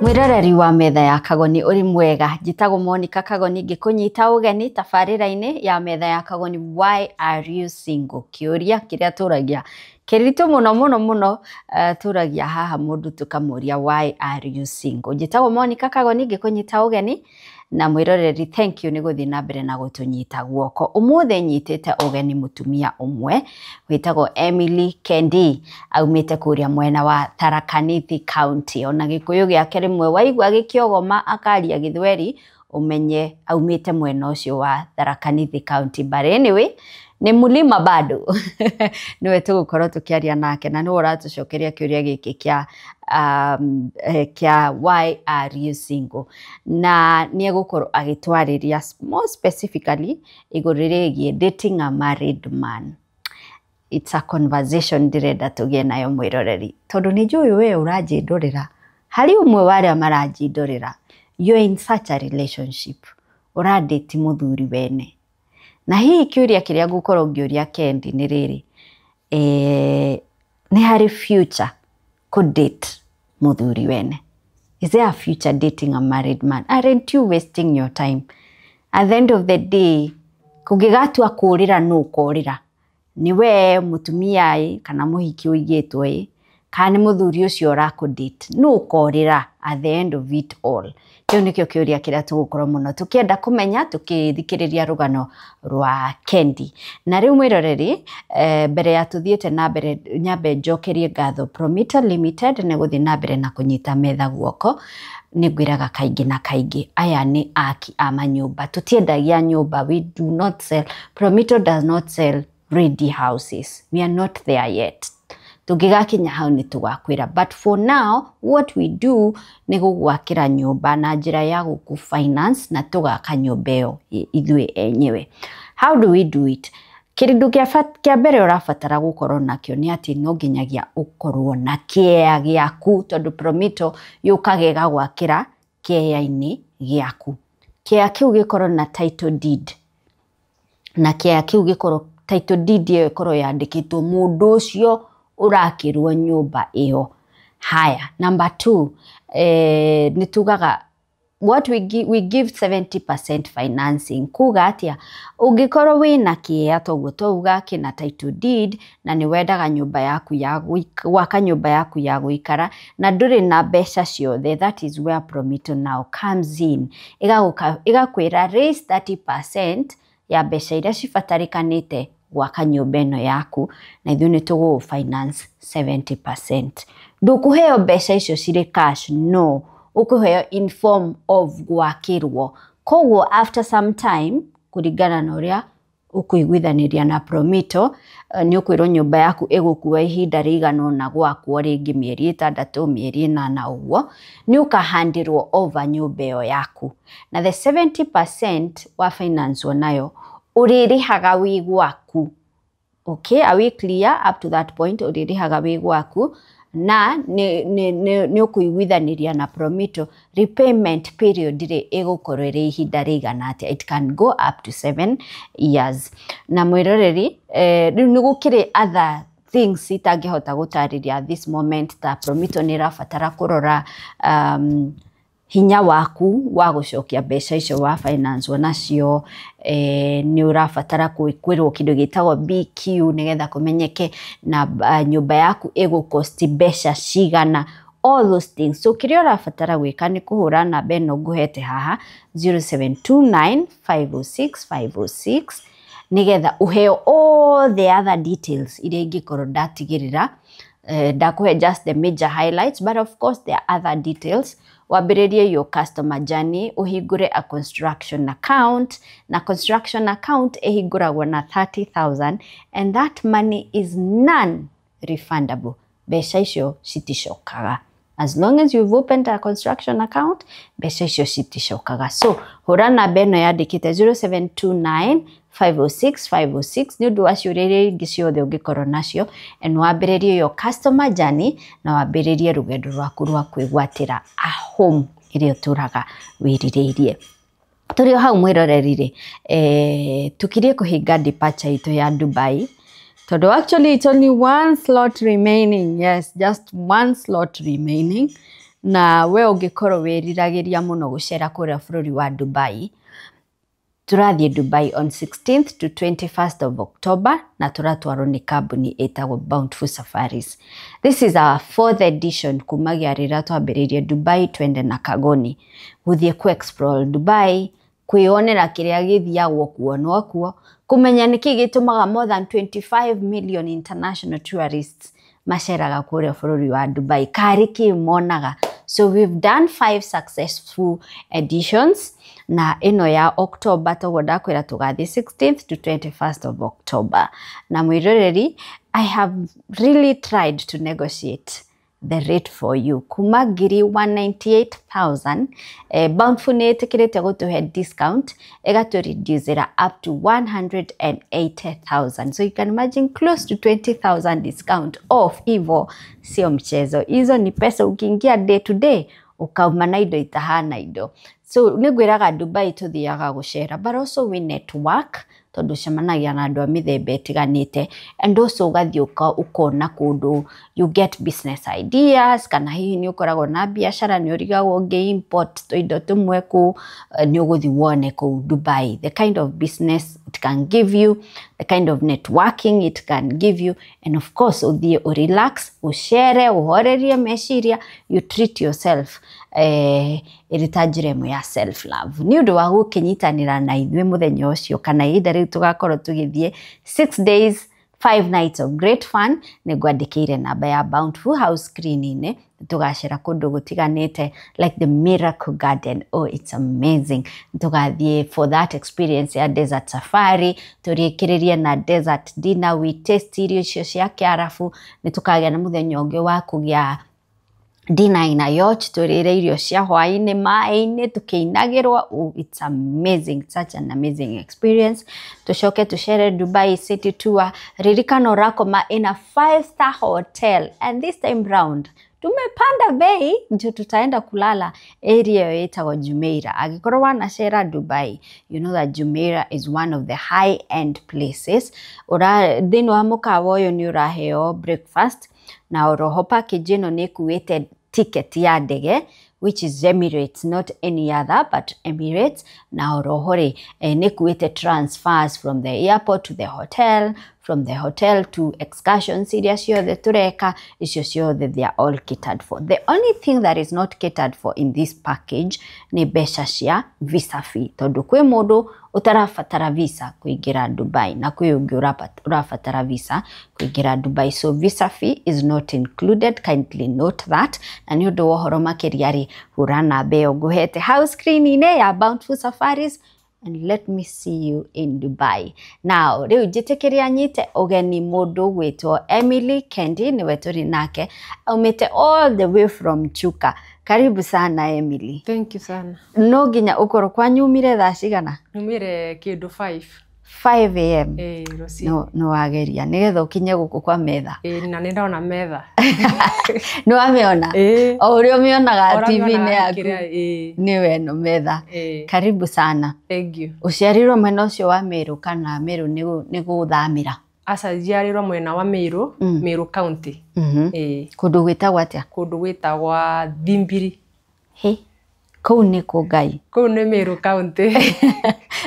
Mwiroreri wa metha ya Kagoni uri mwega, njitagwo Monica Kagoni ngikunyita ugeni tabarĩra-inĩ ya metha ya Kagoni. Why are you single? Kĩũria kĩrĩa tũragia kĩritũ mũno mũno mũno, tũragia haha mũndũ tũkamũria why are you single. Njĩtagwo Monica Kagoni ngĩkũnyita ũgeni na mwĩroreri, thank you nĩ gũthiĩ na mbere na gũtũnyita guoko. Ũmũthĩ nyitĩte ũgeni mũtumia ũmwe wĩtagwo Emily Kendi, aumĩte kũrĩa mwena wa Tharaka Nithi County. Ona Gĩkũyũ gĩake rĩmwe waigua gĩkĩogoma akaria Gĩthweri ũmenye aumĩte mwena ũcio wa Tharaka Nithi County. But anyway, nĩ mulima bado niwe tũgũkorwo tũkĩaria nake na nĩwe ũratũcokeria kĩũria gĩkĩ kĩa kĩa why are you single, na nĩ egũkorwo agĩtwarĩria more specifically igũrũ rĩgiĩ dating a married man. It's a conversation ndĩrenda tũgĩe nayo mwĩroreri, tondũ nĩ njũĩ we ũranjĩndorera, harĩ ũmwe wa arĩa maranjĩndorera, you're in such a relationship, ũrandĩti mũthuri wene. Na hihi kĩũria kĩrĩa ngũkorwo ngĩũria Kendi nĩ rĩrĩ, nĩ harĩ future kũ date mũthuri wene? Is there a future dating a married man? Aren't you wasting your time? At the end of the day, kũngĩgatua kũrĩra nũ ũkorĩra? Nĩ we mũtumia ĩ, kana mũhiki ũigĩtwo ĩ, kana nĩ mũthuri ũcio ũrakũ date? Nũ ũkorĩra at the end of it all? Kĩu nĩkĩo kĩũria kĩrĩa tũgũkorwo mũno tũkĩenda kũmenya tũkĩthikĩrĩria rũgano rwa Kendi. Na rĩu mwĩroreri, mbere ya tũthiĩte na mbere, nyambe njokerie ngatho Promita Limited nĩ gũthiĩ na mbere na kũnyita metha guoko. Nĩ ngwĩraga kaingĩ na kaingĩ, aya nĩ aki a manyũmba, tũtiendagia nyũmba, we do not sell, Promito does not sell ready houses, we are not there yet. Tũngĩgakinya hau nĩ tũgakwĩra, but for now what we do nĩ gũgwakĩra nyũmba na njĩra ya gũkũ finance na tũgaka nyũmba ĩyo ithuĩ enyewe. How do we do it? Kĩndũ kĩa mbere ũrabatara gũkorwo nakĩo nĩ atĩ no nginyagia ũkorwo na kĩea gĩaku, tondũ Promito yũkaga ĩgagwakĩra kĩea-inĩ gĩaku. Kĩea kĩu gĩkorwo na title deed, na kĩea kĩu gĩkorwo title deed ĩyo ĩkorwo yandĩkĩtwo mũndũ ũcio ũrakĩrwo nyũmba ĩyo. Haya, number 2, nĩ tugaga what we give, we give 70% financing. Kuga atia, ũngĩkorwo wĩna kĩea toguo twauga kĩna title deed na nĩ wendaga nyũmba yaku ya gwaka nyũmba yaku ya gũikara na ndũrĩ na mbeca ciothe, that is where Promito now comes in. Ĩgakwĩra raise 30% ya mbeca iria cibatarĩkanĩte gwaka nyũmba ĩno yaku, na ithuĩ nĩ tũgũgũ finance 70%. Ndũkũheo mbeca icio cirĩ cash, no ũkũheo in form of gwakĩrwo. Koguo after some time, kũringana na ũrĩa ũkũiguithanĩria na Promito, nĩ ũkwĩrwo nyũmba yaku ĩgũkua ihinda rĩigana ũna gwakwo, rĩngĩ mĩeri 6, mĩeri 8 ũguo, nĩ ũkahandĩrwo over nyũmba ĩyo yaku. Na the 70% wa finance nayo ũrĩrĩhaga wĩ gwaku. Okay, are we clear up to that point? Ũrĩrĩhaga wĩ gwaku na nĩ ũkũiguithanĩria na Promito repayment period rĩ ĩgũkorwo ĩrĩ ihinda rĩigana atĩa. It can go up to 7 years. Na mwĩroreri, rĩu nĩ gũkĩrĩ other things itangĩhota gũtarĩria at this moment, ta Promito nĩ ĩrabatara kũrora hinya waku wa gũcokia mbeca icio wa finance nacio, nĩ ũrabatara kwĩrwo kĩndũ gĩtagwo BQ nĩgetha kũmenyeke na nyũmba yaku ĩgũkosti mbeca cigana, all those things. So kĩrĩa ũrabatara gwĩka nĩ kũhũra namba ĩno ngũhete haha 0729 506 506 nĩgetha ũheo all the other details iria ingĩkorwo ndatigĩrĩra. Ndakũhe just the major highlights, but of course there are other details. Wambĩrĩrie your customer journey, ũhingũre a construction account, na construction account ĩhingũragwo na 30,000 and that money is non-refundable. Mbeca icio citicokaga. As long as you've opened a construction account, mbeca icio citicokaga. So hũra namba ĩno yandĩkĩte 0729 506 506 nĩ ũndũ wa ciũria iria ingĩ ciothe ũngĩkorwo nacio, and wambĩrĩrie your customer journey na wambĩrĩrie rũgendo rwaku rwa kwĩgwatĩra a home ĩrĩa ũtũraga wĩrirĩirie. Tũrĩ o hau mwĩroreri rĩ, tũkirie kũhinga departure itũ ya Dubai, tondũ actually it's only one slot remaining. Yes, just one slot remaining. Na we ũngĩkorwo wĩriragĩria mũno gũcera kũrĩa bũrũri wa Dubai, tũrathiĩ Dubai on 16th to 21st of October, na tũratwarwo nĩ kambuni ĩtagwo Bountiful Safaris. This is our fourth edition kumagia rĩrĩa twambĩrĩirie Dubai Twende na Kagoni, gũthiĩ ku explore Dubai, kwĩyonera kĩrĩa gĩthiagwo kuonwo kuo, kũmenya nĩkĩ gĩtũmaga more than 25 million international tourists maceraga kũrĩa bũrũri wa Dubai, karĩ kĩ monaga. So we've done 5 successful editions, na ĩno ya October toguo ndakwĩra tũgathiĩ 16th to 21st of October. Na mwĩroreri, I have really tried to negotiate the rate for you kuma ngiri 198,000. Bountiful nĩ ĩtĩkĩrĩte gũtũhe discount, ĩgatũ reducera up to 180,000. So you can imagine close to 20,000 discount off. Hivo sio mchezo, hizo ni pesa ukiingia day to day ukauma na indo itahana indo. So nĩ ngwĩraga Dubai tũthiaga gũcera, but also we network, tondũ cemanagia na andũ a mĩthemba ĩtiganĩte, and also ũgathiĩ ũkona kũndũ, you get business ideas, kana hihi nĩ ũkoragwo na biacara nĩ ũrigagwo ũngĩ import tũindo tũmwe kũ, nĩ ũgũthiĩ wone kũu Dubai the kind of business it can give you, the kind of networking it can give you, and of course ũthiĩ ũrelax, ũcere, ũhorerie meciria, you treat yourself, ĩrĩ ta njĩra ĩmwe ya self love. Nĩ ũndũ wa gũkĩnyitanĩra na ithuĩ mũthenya ũcio kana ihinda rĩu tũgakorwo tũgĩthiĩ 6 days 5 nights of great fun, nĩ ngwandĩkĩire namba ya Bountiful house screen-inĩ. Tũgacera kũndũ gũtiganĩte like the Miracle Garden. Oh, it's amazing. Tũgathiĩ for that experience ya desert safari, tũrĩkĩrĩrie na desert dinner, we taste irio icio cia Kĩarabu. Nĩ tũkagĩa na mũthenya ũngĩ wa kũgĩa dinner ina yacht, tũrĩre irio cia hwaĩ-inĩ maĩ-inĩ tũkĩinagĩrwo. Oh, it's amazing, such an amazing experience. Tũcoke tũcere Dubai City Tour. Ririkana ũrakoma in a 5-star hotel, and this time round tumepanda bei ndio tutaenda kulala area ĩyo ĩtagwo Jumeirah. Angĩkorwo wanacera Dubai, you know that Jumeirah is one of the high end places. Ura thĩinĩ wa mũkawa ũyũ nĩ ũraheo breakfast, na oroho package ĩno nĩ ĩkuĩte ticket ya ndege, which is Emirates, not any other but Emirates. Na oroho rĩ, nĩ ĩkuĩte transfers from the airport to the hotel, from the hotel to excursions iria ciothe tũreka, icio ciothe they are all catered for. The only thing that is not catered for in this package nĩ mbeca cia visa fee, tondũ kwĩ mũndũ ũtarabatara visa kũingĩra Dubai na kwĩ ũngĩ ũrabatara visa kũingĩra Dubai. So visa fee is not included, kindly note that. Na nĩ ũndũ wa ũhoro makĩria rĩ, hũra namba ĩyo ngũhete hau screen-inĩ ya Bountiful Safaris, and let me see you in Dubai. Now, rĩu njĩtĩkĩria nyite ũgeni mũndũ gwĩtwo Emily Kendi, nĩwe tũrĩ nake, aumĩte all the way from Chuka. Karibu sana Emily. Thank you sana. No nginya ũkorwo kwanyumire thaa cigana? Numire kĩndũ 5. 5 am. Rũcinĩ. No, no wageria nĩgetha ũkinye gũkũ kwa metha. Na nĩ ndona metha. Nĩ wamĩona? O ũrĩa ũmĩonaga Ũrĩa TV-inĩ mĩonaga yaku. kĩrĩa, Nĩwe ĩno metha. Karibu sana. Thank you. Ũciarirwo mwena ũcio wa Meru kana Meru nĩ gũthamĩra? Aca, njiarĩrwo mwena wa Meru, Meru County. Kũndũ gwĩtagwo atĩa? Kũndũ gwĩtagwa Thimbiri. Hĩ, kũu nĩ kũ Ngai? Kũu nĩ Meru County.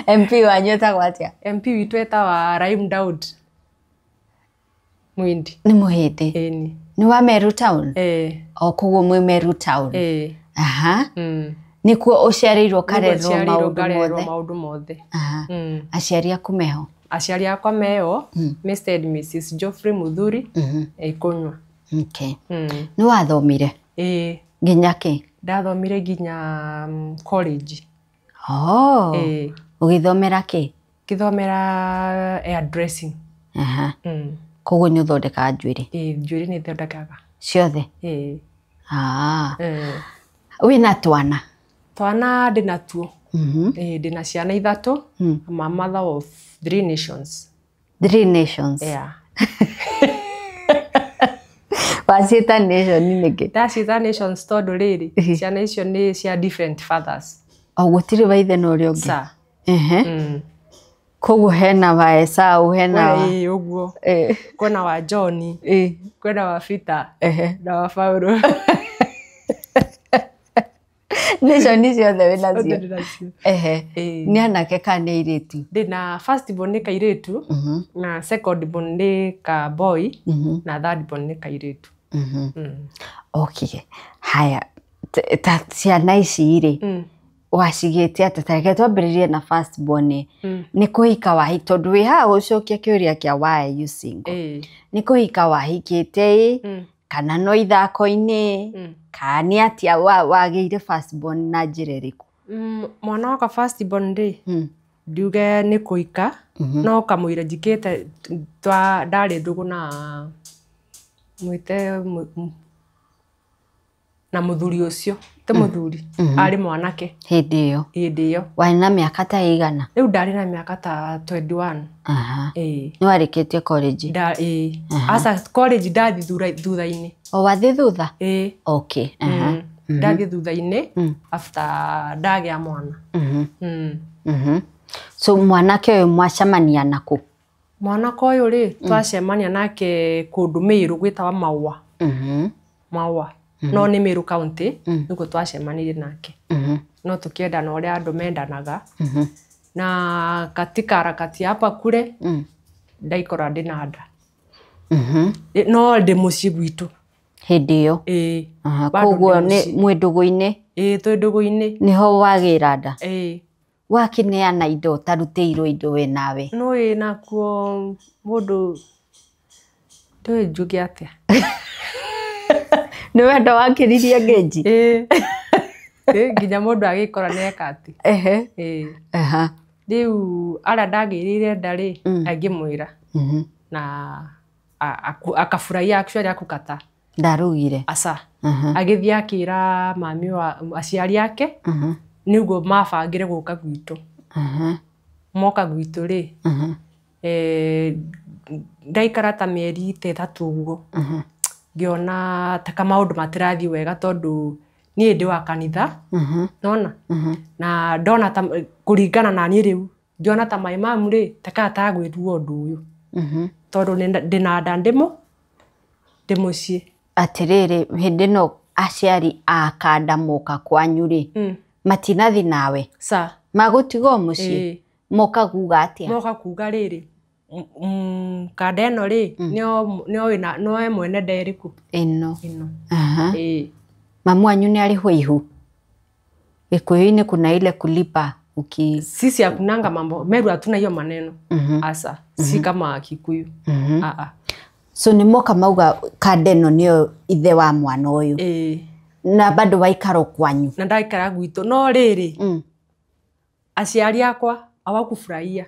MP wanyu etagwo atĩa? MP witũ etagwa Rahim Daud Mwindi. Nĩ Mũhĩndĩ? Ĩni. Nĩ wa Meru Town? Ĩĩ. O koguo mwĩ Meru Town? Ĩĩ. Aha. Nĩkuo ũciarĩirwo ũkarerwo Nĩkuo njiarĩirwo maũndũ ngarerwo mothe? Maũndũ mothe. Aha. Aciari aku meho? Aciari akwa meho, Mr and Mrs Geoffrey Muthuri, Ikunywa. Okay. Nĩ wathomire? Ĩĩ. Nginya kĩ? Ndathomire nginya college. Oh. Ĩĩ. Ũgĩthomera kĩ? Ngĩthomera hair dressing. Aha. Koguo nĩ ũthondekaga njuĩrĩ? Ĩĩ, njuĩrĩ nĩ thondekaga. Ciothe? Ĩĩ. Ah. Wĩna twana? Twana ndĩna tuo. Ĩĩ, ndĩna ciana ithatũ. I'm a mother of 3 nations. 3 nations? Yeah. Waciĩta nation nĩkĩ? Ndaciĩta nations tondũ rĩrĩ, ciana icio nĩ cia different fathers. O gũtirĩ wa ithe na ũrĩa ũngĩ? Sa. Koguo hena wa Esau, hena wa... Ĩĩ, ũguo. Kwĩna wa John, kwĩna wa Peter, na wa Paulo. Nation ciothe wĩnacio? Othe ndĩnacio. Nĩ anake kana nĩ airĩtu? Ndĩna first born nĩ kairĩtu, na second born nĩ ka boy, na third born nĩ kairĩtu. Okay. Haya, ta ciana ici rĩ, wacigĩte atĩa? Ta reke twambĩrĩrie na first born. Nĩ kũhika wahika, tondũ wĩ haha gũcokia kĩũria kĩa why are you single? Nĩ kũhika wahikĩte ĩ, kana no ithako-inĩ, kana nĩ atĩa wagĩire first born na njĩra ĩrĩkũ? Mwana wakwa first born rĩ, ndiuge nĩ kũhika, no kamũira njikĩte ndarĩ ndũgũ na mwĩte na mũthuri ũcio, ti mũthuri, arĩ mwanake. Hĩndĩ ĩyo? Hĩndĩ ĩyo. Warĩ na mĩaka ta ĩigana? Rĩu ndarĩ na mĩaka ta 21. Ĩĩ. Nĩ warĩkĩtie college? Ĩĩ. Aca, college ndathiĩ thutha-inĩ. O wathiĩ thutha? Ĩĩ. Okay. Ndathiĩ thutha-inĩ after ndagĩa mwana. So mwanake ũyũ mwacemania nakũ? Mwanake ũyũ rĩ, twacemania nake kũndũ Meru gwĩtawa Maua. Maua. No nĩ Meru County, nĩkuo twacemanirie nake. No tũkĩendana ũrĩa andũ mendanaga. Na katika harakati hapa kule, ndaikora ndĩna nda. No ndĩ mũciĩ gwitũ. Hĩndĩ ĩyo? Ĩĩ. Koguo nĩ mwĩ ndũgũ-inĩ? Ĩĩ, twĩ ndũgũ-inĩ. Nĩho wagĩra nda? Ĩĩ. Wakĩneana indo ũtarutĩirwo indo we nawe? Nĩũĩ nakuo mũndũ ndĩũĩ njuge atĩa. Nĩ wendo wakĩririe ngĩnji? Ĩĩ. Nginya mũndũ agĩkora nĩeka atĩ. Ĩĩ. Rĩu arĩa ndagĩrĩire nda rĩ, angĩmwĩra. Na akafurahia actually akukata. Ndarugire? Aca. Agĩthiĩ akĩra mami wa aciari ake, nĩguo mabangire gũka gwitũ. Moka gwitũ rĩ, ndaikara ta mĩeri ta ĩtatũ ũguo. Ngĩona ta maũndũ matirathiĩ wega tondũ niĩ ndĩ wa kanitha, nona? Na ndona ta kũringana na niĩ rĩu, ngĩona ta my mom rĩ, ta kana tagwĩrwo ũndũ ũyũ. Tondũ ndĩna nda ndĩ mũciĩ. Atĩrĩrĩ, hĩndĩ ĩno aciari a kanda moka kwanyu rĩ, matinathi nawe? Ca. Magũtiga o mũciĩ? Moka kuga atĩa? Moka kuga rĩrĩ, kanda ĩno rĩ, nĩoĩ mwene nda ĩrĩkũ? Ĩno. Ĩno. Ĩĩ. Mamu wanyu nĩ arĩhwo ihu? Gĩkũyũ-inĩ kuna ile kulipa uki... Sisi hakunanga mambo, Meru hatuna hiyo maneno. Asa, si kama Kikuyu. So nĩ moka mauga kanda ĩno nĩyo ithe wa mwana ũyũ. Ĩĩ. Na bado waikara kwanyu? Na ndaikara gwitũ, no rĩrĩ, aciari akwa hawakufurahia.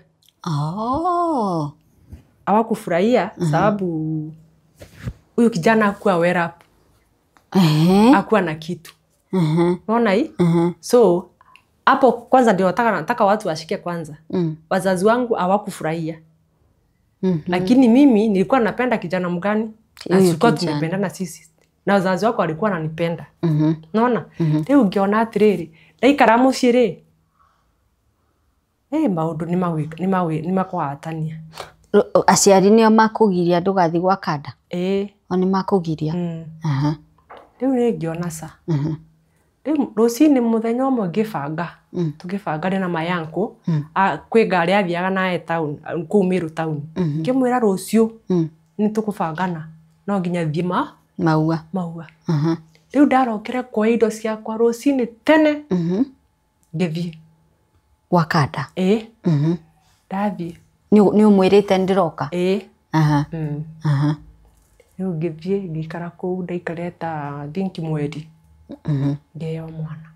Hawakufurahia sababu huyu kijana hakuwa well up. Hakuwa na kitu. Unaona hii? So hapo kwanza ndio nataka watu washike kwanza. Wazazi wangu hawakufurahia. Lakini mimi nilikuwa napenda kijana mgani? Na tulikuwa tumependana sisi. Na wazazi wako walikuwa wananipenda. Unaona? Rĩu ngĩona atĩrĩrĩ, ndaikara mũciĩ rĩ, maũndũ nĩmakwatania. Aciari nĩo makũgiria ndũgathiĩ gwa kanda? Ĩĩ. O nĩmakũgiria? Rĩu nĩ ngĩona ca. Rĩu rũcinĩ mũthenya ũmwe ngĩbanga, tũgĩbanga ndĩ na my uncle, kwĩ ngari athiaga naye town, kũu Meru town. Ngĩmwĩra rũciũ nĩtũkũbangana, no nginya thiĩ Maua. Maua. Rĩu ndarokire kuoya indo ciakwa rũcinĩ tene, ngĩthiĩ. Gwa kanda? Ĩĩ. Ndathiĩ. Nĩ ũmwĩrĩte nĩndĩroka? Ĩĩ. Rĩu ngĩthiĩ ngĩikara kũu, ndaikarire ta think mweri. Ngĩheo mwana.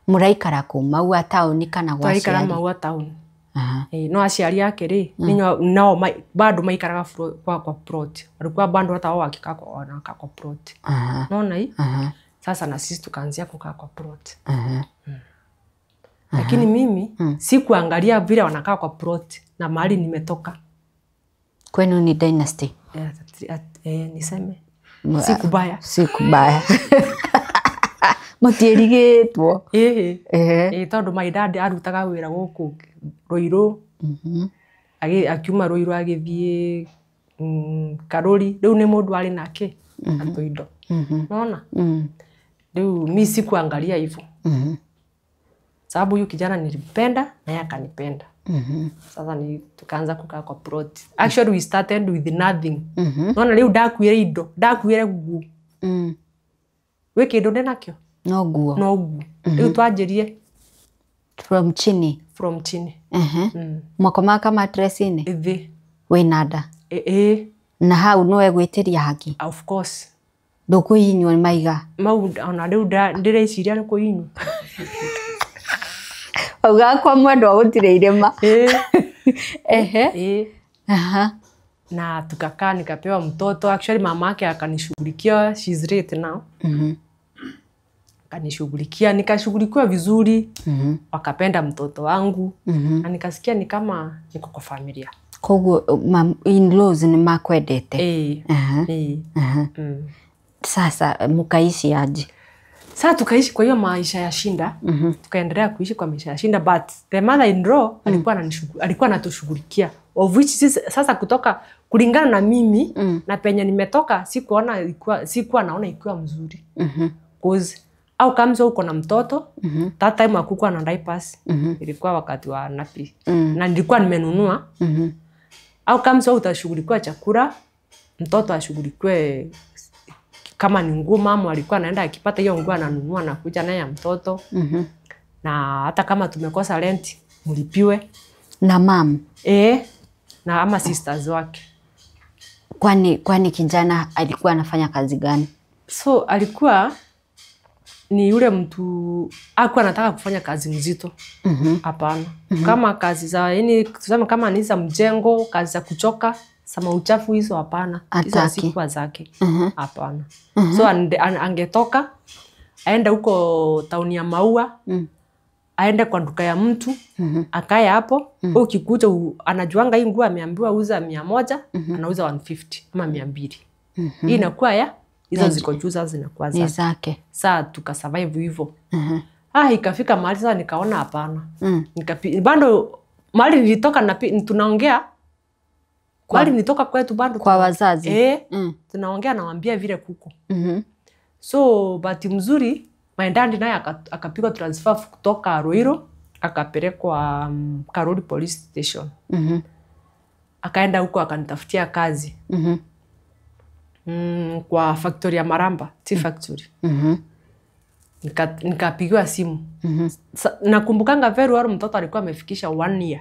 Mũraikara kũ? Maua taũni kana gwa Tũraikara aciari? Maua taũni. No aciari ake rĩ nao bado maikaraga kwa plot. Walikuwa bado hata wao wakikaa kwa wanakaa kwa plot. Unaona hii? Sasa na sisi tukaanzia kukaa kwa plot. Lakini mimi sikuangalia vile wanakaa kwa plot na mahali nimetoka. Kwenu ni dynasty. Niseme sikubaya. Sikubaya. Mutierigitwo. Tondu my dad arutaga wira guku Ruiru. Akiuma Ruiru agithie Karuri. Riu ni mundu ari nake atuindo. Unaona? Riu mi sikuangalia hivyo. Sababu huyu kijana nilimpenda na yeye akanipenda. Sasa ni tukaanza kukaa kwa plot. Actually we started with nothing. Unaona riu ndakuire indo, ndakuire nguo. We kindu ndi nakio? No nguo. No nguo. Riu twanjirie from chini. From chini. Mwakomaga kama-dress-inĩ? Ithi. Wĩna nda? Na hau nĩwe gwĩtĩria haki? Of course. Ndũkũhihinywo nĩ maiga? Mau ona rĩu ndĩreciria nĩ kũhihinywo. Augaga kwa mwendwa gũtirĩ irĩma. Na tukakaa nikapewa mtoto. Actually mama yake akanishughulikia, she's late now. Akanishughulikia, nikashughulikiwa vizuri. Wakapenda mtoto wangu. Na nikasikia ni kama niko kwa familia. Koguo in-laws ni makwendete? Sasa mukaishi aje? Sasa tukaishi kwa hiyo maisha ya shinda. Tukaendelea kuishi kwa maisha ya shinda, but the mother in law alikuwa anatushughulikia. Of which sasa kutoka kulingana na mimi na penye nimetoka sikuwa naona ikiwa mzuri. Cause au kama uko na mtoto, that time hakukuwa na diapers. Ilikuwa wakati wa napi. Na nilikuwa nimenunua. Au kama utashughulikiwa chakula, mtoto ashughulikiwe kama ni nguo, mama alikuwa anaenda akipata hiyo nguo ananunua na kuja naye mtoto. Na hata kama tumekosa rent mlipiwe na mam. Na ama sisters wake. Kwani kijana alikuwa anafanya kazi gani? So alikuwa ni yule mtu hakuwa anataka kufanya kazi mzito. Hapana. Kama kazi za yani tuseme kama ni za mjengo, kazi za kuchoka, sama uchafu hizo hapana. Hizo sikuwa zake. Hapana. So angetoka aende huko tauni ya Maua, aende kwa duka ya mtu, akae hapo. Ukikuja anajuanga hii nguo ameambiwa uza 100, anauza 150 ama 200. Hii inakuwa ya hizo ziko juu sasa zinakuwa zake. Sasa tukasurvive hivyo. Ikafika mahali sasa nikaona hapana. Bado mahali nilitoka na tunaongea mahali nilitoka kwetu bado kwa wazazi. Tunaongea nawaambia vile kuko. So bahati mzuri my dad naye akapigwa transfer kutoka Ruiru akapelekwa Karuri Police Station. Akaenda huko akanitafutia kazi. Kwa factory ya Maramba, tea factory. Nikapigiwa simu. Nakumbukanga very well mtoto alikuwa amefikisha 1 year.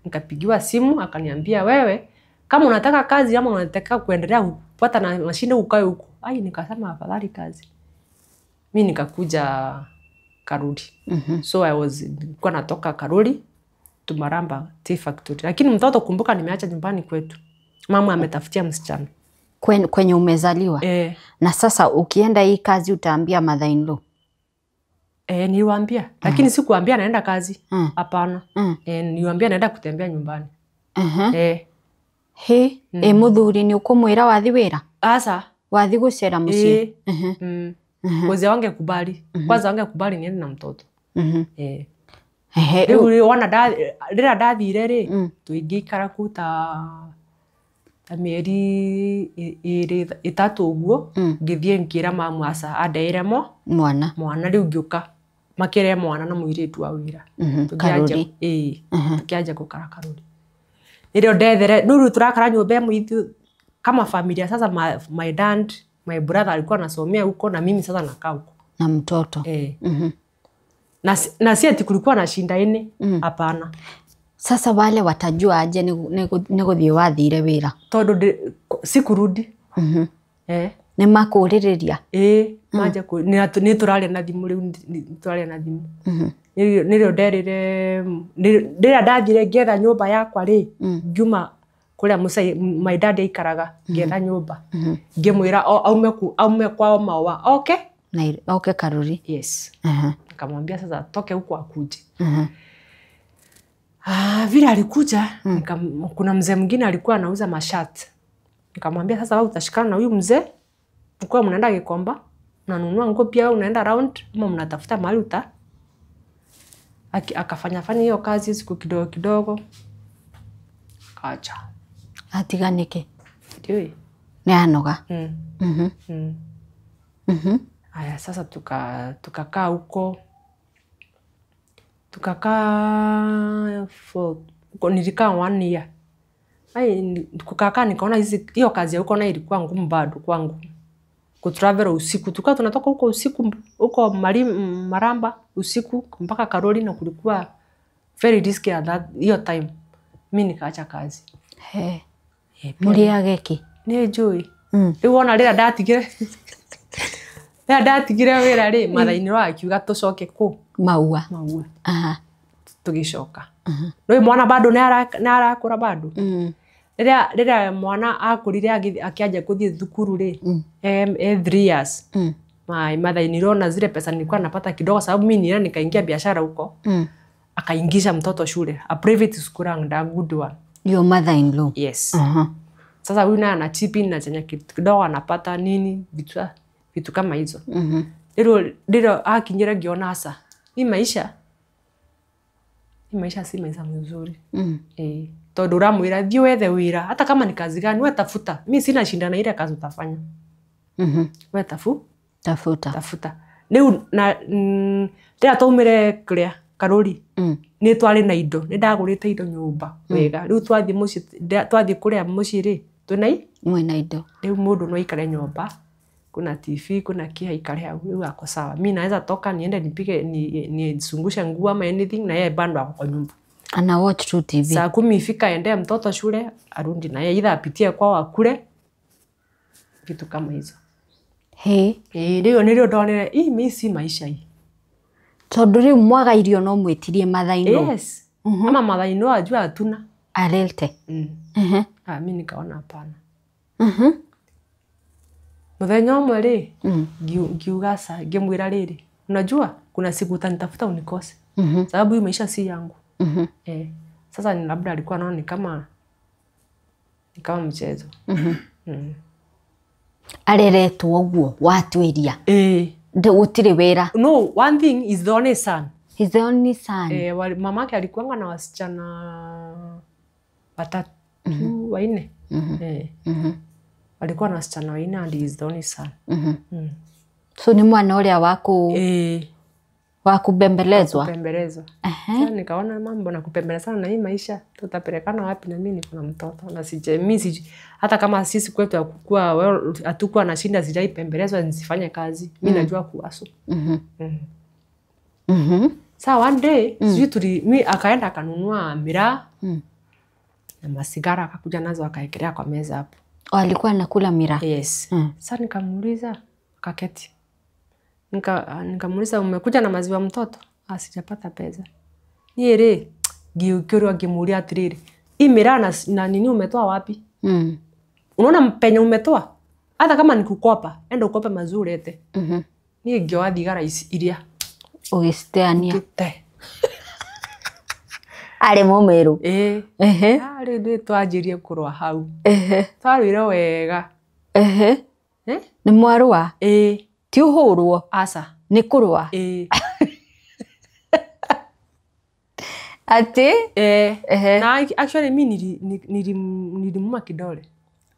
Nikapigiwa simu akaniambia wewe kama unataka kazi ama unataka kuendelea kupata na mashine ukae huko. Ai, nikasema afadhali kazi. Mimi nikakuja Karuri. So I was nilikuwa natoka Karuri to Maramba tea factory. Lakini mtoto kumbuka nimeacha nyumbani kwetu. Mama ametafutia msichana. Kwenye umezaliwa. Na sasa ukienda hii kazi utaambia mother in law? Niliwaambia. Lakini sikuambia naenda kazi. Hapana. Niliwaambia naenda kutembea nyumbani. He, muthuri ni ukumwira wathi wira? Asa. Wathi gucera mucii. Kwanza wangekubali. Kwanza wangekubali niende na mtoto. Riu wana rira ndathire ri tuingĩikara kuu ta mieri 3 ũguo, ngĩthiĩ ngĩra mamu aca andeire mwana mwana rĩu ngĩũka makĩre mwana na mũirĩtu wa wĩra. Tũkĩanjia gũkara Karuri. Nĩrĩo ndethere rĩu tũrakara nyũmba ĩmwe ithuĩ kama familia. Sasa my dad, my brother alikuwa anasomea huko na mimi sasa nakaa huko na mtoto. Na si ati kulikuwa na shinda ine, hapana. Sasa wale watajua aje ni gũthiĩ wathire wĩra? Tondũ sikurudi. Nĩ makũrĩrĩria? Ĩĩ, manjia nĩ tũraria na thimũ rĩu, nĩ tũraria na thimũ. Nĩrĩo nderire, rĩrĩa ndathire ngĩetha nyũmba yakwa rĩ, ngiuma kũrĩa mũcai my dad aikaraga, ngĩetha nyũmba, ngĩmwĩra aume kwao Maũa oke. Na oke Karuri. Yes. Nikamwambia sasa toke huko akuje. Vile alikuja, kuna mzee mwingine alikuwa anauza mashati. Nikamwambia sasa wewe utashikana na huyu mzee, mkiwa mnaenda Gikomba, mnanunua nguo pia, unaenda round ama mnatafuta mahali uta. Akafanya fanya hiyo kazi siku kidogo kidogo. Akaacha. Atiganike. Ndio. Nĩ anoga. Aya, sasa tukakaa huko. Tukakaa for nilikaa 1 year. Ai, kukakaa nikaona hiyo kazi ya huko na ilikuwa ngumu bado kwangu. Kutravel usiku. Tukawa tunatoka huko usiku, huko Maramba usiku mpaka Karoli, na kulikuwa very risky at that hiyo time. Mimi nikaacha kazi. He. Mũrĩage kĩ? Nĩ njũĩ. Rĩu wona rĩrĩa ndatigire. Rĩrĩa ndatigire wĩra rĩ, mathainĩ wa akiuga tũcoke kũ? Maua. Maua. Tũgĩcoka. Rĩu mwana bado nĩ arakũra bado. Rĩrĩa mwana akũrire akĩanjia kũthiĩ thukuru rĩ, 3 years. My mother niliona zile pesa nilikuwa napata kidogo, sababu mimi nilienda nikaingia biashara huko. Akaingisha mtoto shule, a private school and a good one. Your mother in law. Yes. Sasa huyu naye ana chip in na chenye kidogo anapata nini, vitu kama hizo. Rĩrĩa akinyira ngiona hasa hii maisha si maisha mzuri. Tondũ ũramwĩra thiĩ wethe wĩra, hata kama ni kazi gani wewe tafuta. Mimi sina shinda na ile kazi utafanya. Wewe tafuta. Tafuta. Rĩu na rĩrĩa twaumire kũrĩa Karuri, nĩ twarĩ na indo, nĩ ndagũrĩte indo nyũmba wega. Rĩu twathiĩ mũciĩ, twathiĩ kũrĩa mũciĩ rĩ, twĩna i? Mwĩna indo. Rĩu mũndũ no aikare nyũmba, kuna TV, kuna kia ikare hau, rĩu ako sawa. Mimi naweza toka niende nipige, nisungushe nguo ama anything, na yeye bado ako kwa nyumba. Ana watch tu TV. Saa 10 ifika ende mtoto shule, arudi na yeye either apitie kwao akule, vitu kama hizo. He. Rĩu nĩrĩo ndonire, hii mimi si maisha hii. Tondũ rĩu mwaga irio no mwĩtirie mathaino. Yes. Ama mathaino ajua hatuna. Arelte. Mimi nikaona hapana. Mũthenya ũmwe rĩ, ngiuga sa, ngĩmwĩra rĩrĩ, unajua kuna siku utanitafuta unikose. Sababu hii maisha si yangu. Sasa ni labda alikuwa anaona ni kama mchezo. Areretwo ũguo watuĩria. Gũtirĩ wĩra. No, one thing is the only son. He's the only son. Mamake alikuwa na wasichana watatu, wanne. Alikuwa na wasichana wanne and he is the only son. So ni mwana ũrĩa wa kubembelezwa. Kubembelezwa. Sasa nikaona mambo na kupembelezana na hii maisha tutapelekana wapi, na mimi niko na mtoto na mimi hata kama sisi kwetu hatakuwa na shinda, sijaipembelezwa nisifanye kazi. Mimi najua kuasu. Sasa one day sijui mimi akaenda akanunua miraa na masigara, akakuja nazo akaekelea kwa meza hapo. Alikuwa anakula miraa. Yes. Sasa nikamuuliza, akaketi. Nikamuuliza umekuja na maziwa mtoto? Sijapata pesa. Niere ngiukirwa ngimuuria atiriri, hii miraa na nini umetoa wapi? Unaona mpenyo umetoa? Hata kama nikukopa, enda ukope mazuri ulete. Niĩ ngĩoya thigara ici iria ũgĩciteania. Ngĩte. Arĩ mũmĩrũ. Rĩu nĩ twanjirie kũrũa hau. Twarũire wega. Nĩ mwarũa? Ti ũhũrwo? Aca. Nĩ kũrũa? Ati? Na actually mimi nilimuma kidole.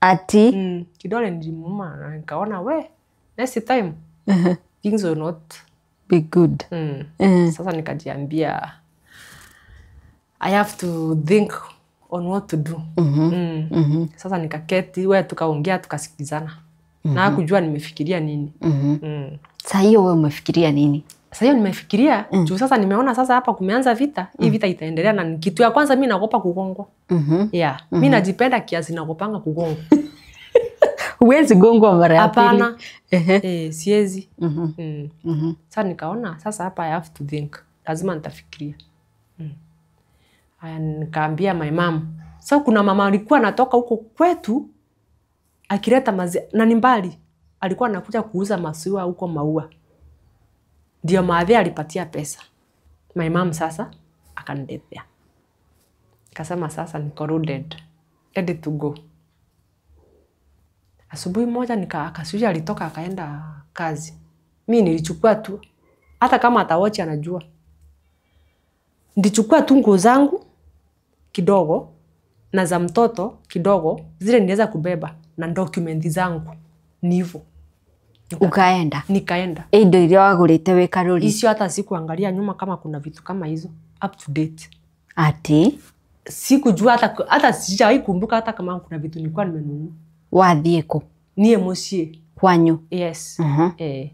Ati? Kidole nilimuma na nikaona we next time things will not be good. Sasa nikajiambia I have to think on what to do. Sasa nikaketi we tukaongea tukasikizana. Na kujua nimefikiria nini. Sasa hiyo wewe umefikiria nini? Sasa hiyo nimefikiria juu sasa nimeona sasa hapa kumeanza vita. Hii vita itaendelea na kitu ya kwanza mimi naogopa kugongwa. Yeah, mimi najipenda kiasi naogopanga kugongwa. Huwezi gongwa mara ya pili. Hapana. Siwezi. Sasa nikaona sasa hapa I have to think. Lazima nitafikiria. Aya, nikaambia my mom. Sasa kuna mama alikuwa anatoka huko kwetu akileta maziwa na ni mbali. Alikuwa anakuja kuuza maziwa huko Maua. Ndio maadhi alipatia pesa. My mom sasa akaniletea. Kasema sasa niko loaded, ready to go. Asubuhi moja akasuja alitoka akaenda kazi. Mi nilichukua tu, hata kama atawochi anajua. Nilichukua tu nguo zangu kidogo na za mtoto kidogo, zile niliweza kubeba na document zangu. Ni hivyo. Ukaenda? Nikaenda. Indo iria wagurite wi karuri. Icio hata sikuangalia nyuma kama kuna vitu kama hizo up to date. Ati? Sikujua hata sijawahi kumbuka hata kama kuna vitu nilikuwa nimenunua. Wathiĩ kũ? Niĩ mũciĩ. Kwanyu? Yes. Rĩu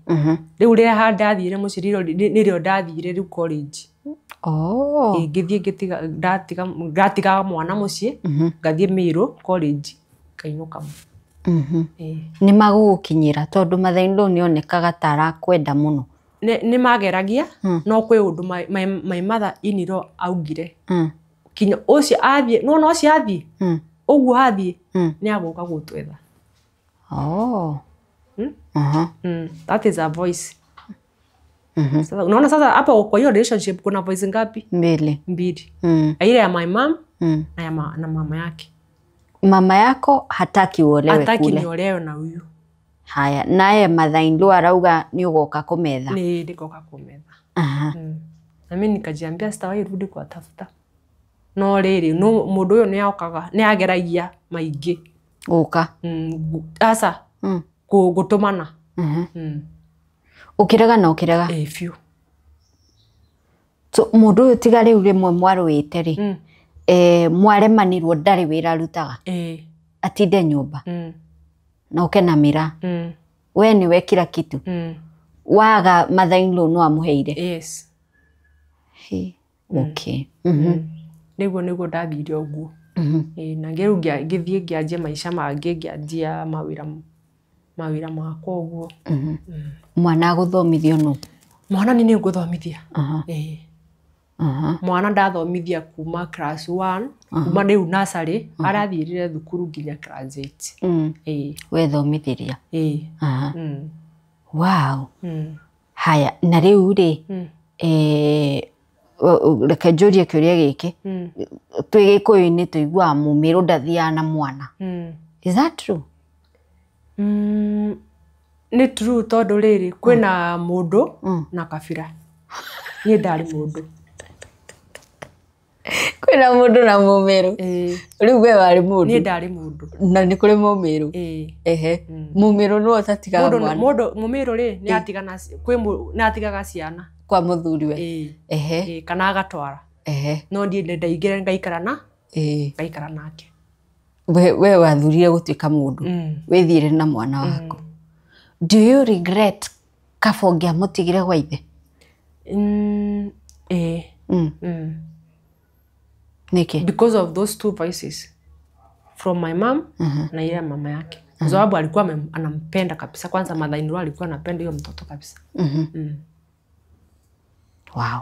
rĩrĩa ndathire mũciĩ nĩrĩo ndathire rĩu college. Ngĩthiĩ ngĩtiga ndatiga mwana mũciĩ, ngathiĩ Meru college, ngainũka. Nĩ magũgũkinyĩra tondũ mother-in-law nĩonekaga ta arakwenda mũno. Nĩ mageragia, no kwĩ ũndũ my mother in law augire. Kinya ũcio athiĩ, nĩwona ũcio athiĩ? Ũguo athiĩ, nĩ agũka gũtwetha. That is a voice. Sasa unaona sasa hapo kwa hiyo relationship kuna voice ngapi? Mbili. Mbili. Ile ya my mom na ya na mama yake. Mama yako hataki uolewe hataki kule. Niolewe na huyu. Haya, naye mother-in-law arauga ni ugoka kumetha. Ni ndigoka kumetha. Na mimi nikajiambia sitawahi rudi kwa tafuta. No riri, no mundu uyu ni okaga, ni ageragia maingi. Guka. Asa. Gutumana. Ukirega na ukirega. Biũ. So mundu uyu tiga riu rimwe mwaruite ri. Mwaremanirwo ndari wira arutaga. Atinde nyumba. Na uke na mira. We niwe kila kitu. Waga mother-in-law no amuheire. Yes. Hey. Okay. Niguo niguo ndathire ũguo. Na ngĩrĩu ngĩthiĩ ngĩanjia maica mangĩ, ngĩanjia mawĩra makwa ũguo. Mwana agũthomithio nũ? Mwana nĩ niĩ ngũthomithia. Mwana ndathomithia kuma class 1, kuma rĩu nursery, arathirire thukuru nginya class 8. Wethomithiria. Wow. Haya, na rĩu rĩ, reke njũrie kĩũria gĩkĩ. Twĩ Gĩkũyũ-inĩ tũiguaga mũmĩrũ ndathiaga na mwana. Is that true? Nĩ true tondũ rĩrĩ kwĩna mũndũ na kabira. Niĩ ndarĩ mũndũ. Kwĩna mũndũ na mũmĩrũ. Rĩu we warĩ mũndũ. Niĩ ndarĩ mũndũ. Na nĩ kũrĩ mũmĩrũ. Mũmĩrũ nĩwe ũtatigaga mwana. Mũndũ mũmĩrũ rĩ nĩ atigaga ciana. Kwa mũthuriwe. Kana agatwara. No niĩ ndaingĩra ngaikara na ngaikara nake. We wathurire gũtuĩka mũndũ. Wĩthiĩre na mwana waku. Do you regret kaba ũngĩamũtigire gwa ithe? Nĩkĩ? Because of those two voices from my mom na ile mama yake. Kwa sababu alikuwa anampenda kabisa. Kwanza mother-in-law alikuwa anapenda hiyo mtoto kabisa. Wow.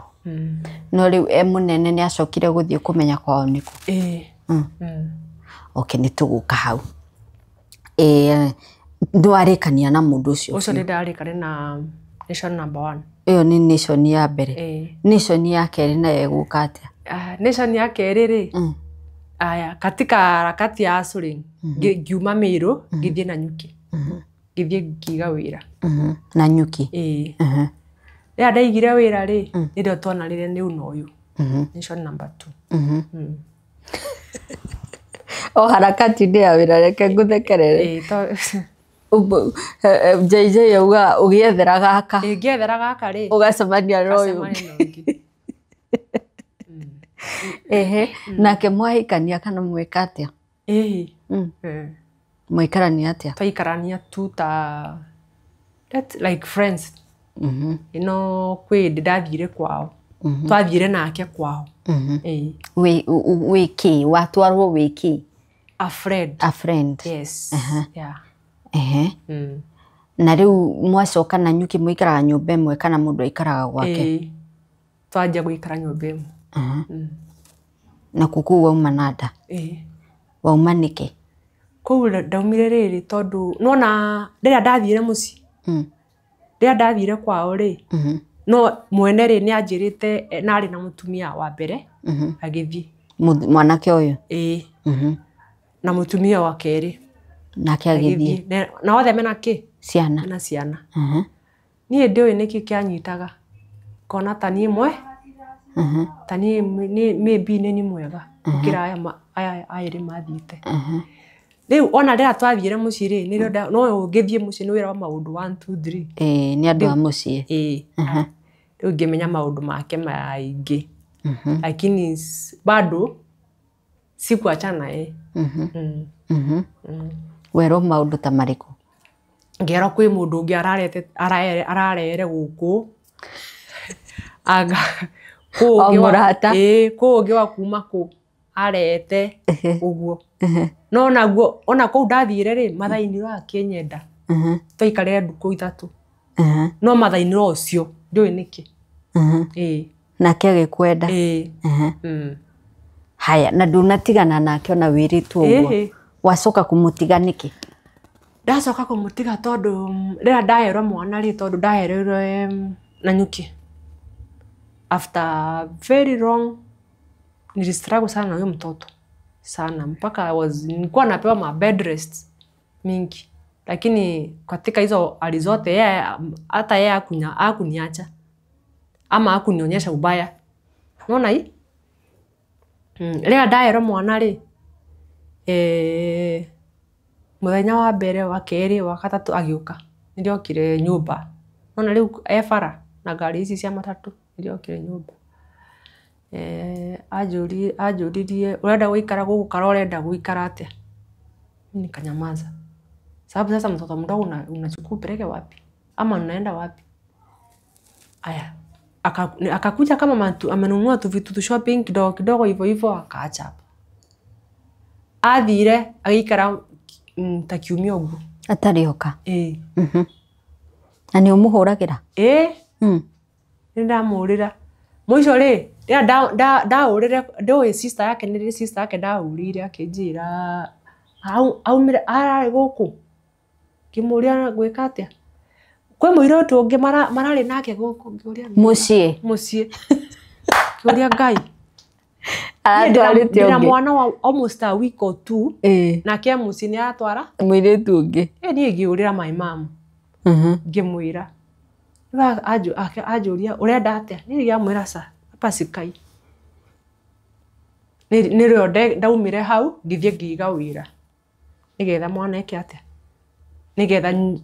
No rĩu e mũnene nĩ acokire gũthiĩ kũmenya kwao nĩkũ? Okay, nĩ tũgũka hau. Nĩwarĩkania na mũndũ ũcio? Ũcio nĩ ndarĩkania na nation number 1. Ĩyo nĩ nation ya mbere. Nation ya kerĩ nayo ĩgũka atĩa? Nation ya kerĩ rĩ, aya katika harakati ya hustling, ngiuma Meru ngĩthiĩ Nanyuki. Ngĩthiĩ ngiga wĩra. Nanyuki? Rĩrĩa ndaigire wĩra rĩ, nĩrĩo twanarire nĩ na ũyũ. Nation number 2. O harakati-inĩ ya wĩra reke ngũthekerere. JJ auga ũgĩethera gaka. Ngĩethera gaka rĩ. Ũgacemania na ũyũ ũngĩ. Nake mwahikania kana mweka atĩa? Mwaikarania atĩa? Twaikarania tu ta like friends. No kwĩ hĩndĩ ndathire kwao. Twathire nake kwao. Wĩ kĩ? Watwarwo wĩ kĩ? A friend. A friend. Yes. Yeah. Na riu mwacoka na nyuki muikaraga nyumba imwe kana mundu aikaraga gwake? Twanjia guikara nyumba imwe. Na kuu wauma na nda? Wauma niki? Kuu ndaumire riri tondu nona riria ndathire mucii, riria ndathire kwao ri, no mwene ri ni anjirite nari na mutumia wa mbere agithii. Mwanake uyu? Na mutumia wa keri nake agithii. Na othe mena ki? Ciana. Na ciana. Niĩ ndiũĩ nĩkĩ kĩanyitaga kona ta niĩ mwe ta niĩ maybe nĩ ni mwega gũkĩra aya erĩ mathiĩte. Rĩu ona rĩrĩa twathiire mũciĩ rĩ, nĩrĩo no ũngĩthiĩ mũciĩ nĩ wĩra wa maũndũ 1 2 3. Nĩ andũ a mũciĩ. Rĩu ngĩmenya maũndũ make maingĩ, lakini bado sikuachana naye. Werwo maũndũ ta marĩkũ? Ngerwo kwĩ mũndũ ũngĩ ararere gũkũ anga kũu ũngĩ wa kuma kũ arete ũguo. No naguo ona kũu ndathire rĩ, mathainĩ akĩnyenda, twaikarire ndukũ 3, no mathainĩ ũcio ndiũĩ nĩkĩ. Nake agĩkwenda? Haya, na ndunatigana nake ona wĩrĩtwo ũguo, wacoka kũmũtiga nĩkĩ? Ndacoka kũmũtiga tondũ rĩrĩa ndaherwo mwana rĩ, tondũ ndahereirwo na nyuki after very long nilistruggle sana na huyo mtoto sana, mpaka nilikuwa napewa ma bed rest mingi, lakini katika hizo hali zote yeye hata yeye hakuniacha ama hakunionyesha ubaya. Unaona hii? Rĩrĩa ndaherwo mwana rĩ, muthenya wa mbere wa keri wa gatatu agĩũka, nĩndĩokire nyũmba. Nona rĩu e bara na ngari ici cia matatũ, nĩndĩokire nyũmba. Anjũririe ũrenda gũikara gũkũ kana ũrenda gũikara atĩa? Nikanyamaza. Sababu sasa mtoto mdogo unachukua upeleke wapi? Ama unaenda wapi? Aya, akakuja kama amenunua tu vitu tu shopping kidogo kidogo hivyo hivyo akaacha hapo. Athire agĩikara ta kiumia ũguo. Atarĩ oka? Na nĩ ũmũhũragĩra? Nĩ ndamũhũrĩra. Mũico rĩ, rĩrĩa ndahũrĩre, ndũĩ sister yake, nĩ sister yake ndahũrĩire akĩnjĩra aumire ararĩ gũkũ. Ngĩmũũria gwĩka atĩa? Kwĩ mũirĩtu ũngĩ mararĩ nake gũkũ, ngĩũria mũciĩ. Mũciĩ. Ngĩũria Ngai. Aratwarĩte Ndĩna ũngĩ. Mwana wa almost a week or two. Nake mũciĩ nĩ aratwara mũirĩtu ũngĩ. Niĩ ngĩũrĩra my mom. Ngĩmwĩra. Anjũria ũrenda atĩa? Niĩ ngĩamwĩra ca, hapa sikai. Nĩrĩo ndaumire hau ngĩthiĩ ngĩiga wĩra. Nĩgetha mwana eke atĩa? Nĩgetha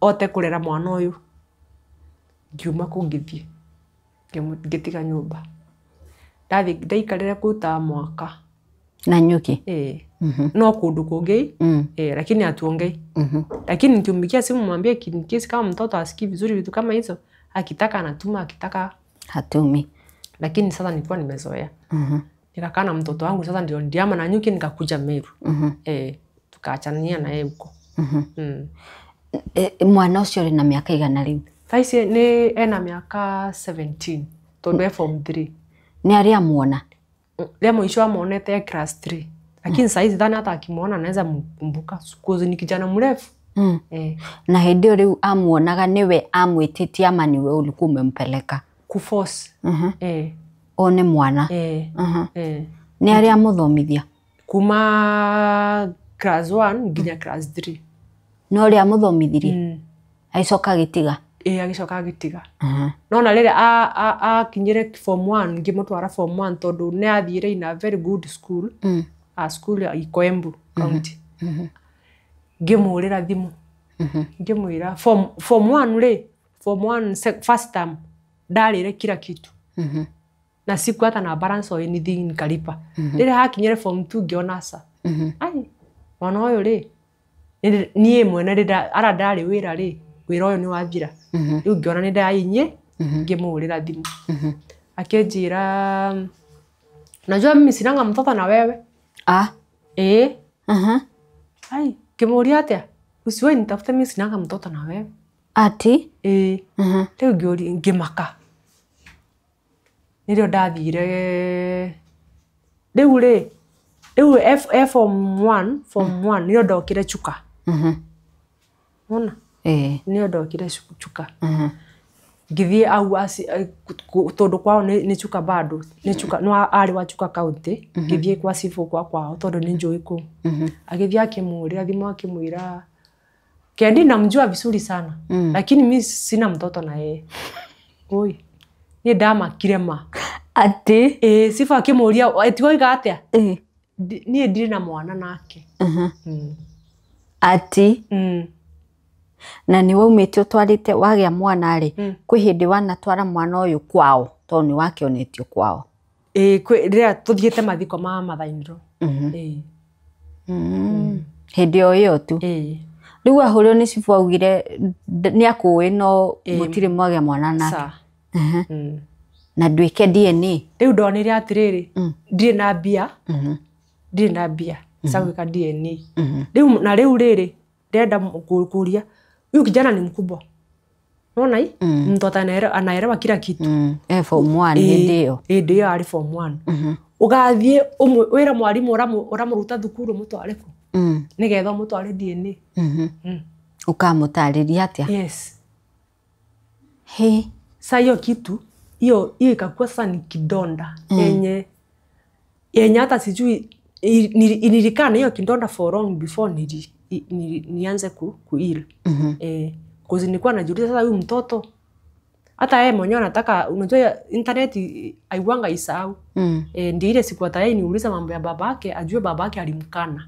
ote kũrera mwana ũyũ. Ngiuma kũu ngĩthiĩ. Ngĩtiga nyũmba. Ndathi ndaikarire kũu ta mwaka. Na nyuki? No kũndũ kũngĩ, lakini hatuongei. Lakini nikimpigia simu mwambie kesi kama mtoto asikii vizuri vitu kama hizo, akitaka anatuma, akitaka hatumi. Lakini sasa nilikuwa nimezoea. Nikakaa na mtoto wangu sasa ndio ndiama na nyuki nikakuja Meru. Tukaachania na yeye huko. Mwana ũcio ũrĩ na miaka igana rĩu? Thaa ici nĩ ena miaka 17 tondu e form 3. Nĩ arĩ amuona? Rĩa mũico amuonete class 3. Lakini saa hizi dhani hata akimuona anaweza mkumbuka, cause ni kijana mrefu. Na hĩndĩ ĩyo rĩu amuonaga nĩwe amwĩtĩtie ama nĩwe ulikuwa umempeleka? Kuforce. One mwana. Nĩ arĩ amũthomithia? Kuma class 1 nginya class 3. No rĩa amũthomithirie? Agĩcoka agĩtiga? Agĩcoka agĩtiga. No na rĩrĩa akinyire form 1 ngĩmũtwara form 1 tondũ nĩ athire in a very good school. A school ya Ikoembu County. Ngĩmũhũrĩra thimũ. Ngĩmwĩra form 1 rĩ, form 1 first term ndarĩre kila kitu. Na siku hata na balance or anything nikalipa. Rĩrĩa hakinyire form 2 ngĩona ca. Ai, mwana ũyũ rĩ, niĩ mwene rĩrĩa ara ndarĩ wĩra rĩ, wĩra ũyũ nĩ wathira. Rĩu ngĩona nĩ ndainyie, ngĩmũhũrĩra thimũ. Akĩnjĩra, najua mimi sinanga mtoto na wewe. Ai, ngĩmũũria atĩa? Usiwahi nitafute mimi sinanga mtoto na wewe. Ati? Rĩu ngĩmaka. Nĩrĩo ndathire rĩu rĩ rĩu F form 1 form 1 nĩrĩo ndokire Chuka. Wona? Nĩrĩo ndokire Chuka. Ngĩthiĩ au tondũ kwao nĩ Chuka bado nĩ Chuka no arĩ wa Chuka county ngĩthiĩ kwa cibũ kwa kwao tondũ nĩ njũĩ kũu. Agĩthiĩ akĩmũhũrĩra thimũ akĩmwĩra Kendi namjua vizuri sana lakini mi sina mtoto na yeye. Oi niĩ ndamakire ma. Ati? Sifa akĩmũria eti woiga atĩa? Niĩ ndirĩ na mwana nake. Ati? Na nĩ waumĩte ũtwarĩte wagĩa mwana rĩ kwĩ hĩndĩ wanatwara mwana ũyũ kwao tondũ nĩ wakĩonetio kwao. Rĩrĩa tũthiĩte mathiko ma mathainiro. Hĩndĩ o ĩyo tu. Rĩu ahũrĩrwo nĩ cibũ augire nĩ akũĩ no mũtirĩ mwagĩa mwana nake. Na ndwĩke DNA. Rĩu ndonire atĩrĩrĩ ndirĩ na mbia ndirĩ na mbia cia gwĩka DNA. Rĩu na rĩu rĩrĩ ndĩrenda kũria huyu kijana ni mkubwa. Unaona hii? Mtoto anaelewa kila kitu. Form 1 hĩndĩ ĩyo. Hĩndĩ ĩyo arĩ form 1. Ũgathiĩ wĩra mwarimũ ũramũruta thukuru ũmũtware kũ? Nĩgetha ũmũtware DNA. Ũkamũtarĩria atĩa? Yes. He. Sa hiyo kitu hiyo ikakuwa sasa ni kidonda yenye yenye hata sijui nilikaa na hiyo kidonda for long before nianze kuheal. Cause nilikuwa najiuliza sasa huyu mtoto hata yeye mwenyewe anataka, unajua internet aiwanga isahau. Ndio ile siku hata yeye niuliza mambo ya babake ajue babake alimkana.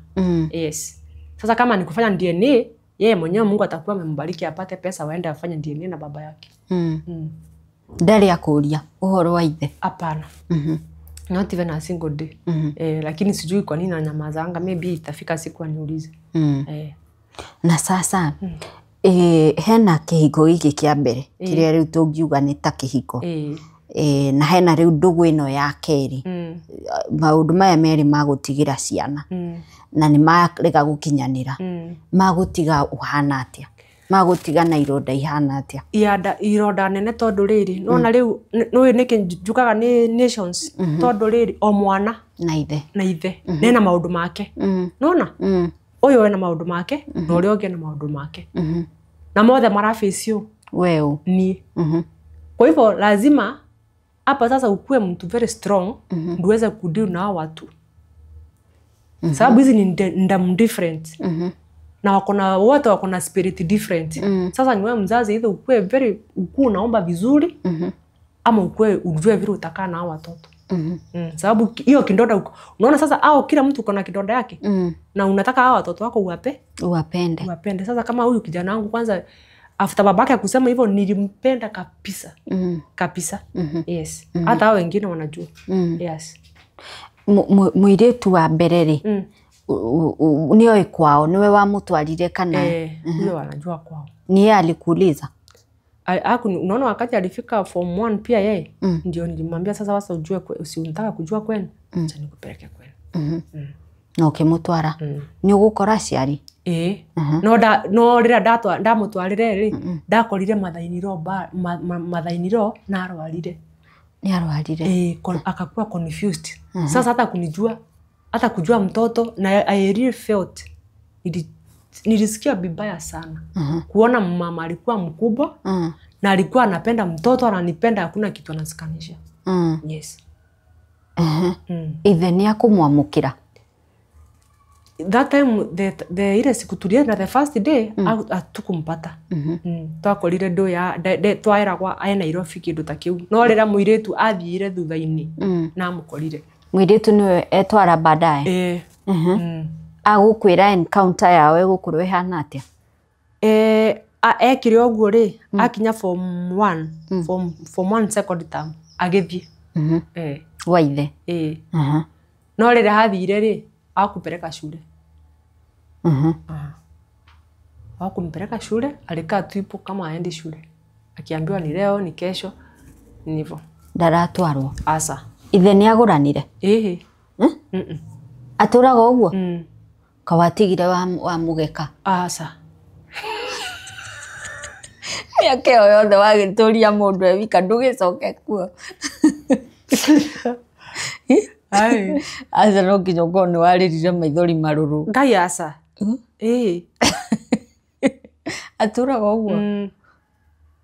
Yes. Sasa kama ni kufanya DNA yeye mwenyewe Mungu atakuwa amembariki apate pesa waende afanye DNA na baba yake. Ndarĩ akũria ũhoro wa ithe? Hapana. Not even a single day. Lakini sijui kwa nini ananyamazanga, maybe itafika siku aniulize. Na sasa hena kĩhiko gĩkĩ kĩa mbere kĩrĩa rĩu tũngiuga nĩ ta kĩhiko. Na hena rĩu ndũgũ ĩno ya kerĩ. Maũndũ maya merĩ magũtigĩra ciana. Na nĩ marega gũkinyanĩra. Magũtiga ũhana atĩa? Magũtiga na ironda ihana atĩa? Ironda nene tondũ rĩrĩ nona rĩu nĩũĩ nĩkĩ njugaga nĩ nations tondũ rĩrĩ o mwana na ithe na ithe nena maũndũ make. Nona ũyũ ena maũndũ make na ũrĩa ũngĩ ena maũndũ make. Na mothe maraface wewe niĩ. Kwa hivyo lazima hapa sasa ukue mtu very strong ndio uweze kudeal na hao watu. Sababu hizi ni ndamu different. Na wakona wote wakona spirit different. Sasa ni wewe mzazi either ukue very ukue unaomba vizuri ama ukue ujue vile utakaa na hao watoto. Sababu hiyo kidonda unaona sasa hao kila mtu uko na kidonda yake. Na unataka hao watoto wako uwapende. Uwapende. Sasa kama huyu kijana wangu kwanza after babake kusema hivyo nilimpenda kabisa. Kabisa. Yes. Hata hao wengine wanajua. Yes. Mũirĩtu wa mbere rĩ nĩoĩ kwao niwe wamũtwarire kana? Huyo anajua kwao. Ni yeye alikuuliza? Unaona wakati alifika form 1 pia yeye ndio nilimwambia sasa wasa ujue usiunataka kujua kwenu acha nikupeleke kwenu. Na ũkĩmũtwara nĩ ũgũkora aciari? No no rĩrĩa ndamũtwarire rĩ ndakorire mathainiro na arwarire. Nĩ arwarire. Akakuwa confused. Sasa hata kunijua hata kujua mtoto na I really felt nilisikia vibaya sana. Kuona mama alikuwa mkubwa na alikuwa anapenda mtoto ananipenda hakuna kitu anasikanisha. Yes. Ithe nĩ akũmwamũkĩra? That time the ile siku tulienda the first day hatukumpata. Twakorire ndo ya twaeragwa ae Nairobi kĩndũ ta kĩu. No rĩrĩa mũirĩtu athiire thutha-inĩ na amũkorire. Mũirĩtu nĩwe etwara baadaye? Agũkwĩra encounter yao ĩgũkorwo ĩhana atĩa? Ekire ũguo rĩ akinya form 1 form 1 second term agĩthiĩ. Wa ithe? No rĩrĩa hathire rĩ hakupeleka shule. Hakumpeleka shule, alikaa tu ipo kama aendi shule. Akiambiwa ni leo ni kesho ni hivyo. Ndaratwarwo? Asa. Ithe nĩ agũranire? Atũraga ũguo? Kawatigire wa mũgeka? Asa. Mĩaka ĩyo yothe wagĩtũria mũndũ e wika ndũgĩcoke kuo. Ai. Aca no nginya ũkorwo nĩ warĩrire maithori marũrũ. Ngai aca. Ĩĩ. Atũraga ũguo.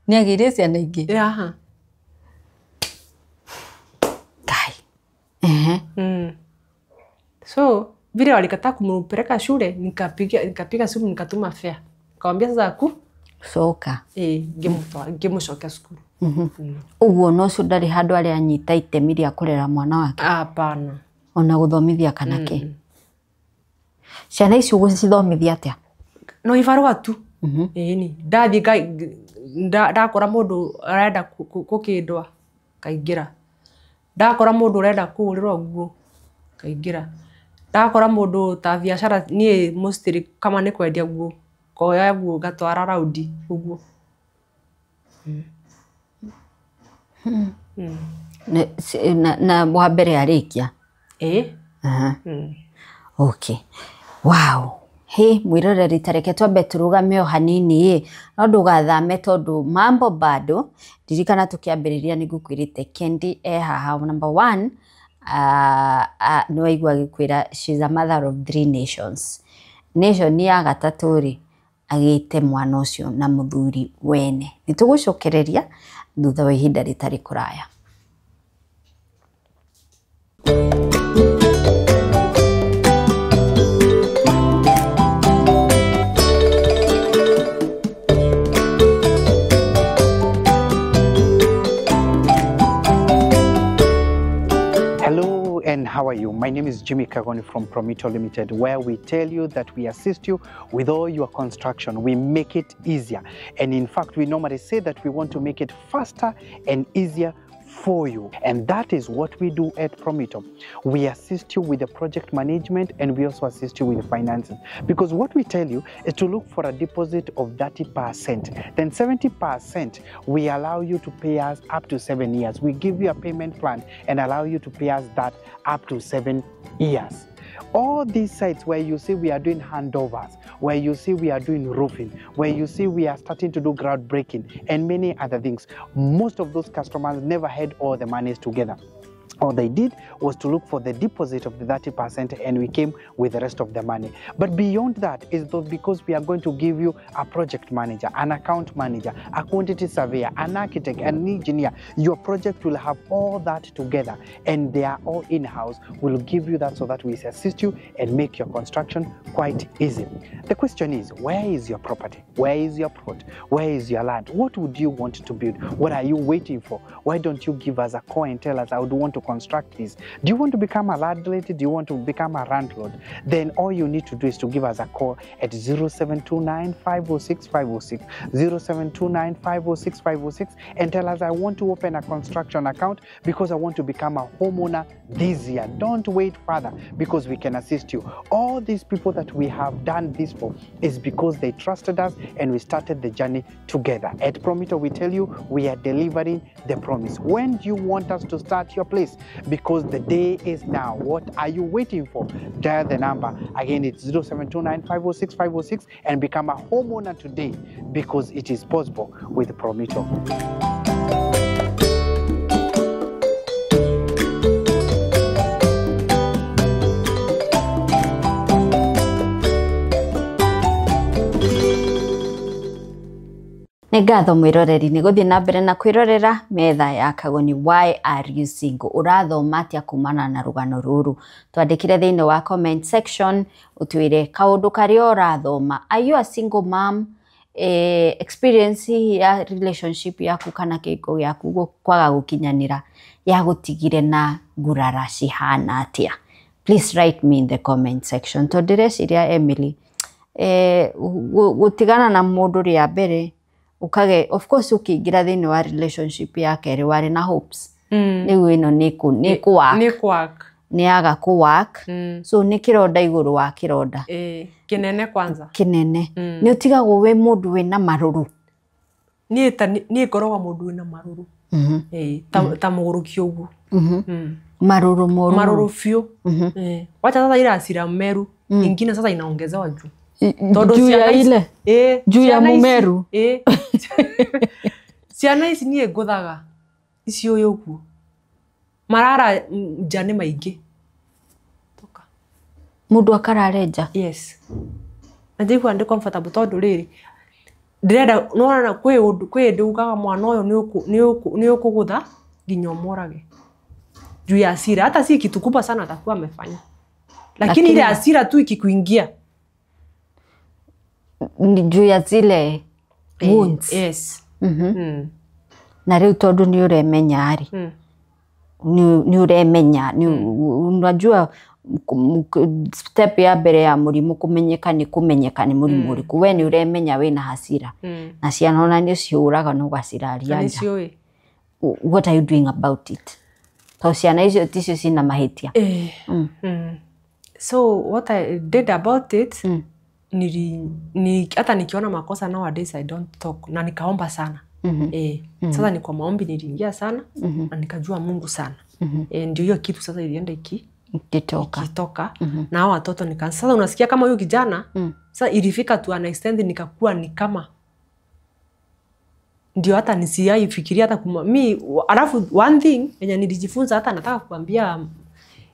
Nĩ agĩire ciana ingĩ. Yaha. Ngai. Ehe. So vile walikataa kumpeleka shule, nikapiga simu nikatuma fare. Nikamwambia sasa ku Coka. Ngĩmũcokia cukuru. Ũguo no ũcio ndarĩ handũ arĩa anyita itemi rĩa kũrera mwana wake. Hapana. Ona gũthomithia kana kĩ. Ciana ici ũgũcithomithia atĩa? No ibarũa tu. Ĩni ndathiĩ ndakora mũndũ arenda gũkĩndwa kaingĩra. Ndakora mũndũ ũrenda kũgũrĩrwo nguo kaingĩra. Ndakora mũndũ ta biacara niĩ mostly kama nĩ kwendia nguo koya nguo ngatwara raundi ũguo. Na wa mbere arĩkia? Ĩĩ. Okay. Wow. He mwĩroreri ta reke twambe tũrũgame o hanini ĩ no ndũgathame tondũ mambo bado. Ndirikana tũkĩambĩrĩria nĩ ngũkwĩrĩte Kendi e haha. Number one, nĩ waigua agĩkwĩra she's a mother of 3 nations. Nation ya gatatũ rĩ agĩte mwana ũcio na mũthuri wene. Nĩ tũgũcokereria thutha wa ihinda rĩtarĩ kũraya. Hello and how are you? My name is Jimmy Kagoni from Promito Limited, where we tell you that we assist you with all your construction. We make it easier. And in fact, we normally say that we want to make it faster and easier for you. And that is what we do at Promito. We assist you with the project management, and we also assist you with the finances. Because what we tell you is to look for a deposit of 30%. Then 70%, we allow you to pay us up to 7 years. We give you a payment plan and allow you to pay us that up to 7 years. All these sites where you see we are doing handovers, where you see we are doing roofing, where you see we are starting to do groundbreaking and many other things, most of those customers never had all the monies together. All they did was to look for the deposit of the 30%, and we came with the rest of the money. But beyond that is because we are going to give you a project manager, an account manager, a quantity surveyor, an architect, an engineer. Your project will have all that together, and they are all in-house. We'll give you that so that we assist you and make your construction quite easy. The question is, where is your property? Where is your plot? Where is your land? What would you want to build? What are you waiting for? Why don't you give us a call and tell us, I would want to construct this? Do you want to become a landlady? Do you want to become a landlord? Then all you need to do is to give us a call at 0729 506 506, 0729 506 506, and tell us, I want to open a construction account because I want to become a homeowner this year. Don't wait further, because we can assist you. All these people that we have done this for is because they trusted us and we started the journey together. At Promito, we tell you we are delivering the promise. When do you want us to start your place? Because the day is now. What are you waiting for? Dial the number. Again, it's 0729 506 506 and become a homeowner today, because it is possible with Promito. Nĩ ngatho mwĩroreri nĩ gũthiĩ na mbere na kwĩrorera metha ya Kagoni. Why are you single? Ũrathoma atĩa kumana na rũgano rũrũ? Twandĩkĩre thĩinĩ wa comment section ũtwĩre kaũndũ karĩa ũrathoma. Are you a single mom? Experience ya relationship yaku kana kĩhiko gĩaku kwaga gũkinyanĩra yagũtigire na ngurara cihana atĩa? Please write me in the comment section. Tondũ ndĩreciria Emily, gũtigana na mũndũ rĩa mbere ukage, of course ukiingira thĩinĩ wa relationship ya kerĩ warĩ na hopes rĩu ĩno nĩ kũ-work, nĩ yaga kũ-work, so nĩ kĩronda igũrũ wa kĩronda kĩnene kwanza kĩnene. Nĩ ũtigagwo wĩ mũndũ wĩna marũrũ. Niĩ ngoragwo mũndũ wĩna marũrũ ta mũgũrũki ũguo. Marũrũ moru, marũrũ biũ. Wacha sasa ile hasira Meru ingine sasa inaongezewa juu. Juu ya ile juu ya Mumeru. Ciana ici niĩ ngũthaga ici ũyũ ũguo marara nja nĩ maingĩ. Toka. Mũndũ akarare nja. Yes. Na njigua ndĩ comfortable tondũ rĩrĩ ndĩrenda nĩwona kwĩ ũndũ kwĩ hĩndĩ ugaga mwana ũyũ nĩ ũkũgũtha nginya ũmũrage juu ya hasira. Hata si kitu kubwa sana atakuwa amefanya, lakini ile hasira tu ikikuingia ni juu ya zile wounds. Yes. Na rĩu tondũ nĩ ũremenya rĩ, nĩ ũremenya, unajua step ya mbere ya mũrimũ kũmenyeka nĩ kũmenyeka nĩ mũrimũ ũrĩkũ. We nĩ ũremenya wĩna hasira na ciana ona nĩ ciũraga na ũgaciraria nja. What are you doing about it? Tondũ ciana icio ticio cina mahĩtia. So what I did about it, hata nikiona makosa nowadays I don't talk, na nikaomba sana. Sasa ni kwa maombi niliingia sana na nikajua Mungu sana. Ndio hiyo kitu sasa ilienda ikitoka. Na hao watoto nikaanza sasa, unasikia kama huyu kijana sasa ilifika tu an extent nikakuwa ni kama ndio hata nisiaifikiria hata mi. Alafu one thing yenye nilijifunza, hata nataka kuambia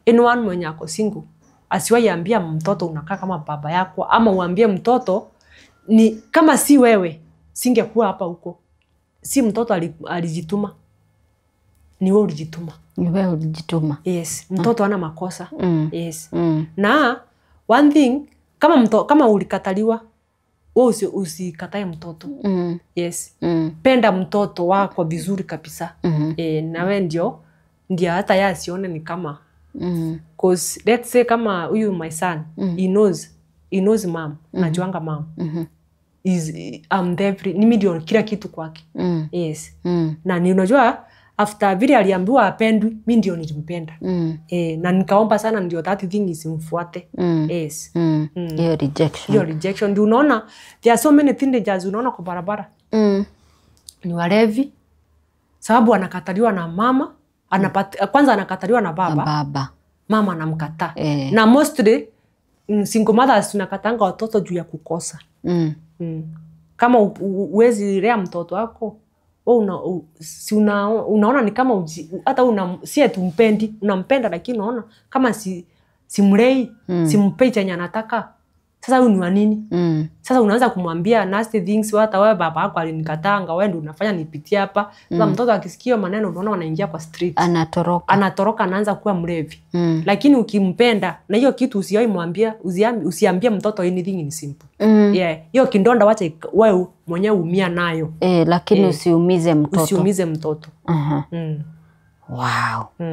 anyone mwenye ako single, asiwahi ambia mtoto unakaa kama baba yako, ama uambie mtoto ni kama si wewe singekuwa hapa huko. Si mtoto alijituma, ni wewe ulijituma. Ni wewe ulijituma. Yes, mtoto ana makosa. Yes. Na one thing, kama ulikataliwa, wewe usikatae mtoto. Yes. Penda mtoto wako vizuri kabisa. Na wewe ndio hata yeye asione ni kama. Cause let's say kama huyu my son, he knows mom, najuanga mom. I'm there, ni ndio kila kitu kwake. Yes. Na ni unajua after vile aliambiwa apendwi, mimi ndio nilimpenda. Na nikaomba sana ndio that thing isimfuate. Yes. Hiyo rejection. Hiyo rejection ndio unaona there are so many teenagers unaona kwa barabara. Ni walevi. Sababu anakataliwa na mama, kwanza anakataliwa na baba. Mama anamkataa. Na mostly single mothers tunakatanga watoto juu ya kukosa. Kama uwezi lea mtoto wako, unaona ni kama hata si eti umpendi, unampenda lakini unaona kama simlei, simpei chenye anataka. Sasa huyu ni wa nini? Sasa unaanza kumwambia nasty things, hata wewe baba yako alinikatanga, wewe ndio unafanya nipitie hapa. Sasa mtoto akisikia maneno unaona wanaingia kwa street. Anatoroka, anaanza kuwa mlevi. Lakini ukimpenda na hiyo kitu usiwahi mwambia, usiambie mtoto anything, ni simple. Yeah, hiyo kindonda wacha wewe mwenyewe umia nayo. Lakini usiumize mtoto. Usiumize mtoto. Wow.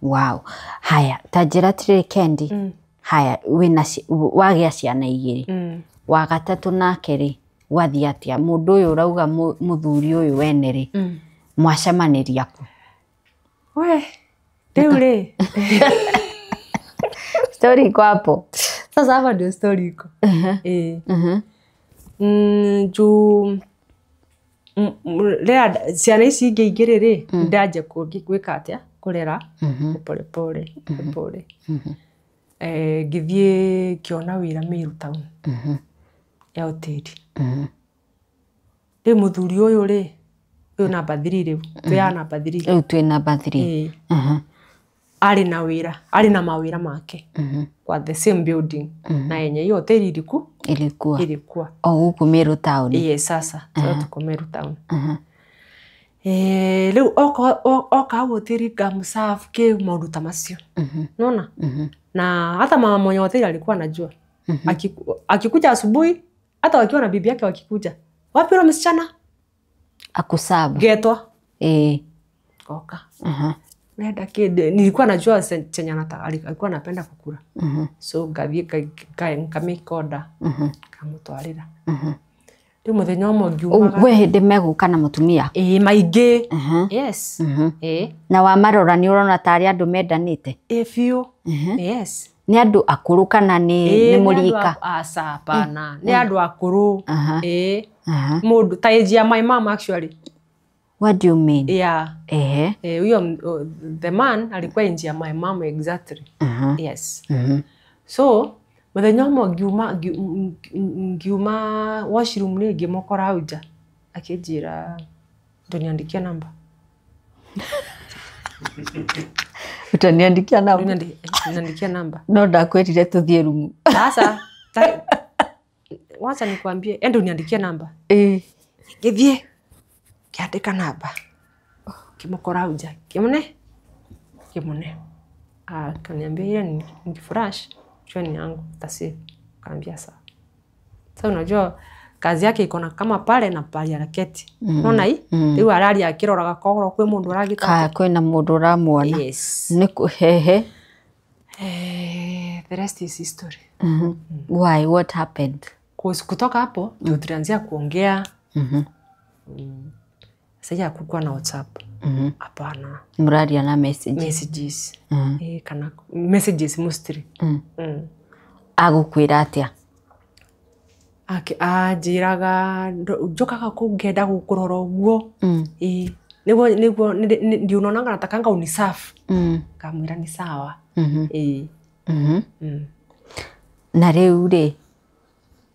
Wow. Haya, tajira tire Kendi. Haya, wina wagĩa ciana igĩrĩ. Wa gatatũ nake rĩ, gwathiĩ atĩa? Mũndũ ũyũ ũrauga mũthuri ũyũ wene rĩ, mwacemanĩria kũ? We, rĩu rĩ. Story iko hapo. Sasa hapa ndio story iko. Juu rĩa ciana ici ingĩ igĩrĩ rĩ, ndanja gwĩka atĩa? Kũrera pole pole pole. Ngĩthiĩ ngĩona wĩra Meru town ya hoteli. Rĩu mũthuri ũyũ rĩ, ũyũ namba 3 rĩu, twĩ ya namba 3. Rĩu twĩ namba 3. Arĩ na wĩra, arĩ na mawĩra make kwa the same building na yenye hiyo hoteli ilikuwa o gũkũ Meru town. Yes, sasa tuko Meru town. Rĩu oka hoteli ngamũserve kĩ maũndũ ta macio. Unaona? Na hata mama mwenye hoteli alikuwa anajua. Akikuja asubuhi, hata wakiwa na bibi yake wakikuja, wapi yule msichana? Akusabu. Getwa. Oka. Nenda kid, nilikuwa najua chenye alikuwa anapenda kukula. So ngathie ngamake order. Ngamutwarira. Rĩu mũthenya ũmwe ngiumaga. We hĩndĩ megũka na mũtumia? Maingĩ. Yes. Na wamarora nĩ ũrona tarĩ andũ mendanĩte? Biũ. Yes. Nĩ andũ akũrũ kana nĩ mũrika? Aca, hapana. Nĩ andũ akũrũ. Mũndũ ta age ya my mom actually. What do you mean? Yeah. Huyo the man alikuwa age ya my mom exactly. Yes. So Muthenya ũmwe ngiuma washroom nĩ ngĩmũkora hau nja akĩnjĩra ndũniandikia namba. Utaniandikia namba? Ndũniandikia namba. No ndakwĩrire tũthiĩ rumu. Sasa wacha nikwambie, enda uniandikie namba. Ngĩthiĩ ngĩandĩka namba ngĩmũkora hau nja ngĩmũne ngĩmũne. Akaniambia ile nikifurash jua ni yangu tasi. Kaambia sawa. Sasa unajua kazi yake iko na kama pale na pale araketi. Unaona hii? Rĩu araria akĩroraga kogoro kwĩ mũndũ ũragĩta. Ka kwĩna mũndũ ũramuona. Yes. Nĩ kũhehe. The rest is history. Why? What happened? Kutoka hapo ndio tulianzia kuongea. Sasa hakukuwa na WhatsApp. Hapana. Mũraria na message. Messages. Kana messages mostly. Agũkwĩra atĩa? Anjĩraga njũkaga kũu ngenda gũkũrora ũguo. Nĩguo nĩguo ndio unaonanga natakanga unisafu. Ngamwĩra ni sawa. Na rĩu rĩ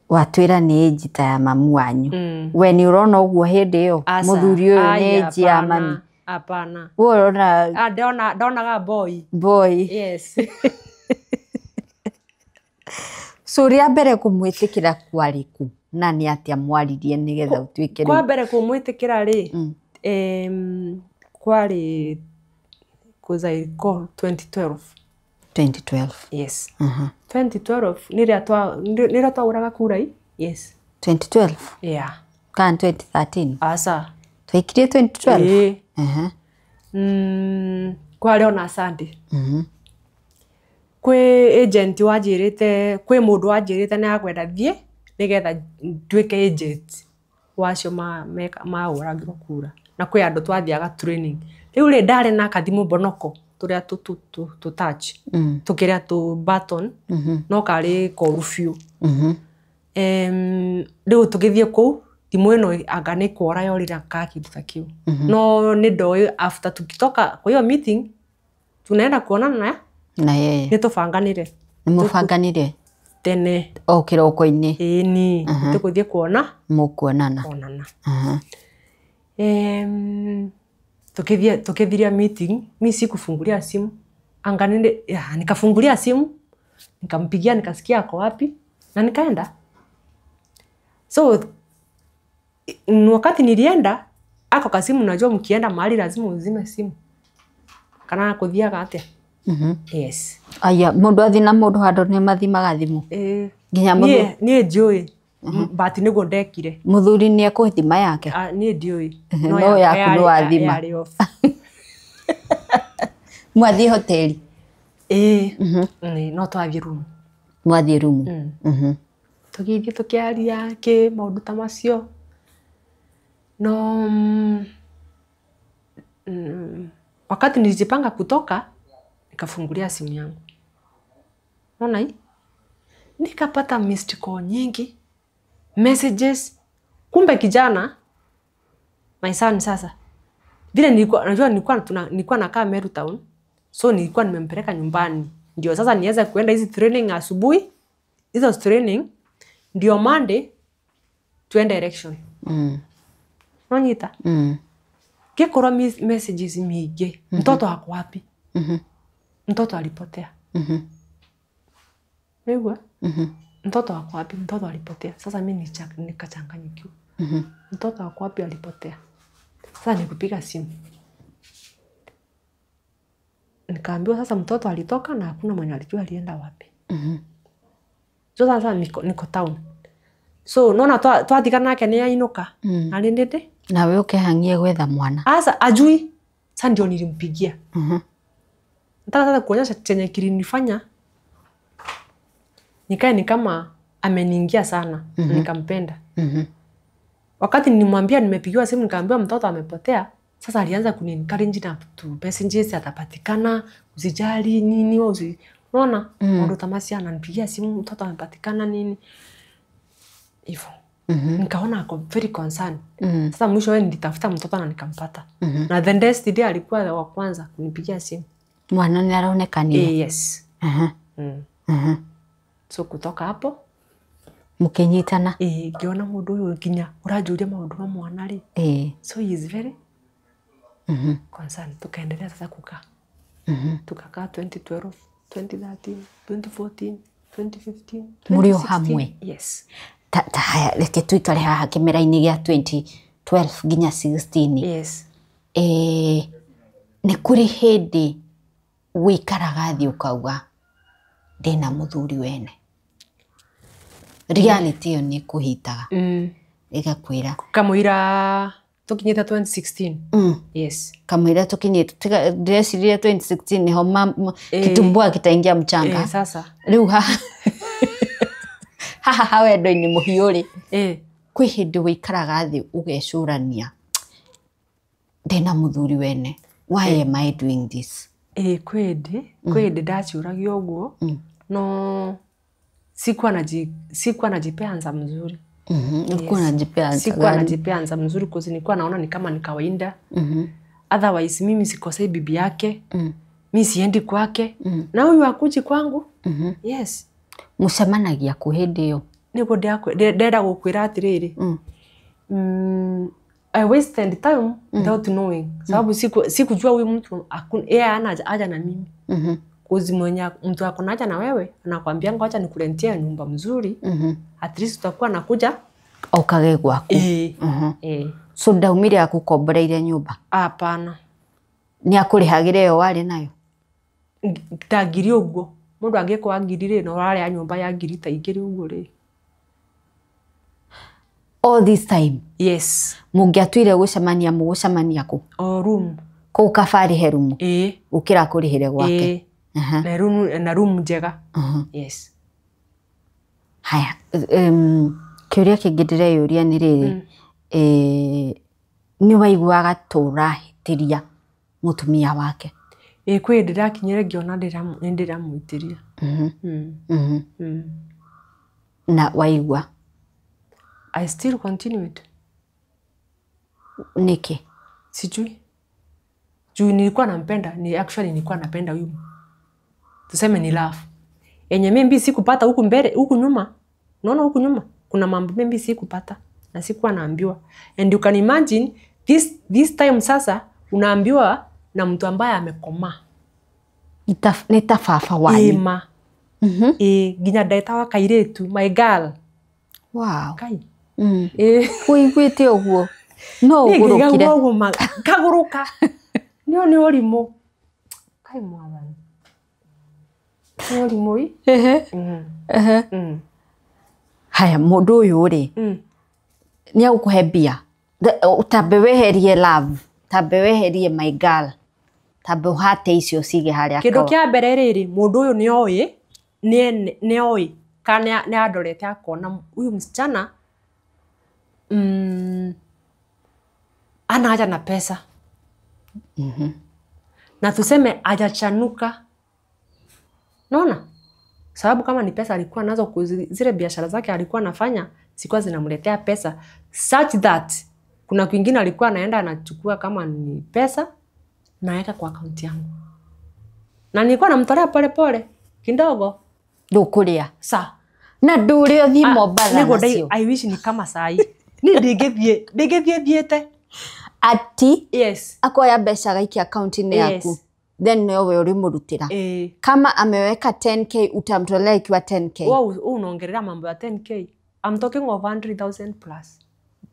watwĩra nĩ ĩnji ta ya mamu wanyu. We nĩ ũrona ũguo hĩndĩ ĩyo mũthuri ũyũ nĩ ĩnji ya mami? Hapana. We ũrona ndonaga boy. Boy. Yes. So rĩa mbere kũmwĩtĩkĩra kwarĩ kũ na nĩ atĩa mwaririe nĩgetha ũtuĩke Kwa mbere kũmwĩtĩkĩra rĩ kwarĩ cause I recall 2012. 2012. Yes. 2012 nĩrĩa twagũraga kura. Yes. 2012? Yeah. Kana 2013? Asa. Twaikirie 2012? Kwarĩ ona Sunday. Kwĩ agent wanjĩrĩte, kwĩ mũndũ wanjĩrĩte nĩ akwenda thiĩ nĩgetha nduĩke agent wacio mahũragĩrwo kura. Na kwĩ andũ twathiaga training. Rĩu rĩ ndarĩ na kathimũ mbonoko tũrĩa tũ touch tũkĩrĩa tũ button no karĩ koru biũ. Rĩu tũgĩthiĩ kũu thimũ ĩno anga nĩ kuora yorĩra ka kĩndũ ta kĩu. No nĩ ndoĩ after tukitoka kwa hiyo meeting tunaenda kuonana na yeye. Nĩ tũbanganire. Nĩ mũbanganire? Tene. O kĩroko-inĩ. Ĩni. Tũgũthiĩ kuona. Mũkuonana. Kuonana. Tukithiria meeting, mi sikufungulia simu. Anga nende, nikafungulia simu, nikampigia nikasikia ako wapi na nikaenda. So wakati nilienda ako kasimu, najua mkienda mahali lazima uzime simu. Kana kuthiaga atia? Yes. Aya, mundu athi na mundu handu ni mathimaga thimu. Nginya mundu nie njui. But niguo ndekire. Muthuri ni ekuthima yake? Nie ndiui. No yaku no athima. Mwathi hoteli? No twathi room. Mwathi room. Tugithie tukiaria ki maundu ta macio. No wakati nilijipanga kutoka nikafungulia simu yangu. Unaona hii? Nikapata missed call nyingi, messages. Kumbe kijana my son sasa. Vile nilikuwa najua nilikuwa nakaa Meru Town. So nilikuwa nimempeleka nyumbani. Ndio sasa niweze kuenda hizi training asubuhi. Hizo training ndio Monday tuende election. Unaniita? Kikora messages mingi. Mtoto ako wapi? Mtoto alipotea. Wewe? Mtoto ako wapi? Mtoto alipotea. Sasa mimi nikachanganyikiwa. Mtoto ako wapi alipotea? Sasa nikupiga simu. Nikaambiwa sasa mtoto alitoka na hakuna mwenye alijua alienda wapi. So sasa niko town. So naona twathikana nake ni ainuka. Alindende? Na wewe ukehangie gwetha mwana. Asa ajui. Sasa ndio nilimpigia. Nataka sasa kuonyesha chenye kilinifanya nikae ni kama ameniingia sana. Nikampenda. Wakati nilimwambia nimepigiwa simu nikaambiwa mtoto amepotea. Sasa alianza kuni-encourage na tu messages atapatikana, usijali nini wewe unaona? Ndo tamasi ananipigia simu mtoto amepatikana nini. Hivyo. Nikaona ako very concerned. Sasa mwisho wewe nilitafuta mtoto na nikampata. Na the next day alikuwa wa kwanza kunipigia simu. Mwana ni aronekania. Yes. So kutoka hapo Mũkĩnyitana. Ngĩona mũndũ ũyũ nginya ũranjũria maũndũ ma mwana rĩ. So he is very concerned. Tukaendelea sasa kukaa. Tukakaa 2012, 2013, 2014, 2015, Mũrĩ o 2016. hamwe? Yes. Ta haya, reke tuikare haha kĩmera-inĩ gĩa 2012 nginya 16. Yes. Nĩ kũrĩ hĩndĩ wĩikaraga thĩ ũkauga ndĩna mũthuri wene. Reality ĩyo nĩ ĩkũhitaga. Ĩgakwĩra. Kamũira tũkinyĩte 2016. Yes. Kamũira tũkinyĩte, ndĩreciria 2016 nĩho kitumbua kitaingia mchanga. Sasa. Rĩu haha haha wendo-inĩ mũhiũ rĩ. Kwĩ hĩndĩ wĩikaraga thĩ ũgecũrania ndĩna mũthuri wene. Why am I doing this? Kwĩ hĩndĩ ndaciũragia ũguo. No sikuwa najipea ansa mzuri. Ulikuwa unajipea ansa Sikuwa gani? najipea ansa mzuri cause nilikuwa naona ni kama ni kawaida. Otherwise mimi sikosei bibi yake. Mimi siendi kwake. Na huyu hakuji kwangu. Yes. Mũcemanagia kũ hĩndĩ ĩyo? Nĩguo ndĩrenda gũkwĩra atĩrĩrĩ. I wasted time without knowing. Sababu sikujua huyu mtu yeye hana haja na mimi. Cause mwenye mtu akona haja na wewe anakuambia ngoja nikurentie nyumba mzuri. At least utakuwa nakuja okage gwaku. So ndaumire akukomboreire nyumba? Hapana. Nĩ akũrĩhagĩra ĩyo warĩ nayo? Ta ngiri ũguo. Mũndũ angĩkwa ngiri rĩ, no ũrarĩa nyũmba ya ngiri ta igĩrĩ ũguo rĩ. All this time? Yes. Mũngĩatuire gũcemania mũgũcemania kũ? O room. Kũu kaba arĩhe rumu? Gũkĩra akũrĩhĩre gwake? Na room njega. Yes. Haya, kĩũria kĩngĩ ndĩreyũria nĩ rĩrĩ, nĩ waiguaga ta ũrahĩtĩria mũtumia wake? Kwĩ hĩndĩ ndakinyire ngĩona nĩ ndĩramũhĩtĩria. Na waigua? I still continued. Nĩkĩ? Sijui. Juu nilikuwa nampenda, ni actually nilikuwa napenda huyu. Tuseme ni love. Yenye mimi sikupata huku mbele, huku nyuma. Unaona huku nyuma kuna mambo mimi sikupata na sikuwa naambiwa. And you can imagine this time sasa unaambiwa na mtu ambaye amekomaa. Ni ta baba wanyu. Ema. Nginya ndetawa kairĩtu, my girl. Wow. Kai. Ũiguĩte ũguo? No ũgũrũkire. Ngagũrũka. Nĩo nĩ ũrimũ. Kai mwathani. Nĩ ũrimũ ĩ? Haya, mũndũ ũyũ rĩ, nĩ agũkũhe mbia. Tambe weherie love, tambe weherie my girl, tambe ũhate icio cige harĩa. Kĩndũ kĩa mbere rĩrĩ, mũndũ ũyũ nĩ oĩ, nĩ oĩ kana nĩ andorete akona huyu msichana ana haja na pesa. Na tuseme hajachanuka. Naona? Sababu kama ni pesa alikuwa nazo, zile biashara zake alikuwa anafanya zilikuwa zinamletea pesa such that kuna kwingine alikuwa anaenda anachukua kama ni pesa naeka kwa akaunti yangu. Na nilikuwa namtolea pole pole kidogo. Ndũkũrĩa. Sa. Na ndũrĩ ũthiĩ Mombatha nacio. I wish ni kama saa hii. Ni ndingĩthiĩ thiĩte. Ati? Yes. Akoya mbeca agaikia akaunti-inĩ yaku. Then nowe ulimurutira. Kama ameweka 10K utamtolea ikiwa 10K. Wewe unaongelea mambo ya 10K. I'm talking of 100,000 plus.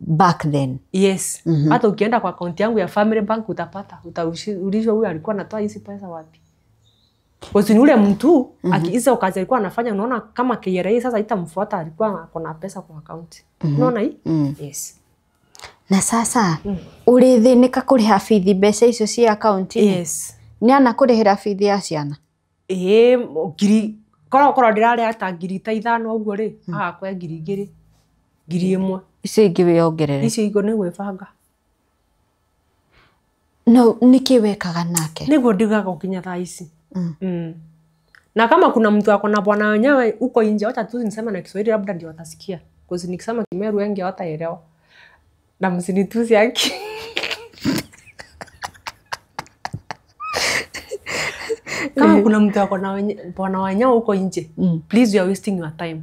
Back then. Yes. Hata ukienda kwa akaunti yangu ya Family Bank utapata. Utaulizwa huyu alikuwa anatoa hizi pesa wapi. Kwa sababu yule mtu akiiza kazi alikuwa anafanya, unaona kama KRA sasa itamfuata, alikuwa akona pesa kwa akaunti. Unaona hii? Yes. Na sasa urithinika kuriha bithi mbeca icio cia akaunti? Yes. Nĩ anakũrĩhĩra bithi ya ciana? Ngiri korwo ndĩrarĩa ta ngiri ta ithano ũguo rĩ, agakũhe ngiri igĩrĩ, ngiri ĩmwe. Icio ingĩ wĩongerere. Icio ingĩ nĩ gwĩbanga. No nĩkĩ wekaga nake? Nĩguo ndigaga gũkinya thaa ici. Na kama kuna mtu akona bwana wenyewe huko nje, wacha tu niseme na Kiswahili labda ndio watasikia. Because nikisema Kimeru wengi hawataelewa. Na msinitusi haki. Kama kuna mtu ako na bwana wanyao huko nje, please, you are wasting your time.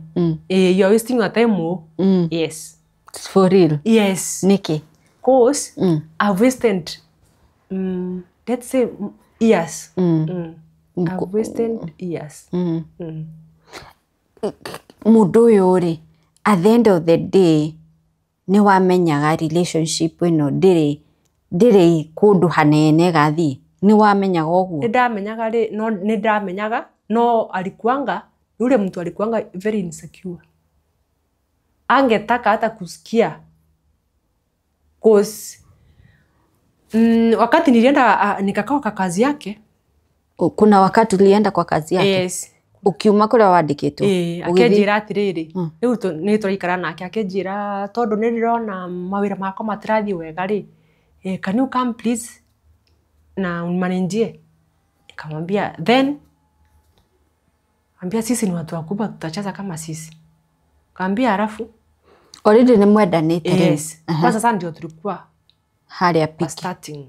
You are wasting your time. Oh. Yes. It's for real. Yes. Niki. Cause I've wasted let's say years. I've wasted years. Mundu uyu ri, at the end of the day, ni wamenyaga relationship ino ndiri kundu hanene gathi, ni wamenyaga uguo? Nindamenyaga ri, no nindamenyaga, no alikuanga yule mtu alikuanga very insecure, angetaka hata kusikia, cause wakati nilienda nikakaa kwa kazi yake. Kuna wakati ulienda kwa kazi yake? Yes. Ukiuma kuria wandikitwo? Akenjira atiriri, riu ni turaikara nake, akenjira tondu ni ndirona mawira makwa matirathie wega ri, can you come please na unimanenjie? Nikamwambia then, ambia sisi ni watu wakubwa, tutacheza kama sisi. Kaambia alafu already ni mwendanite? Yes. Kwanza sasa ndio tulikuwa haria piki starting.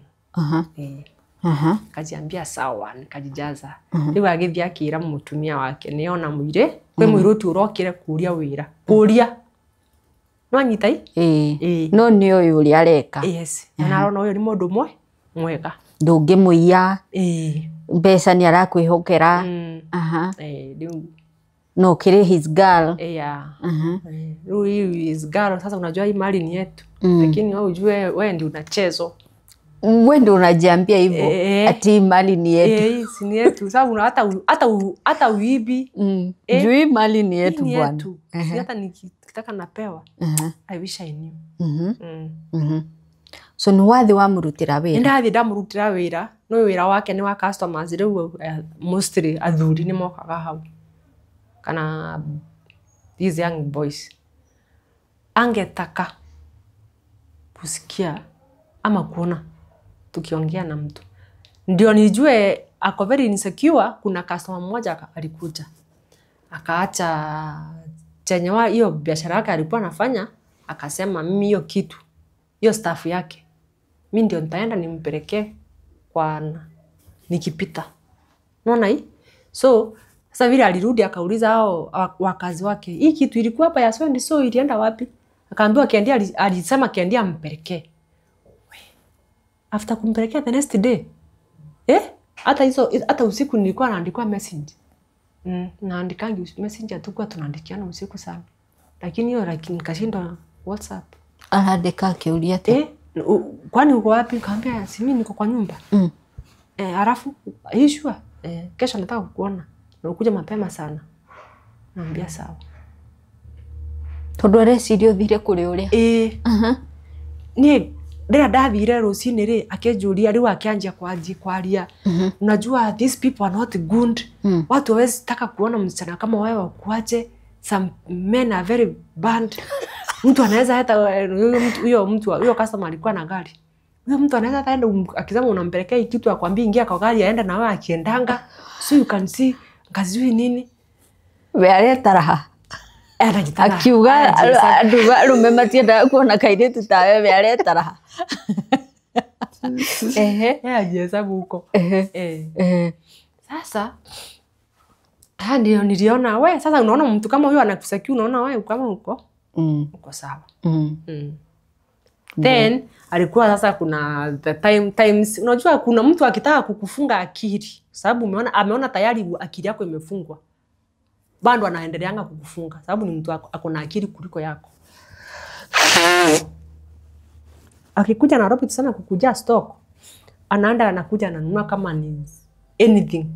Kajiambia sawa, nikajijaza. Riu agithia akira mutumia wake, niona mwire kwi mwirutu urokire kuria wira. Kuria. No nyitai? No ni uyu uria areka. Yes. Na arona uyu ni mundu mwega. Ndungimuiya. Mbeca ni arakwihokera. Riu no kiri his girl. Yeah. Riu his girl, sasa unajua hii mali ni yetu. Lakini wewe ujue wewe ndio unachezo. Wewe ndio unajiambia hivyo ati mali ni yetu. Si ni yetu. Sababu hata uibi. Juu mali ni yetu bwana. Si hata nikitaka napewa. I wish I knew. So ni wathi wa murutira wira? Ndathi ndamurutira wira. No wira wake ni wa customers riu, mostly athuri ni mokaga hau. Kana these young boys. Angetaka kusikia ama kuona tukiongea na mtu. Ndio nijue ako very insecure. Kuna customer mmoja alikuja. Akaacha chenye hiyo biashara yake alikuwa anafanya, akasema mimi hiyo kitu, hiyo staff yake, mimi ndio nitaenda nimpelekee kwa nikipita. Unaona hii? So sasa vile alirudi akauliza hao wakazi wake, hii kitu ilikuwa hapa ya so so ilienda wapi? Akaambiwa Kiandia, alisema Kiandia ampelekee. After kumpelekea the next day, hata hizo hata usiku nilikuwa naandikwa message. Naandikangi message, hatakuwa tunaandikiana usiku sana. Lakini hiyo nikashindwa WhatsApp. Araandika akiuria ati kwani uko wapi? Nikamwambia si mimi niko kwa nyumba. Alafu are you sure? Kesho nataka kukuona. Na ukuja mapema sana. Naambia sawa. Tondu areciria uthire kuri uria. Ni rĩrĩa ndathire rũcinĩ rĩ, akĩnjũria rĩu akĩanjia kwaria. Unajua these people are not good. Watu hawezi taka kuona msichana kama wewe wakuache. Some men are very bad. Mtu anaweza hata huyo mtu huyo customer alikuwa na gari. Huyo mtu anaweza hata enda akizama unampelekea kitu akwambia ingia kwa gari aenda na wewe akiendanga. So you can see ngazui nini. We aretaraha. Akiuga andu arume matiendaga kuona kairitu tawe, we aretaraha. Ajihesabu huko. Sasa ndio niliona we sasa unaona mtu kama huyo anakusaki, unaona wewe kama uko uko sawa. Then alikuwa sasa kuna the times unajua kuna mtu akitaka kukufunga akili sababu umeona ameona tayari akili yako imefungwa. Bado anaendeleanga kukufunga sababu ni mtu ako na akili kuliko yako. Akikuja Nairobi tuseme kukuja stock, anaenda anakuja ananunua kama ni anything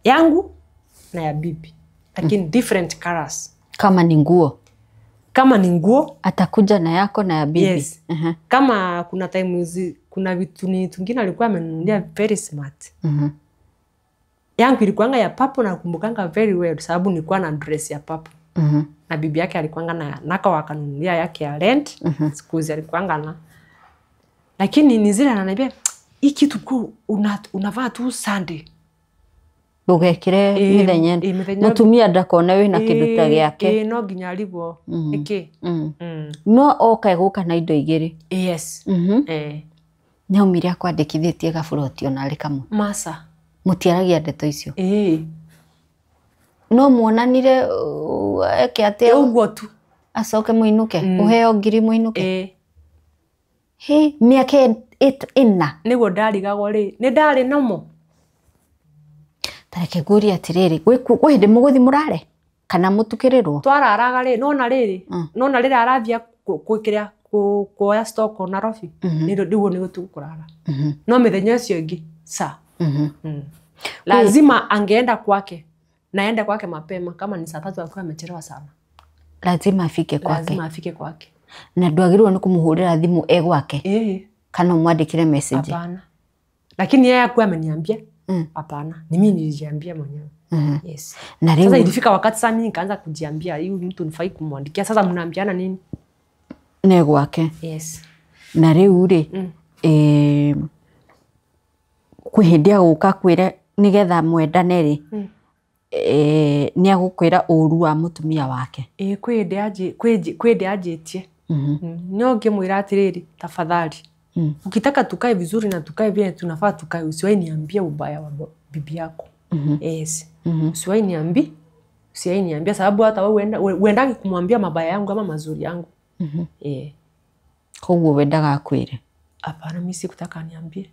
yangu na ya bibi, lakini different colors. Kama ni nguo. Kama ni nguo atakuja na yako na ya bibi. Yes. Kama kuna time kuna vitu ni tungine alikuwa amenunulia very smart. Yangu ilikuanga ya papo na kumbukanga very well sababu nilikuwa na dress ya papo. Na bibi yake alikuanga na naka wakanunulia yake ya rent. Siku hizi alikuanga na. Lakini ni zile ananiambia hii kitu ku unavaa tu Sunday. Ndugekire mithenya mutumia ndakone wina kindu ta giake. No nginya arigwo niki. No oka guka na indo igiri. Yes. Nĩaumire akwandĩkithĩtie gaburoti ona arĩ kamwe. Masa. Mũtiaragia ndeto icio? Ĩĩ. No muonanire eke atĩa? Ũguo tu. Acoke mũinũke? Ũheo ngiri mũinũke? Ĩĩ. Hĩ, mĩaka ĩna? Nĩguo ndarigagwo rĩ, nĩ ndarĩ nomo. Tareke ngũrie atĩrĩrĩ, gwĩ hĩndĩ mũgũthiĩ mũrare? Kana mũtukĩrĩrwo? Twararaga rĩ, nona rĩrĩ, nona rĩrĩa arathiĩ kũrĩa kuoya stock Nairobi, nĩguo nĩguo tũkũrara. No mĩthenya ĩcio ĩngĩ, sa. Lazima angeenda kwake, na aende kwake mapema, kama ni saa 3 akiwa amechelewa sana. Lazima afike kwake. Lazima afike kwake. Na ndwagĩrĩirwo nĩ kũmũhũrĩra thimũ e gwake? Ĩĩ. Kana ũmwandĩkĩre message? Hapana. Lakini yeye hakuwa ameniambia. Hapana, ni mimi nilijiambia mwenyewe. Yes. Na sasa rĩu ilifika wakati sasa mimi nikaanza kujiambia huyu mtu nifai kumwandikia. Sasa mnaambiana nini? Ne gwake. Yes. Na rĩu rĩ, kwĩ hĩndĩ agũka kwĩre nĩgetha mwendane rĩ, nĩ agũkwĩra ũru wa mũtumia wake? Ĩĩ, kwĩ hĩndĩ anjĩtie. No ngĩmwĩra atĩrĩrĩ, tafadhali. Ukitaka tukae vizuri na tukae vile tunafaa tukae, usiwahi niambie ubaya wa bibi yako. Yes. Usiwahi niambie sababu hata wewe uendangi kumwambia mabaya yangu ama mazuri yangu. Koguo wendaga akwĩre? Hapana, mimi sikutaka aniambie.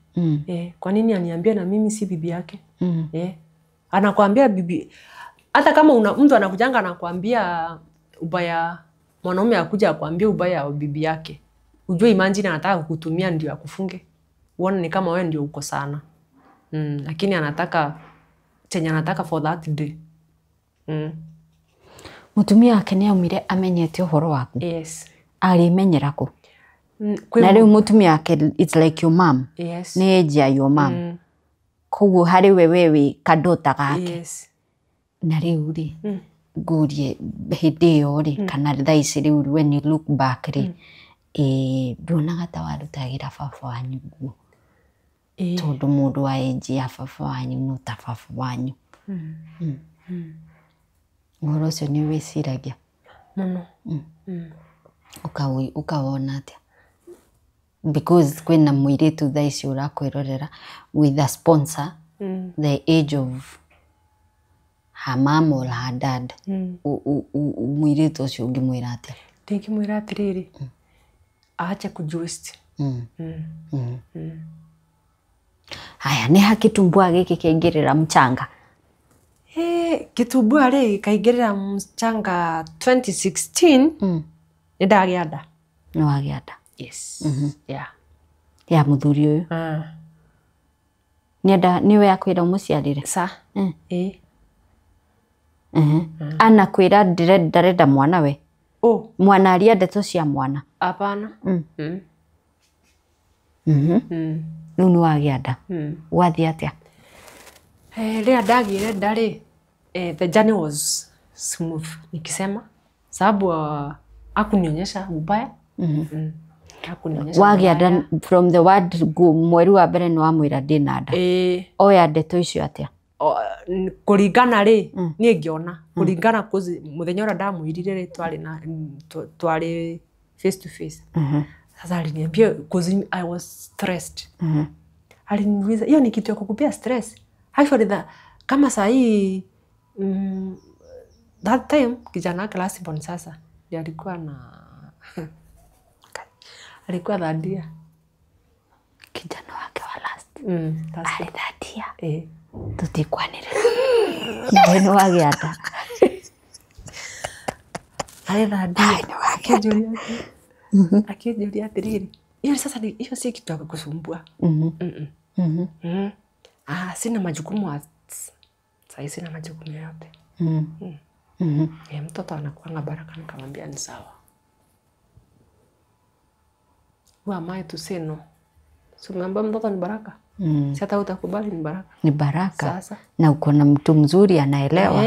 Kwa nini aniambie na mimi si bibi yake? Anakuambia bibi, hata kama mtu anakujanga anakuambia ubaya, mwanaume akuja akwambia ubaya wa bibi yake, ujue imagine anataka kukutumia ndio akufunge. Uone ni kama wewe ndio uko sana. Lakini anataka chenye anataka for that day. Mutumia wake nĩ aumire amenyete ũhoro waku? Yes. Arĩmenyera kũ? Na rĩu mutumia wake it's like your mom. Yes. Nĩ age ya your mom. Koguo harĩ we we wĩ kadota gake. Yes. Na rĩu rĩ, ngũrie hĩndĩ ĩyo rĩ, kana thaa ici rĩu when you look back rĩ, nduonaga ta warutagĩra baba wanyu nguo? Tondũ mũndũ wa age ya baba wanyu no ta baba wanyu. Ũhoro ũcio nĩ wĩciragia? Mũno. Ũkawona atĩa? Because kwĩna mũirĩtu thaa ici ũrakwĩrorera with a sponsor, the age of her mom or her dad. Mũirĩtu ũcio ũngĩmwĩra atĩa? Ndingĩmwĩra atĩrĩrĩ, aache kujiwaste. Haya, nĩ ha kĩtumbua gĩkĩ kĩaingĩrĩra mchanga? Kĩtumbua rĩ kaingĩrĩra mchanga 2016. Nĩ ndagĩa nda. Nĩ wagĩa nda? Yes. Yeah. Ya mũthuri ũyũ? Nĩ nĩwe akwĩra ũmũciarĩre? Sa. Ĩĩ. Anakwĩra ndarenda mwana we? Oh. Mwana aria ndeto cia mwana? Hapana. Rĩu nĩ wagĩa nda. Gwathiĩ atĩa? Rĩrĩa ndagĩire nda rĩ, the journey was smooth nikisema, sababu hakunionyesha ubaya. Hakunionyesha Wagĩa ubaya. nda from the word go, mweri wa mbere nĩ wamwĩra ndĩna nda. Oya ndeto icio atĩa? Kũringana rĩ, niĩ ngĩona kũringana mũthenya ũrĩa ndamwĩrire rĩ, twarĩ face to face. Sasa aliniambia, cause I was stressed. Aliniuliza, hiyo ni kitu ya kukupea stress? Actually, kama saa hii, that time kijana wake last born sasa ndiye alikuwa na alikuwa dhadia. Kijana wake wa last. Last. Arĩ dhadia. Tũtikwanĩrĩra. Nawe nĩ wagĩa nda. Arĩ dhadia. Akĩnjũria atĩrĩrĩ, hiyo sasa ni hiyo si kitu ya kukusumbua. Sina majukumu sasa, sina majukumu yote. Mtoto anakuanga baraka, nikamwambia ni sawa. Who am I to say no? So umeambiwa mtoto ni baraka. Si hata utakubali ni baraka. Ni baraka. Sasa. Na uko na mtu mzuri anaelewa.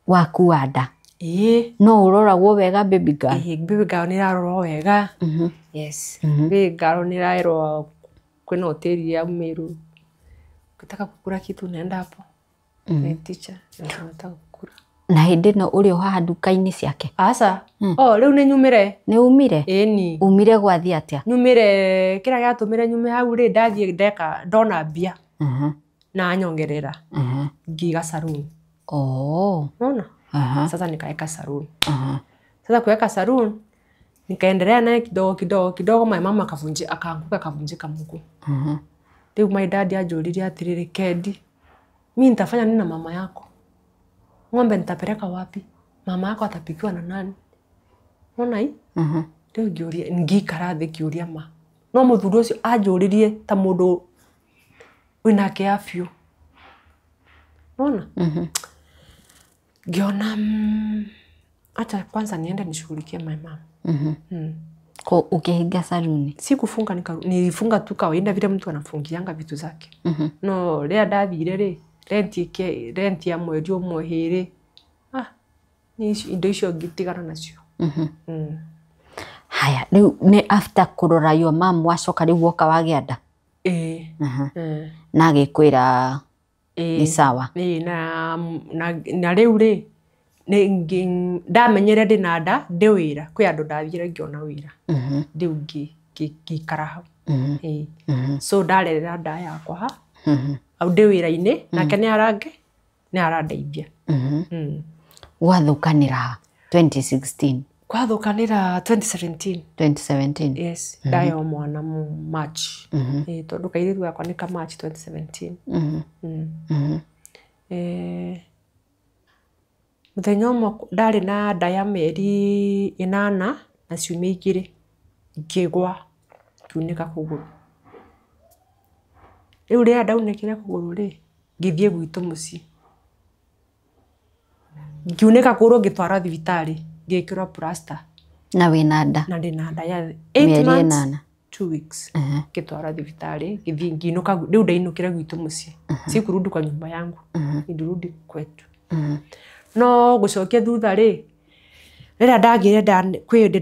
Wakuwa nda. No ũroragwo wega baby girl. Baby girl nĩ ĩrarorwo wega. Yes. Baby girl nĩ ĩrarorwo kwĩna hoteli ya Meru. Ukitaka kukula kitu unaenda hapo. Ni teacher, unataka kukula. Na hĩndĩ ĩno ũrĩ o haha nduka-inĩ ciake? Aca. Oh, rĩu nĩ nyumĩre. Nĩ umire? Ĩni. Umire gwathiĩ atĩa? Nyumĩre, kĩrĩa gĩatũmire nyume hau rĩ, ndathiĩ ndeka ndona mbia. Na anyongerera. Ngiga saluni. Oh. Unaona? Sasa nikaweka saluni. Sasa kuweka saluni nikaendelea naye kidogo kidogo kidogo, my mama akavunjika, akaanguka akavunjika mguu. Rĩu my dad anjũririe atĩrĩrĩ, Kendi, mi nitafanya nini na mama yako? Ng'ombe nitapeleka wapi? Mama yako atapikiwa na nani? Unaona hii? Rĩu ngĩũria, ngĩikara thĩ ngĩũria ma. No mũthuri ũcio anjũririe ta mũndũ wĩna kĩeha biũ. Unaona? Ngiona acha kwanza niende nishughulikie my mom. Ko ukihinga saluni? Sikufunga, nilifunga tu kawaida vile mtu anafungianga vitu zake. No rĩrĩa ndathire rĩ, rent ya mweri ũmwe hĩrĩ. Ni indo icio ngĩtigana nacio. Haya, rĩu nĩ after kũrora your mom wacoka rĩu woka wagĩa nda? Ĩĩ. Na agĩkwĩra nĩ sawa. Ĩĩ, na rĩu rĩ ndamenyere ndĩ na nda ndĩ wĩra, kwĩ andũ ndathire ngĩona wĩra. Rĩu ngĩikara hau. Ĩĩ. So ndarerera nda yakwa ha hau ndĩ wĩra-inĩ, nake nĩ arandeithia. Gwathũkanĩra 2016? Gwathũkanĩra 2017. 2017. Yes, ndaheo mwana March. Ĩĩ, tondũ kairĩtu gakwa nĩ ka March 2017. Mũthenya ũmwe ndarĩ na nda ya mĩeri 8 na ciumia 2, ngĩgwa ngiunĩka kũgũrũ. Rĩu rĩrĩa ndaunĩkire kũgũrũ rĩ, ngĩthiĩ gwitũ mũciĩ. Ngiunĩka kũgũrũ ngĩtwarwo thibitarĩ, ngĩkĩrwo plaster. Na wĩna nda? Na ndĩna nda ya 8 Mĩeri months, 8. 2 weeks. Ngĩtwarwo thibitarĩ, ngĩthiĩ ngĩinũka, rĩu ndainũkire gwitũ mũciĩ. Sikurudi kwa nyumba yangu, nilirudi kwetu. No gũcokia thutha rĩ, rĩrĩa ndagĩire nda kwĩ hĩndĩ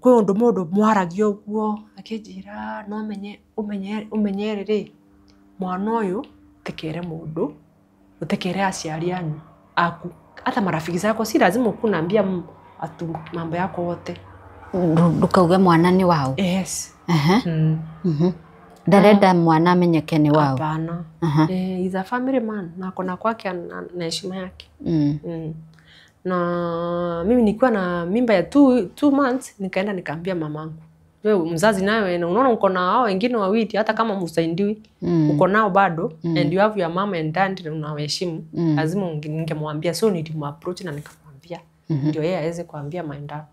kwĩ ũndũ mũndũ mwaragia ũguo akĩnjĩra no menye ũmenye rĩ, mwana ũyũ ũtikere mũndũ, ũtikere aciari anyu aku, hata marafiki zako, si lazima ukunaambia atu mambo yako wote. Ndũkauge mwana nĩ wao? Yes. Ndarenda mwana amenyeke nĩ wao? Hapana. He's a family man na akona kwake na heshima yake. Na mimi nilikuwa na mimba ya 2 months, nikaenda nikaambia mamangu. Wewe mzazi nawe na unaona uko na hao wengine wawili, hata kama msaidiwi, uko nao bado, and you have your mom and dad na unawaheshimu, lazima ningemwambia. So nilimapproach na nikamwambia ndio yeye aweze kuambia my dad.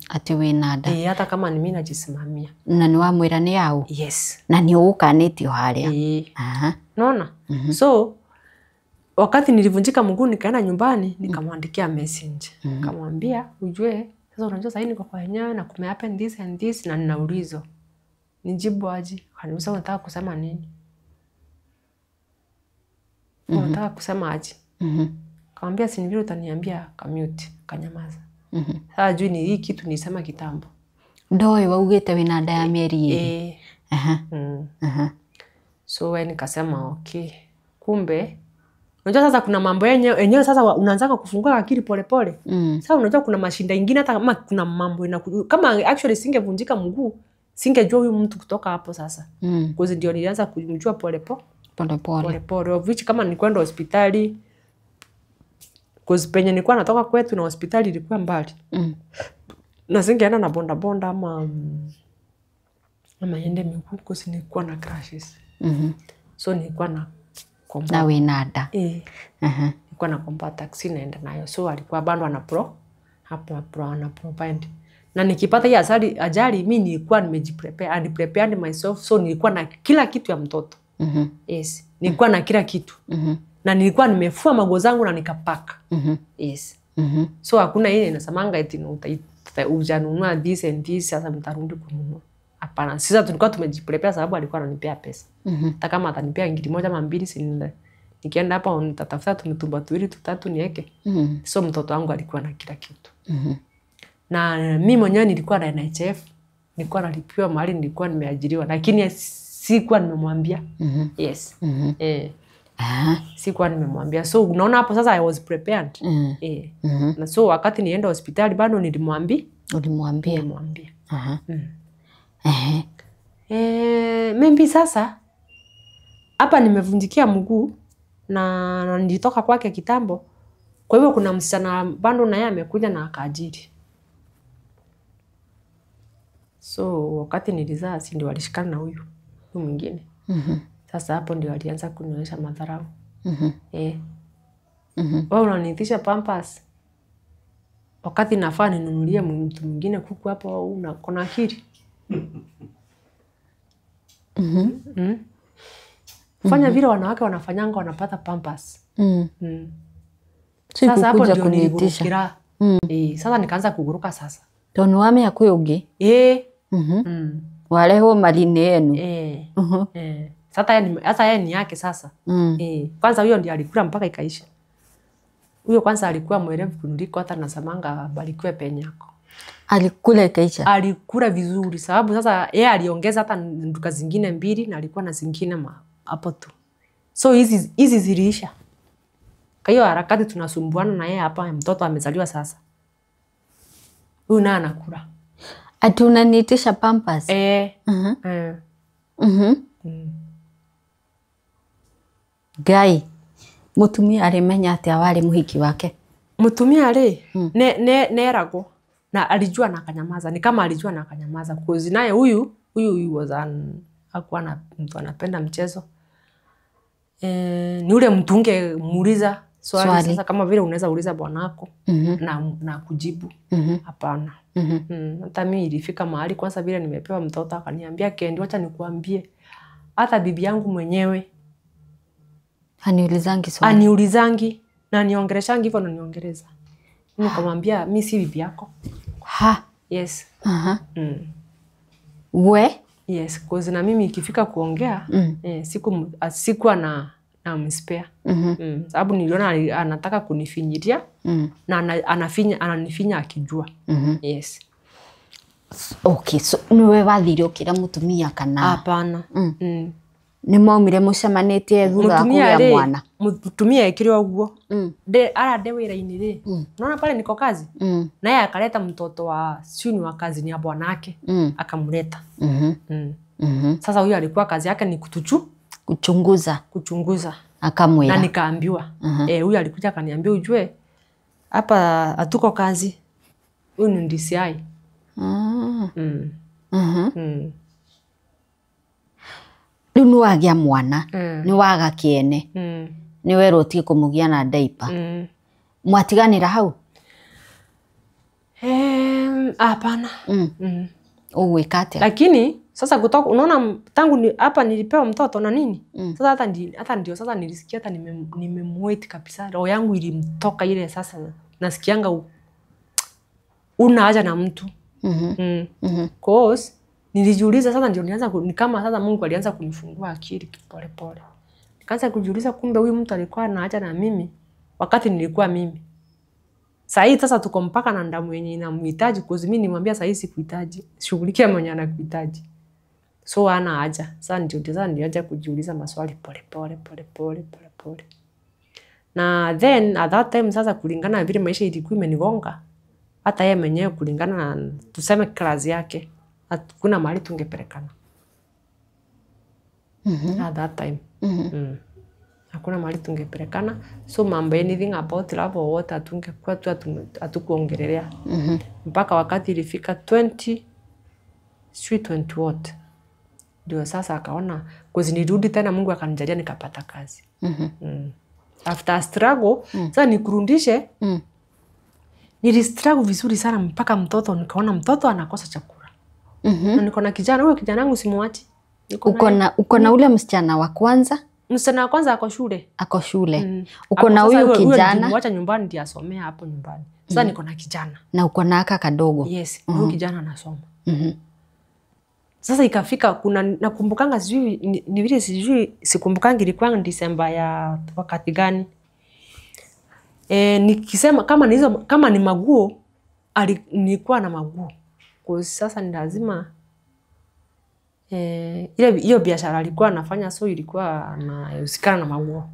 Ati wĩna nda. Hata kama ni mimi najisimamia. Na nĩ wamwĩra nĩ yao? Yes. Na nĩ ũgũkanĩtio harĩa? Unaona? So wakati nilivunjika mguu nikaenda nyumbani nikamwandikia message. Nikamwambia ujue sasa unajua sasa niko kwa wenyewe na kume happen this and this na ninaulizwa. Nijibu aje? Akaniuliza unataka kusema nini? Unataka kusema aje? Nikamwambia si vile utaniambia, kamute, kanyamaza. Sasa juu ni hii kitu nisema kitambo. Ndoĩ waugĩte wĩna nda ya mĩeri 2. So wewe nikasema okay. Kumbe unajua sasa kuna mambo yenyewe sasa unaanza kufungua akili pole pole. Sasa unajua kuna mashinda ingine, hata kama kuna mambo kama actually singevunjika mguu, singejua huyu mtu kutoka hapo sasa. Kwa ndio nilianza kumjua pole pole. Pole pole. Pole pole. Of which kama nilikwenda hospitali, cause penye nilikuwa natoka kwetu na hospitali ilikuwa mbali. Na singeenda na bonda bonda ama niende miguu, cause nilikuwa na crashes. So nilikuwa na komba. Na wĩna nda. Nilikuwa na komba taxi naenda nayo. So alikuwa bado ana provide. Na nikipata hii ajali mimi nilikuwa nimejiprepare and prepared myself, so nilikuwa na kila kitu ya mtoto. Yes, nilikuwa na kila kitu. Na nilikuwa nimefua maguo zangu na nikapaka. Yes. So hakuna ile inasemanga eti ujanunua this and this sasa mtarudi kununua. Hapana. Sasa tulikuwa tumejiprepare sababu alikuwa ananipea pesa. Hata kama atanipea ngiri 1 ama 2 si nikienda hapa nitatafuta tumitumba 2 3 niweke. So mtoto wangu alikuwa na kila kitu. Na mimi mwenyewe nilikuwa na NHF, nilikuwa nalipiwa mahali nilikuwa nimeajiriwa, lakini sikuwa nimemwambia. Yes. Sikuwa nimemwambia. So unaona hapo sasa I was prepared. Na so wakati nienda hospitali bado nilimwambia. Ulimwambia? Nilimwambia. Maybe sasa Hapa nimevunjikia mguu na nilitoka kwake kitambo. Kwa hivyo kuna msichana bado na yeye amekuja na akaajiri. So wakati nilizaa si ndio walishikana na huyu mwingine. Sasa hapo ndio alianza kunionyesha madharau. Wewe unaniitisha Pampers wakati nafaa ninunulie mtu mwingine kuku hapo, una kona akili. Fanya vile wanawake wanafanyanga, wanapata Pampers. Sasa hapo ndio niligurukia. Sasa nikaanza kuguruka sasa. Tondu wamenya kwĩ ũngĩ. Warehwo marinĩ yenu. Sasa yeye ni yake sasa. Kwanza huyo ndiye alikula mpaka ikaisha. Huyo kwanza alikuwa mwerevu kuliko hata nasamanga barikiwe penye yako. Alikula ikaisha. Alikula vizuri sababu sasa yeye aliongeza hata nduka zingine mbili na alikuwa na zingine hapo tu. So hizi ziliisha. Kwa hiyo harakati tunasumbuana na yeye hapa, mtoto amezaliwa sasa. Huyu naye anakula. Ati unaniitisha Pampers? Ngai, mutumia alimenya atia wale muhiki wake? Mutumia ali neragwo na alijua na akanyamaza. Ni kama alijua na akanyamaza. Cause naye huyu was an hakuwa na mtu anapenda mchezo. Ni ule mtu ungemuuliza swali sasa kama vile unaweza uliza bwanako na kujibu. Hapana. Hata mimi ilifika mahali kwanza vile nimepewa mtoto akaniambia Kendi, acha nikuambie, hata bibi yangu mwenyewe aniulizangi swali. Aniulizangi na niongereshangi hivyo na niongereza. Nikamwambia mimi si bibi yako. Yes. We? Yes, cause na mimi ikifika kuongea sikuwa na mspare. Sababu niliona anataka kunifinyiria na ananifinya akijua. Yes. Okay, so niwe wathire ukira mutumia kana? Hapana. Ni maumire mucemanĩtie thutha wa kũgĩa mwana? Mutumia ekire ũguo. Ara wĩra-inĩ rĩ. Unaona pale niko kazi. Naye akaleta mtoto wa sio wa kazi ni ya bwanake. Akamleta. Sasa huyu alikuwa kazi yake ni kuchunguza. Kuchunguza. Akamwira. Na nikaambiwa. Huyu alikuja akaniambia ujue hapa hatuko kazi. Huyu ni DCI. Rĩu nĩ wagĩa mwana, nĩ waga kĩene, nĩ werwo ũtige kũmũgia na diaper. Mwatiganĩra hau? Hapana. Ũgwĩka atĩa? Lakini sasa kutoka unaona tangu hapa nilipewa mtoto na nini? Sasa hata ndio sasa nilisikia hata nimemwait kabisa. Roho yangu ilimtoka ile sasa nasikianga una haja na mtu. Cause nilijiuliza sasa ndio nilianza ni kama sasa Mungu alianza kunifungua akili pole pole. Nikaanza kujiuliza kumbe huyu mtu alikuwa ana haja na mimi wakati nilikuwa mimi. Sasa hii sasa tuko mpaka na ndamu yenye inamhitaji, cause mimi nimwambia sasa hii sikuhitaji. Shughulikia mwenye anakuhitaji. So ana haja. Sasa ndio nilianza kujiuliza maswali pole pole pole pole pole pole. Na then at that time sasa kulingana na vile maisha ilikuwa imenigonga, hata yeye mwenyewe kulingana na tuseme class yake, hakuna mahali tungepelekana. At that time. Hakuna mahali tungepelekana. So mambo anything about love or what hatungekuwa tu hatukuongelelea. Mpaka wakati ilifika 20 what. Ndio sasa akaona cause nirudi tena Mungu akanijalia nikapata kazi. After struggle, sasa nikurudishe. Nilistruggle vizuri sana mpaka mtoto nikaona mtoto anakosa chakula. Na niko na kijana, huyo kijana wangu simuachi. Uko na ule msichana wa kwanza? Msichana wa kwanza ako shule. Ako shule. Uko na huyo kijana? Nilimwacha nyumbani ndiye asomea hapo nyumbani. Sasa niko na kijana. Na uko na aka kadogo. Yes, huyo kijana anasoma. Sasa ikafika kuna nakumbukanga sijui ni vile sijui sikumbukangi ilikuwa December ya wakati gani. Nikisema kama ni hizo kama ni maguo nilikuwa na maguo. Kwa sasa ni lazima ile hiyo biashara alikuwa anafanya, so ilikuwa anahusikana na maguo.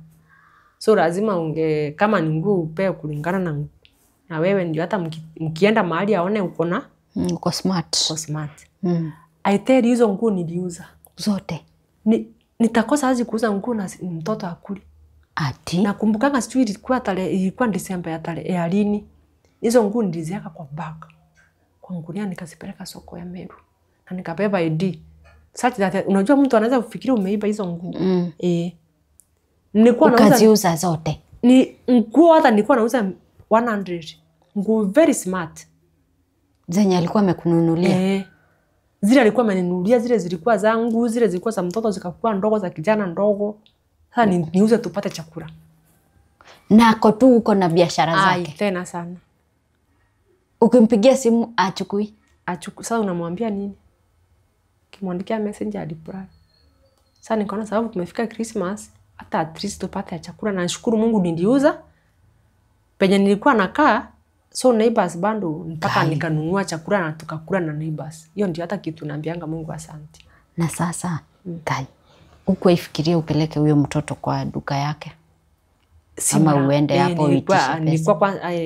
So lazima unge kama ni nguo upewe kulingana na wewe, ndio hata mkienda mahali aone uko na uko smart. Uko smart. I tell you hizo nguo niliuza zote. Nitakosa aje kuuza nguo na mtoto akuli? Ati Nakumbukanga sijui ilikuwa tarehe, ilikuwa Disemba ya tarehe ya lini. Hizo nguo niliziweka kwa bag. Kwa ngunia nikazipeleka soko ya Meru. Na nikabeba ID. Such that unajua mtu anaweza kufikiria umeiba hizo nguo. Nilikuwa nauza ukaziuza zote. Ni nguo hata nilikuwa nauza 100. Nguo very smart. Zenye alikuwa amekununulia. Zile alikuwa ameninunulia, zile zilikuwa zangu, zile zilikuwa za mtoto zikakuwa ndogo, za kijana ndogo. Sasa niuze tupate chakula. Na ako tu uko na biashara zake. Tena sana. Ukimpigia simu achukui. Achukui. Sasa unamwambia nini? Ukimwandikia message reply. Sasa nikaona sababu tumefika Christmas, hata at least tupate chakula. Na nashukuru Mungu niliuza. Penye nilikuwa nakaa, so neighbors bado mpaka nikanunua chakula na tukakula na neighbors. Hiyo ndio hata kitu naambianga Mungu asante. Na sasa Kai, ukuifikiria upeleke huyo mtoto kwa duka yake? Ama uende hapo uitishe pesa? Nilikuwa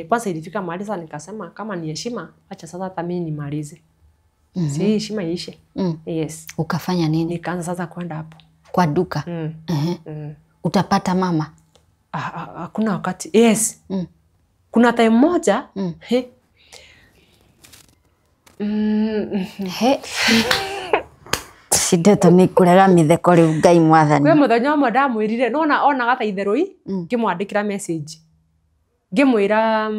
kwanza ilifika mahali sasa nikasema kama ni heshima, acha sasa hata mimi nimalize. Si heshima iishe. Yes. Ukafanya nini? Nikaanza sasa kwenda hapo. Kwa duka? Utapata mama? Hakuna wakati. Yes. Kuna time moja, he. He. Shida ni kurega mitheko riu Ngai mwathani. Kwi muthenya ũmwe ndamwĩrire, nona onaga ta itherũ ngĩmwandĩkĩra message. Ngĩmwĩra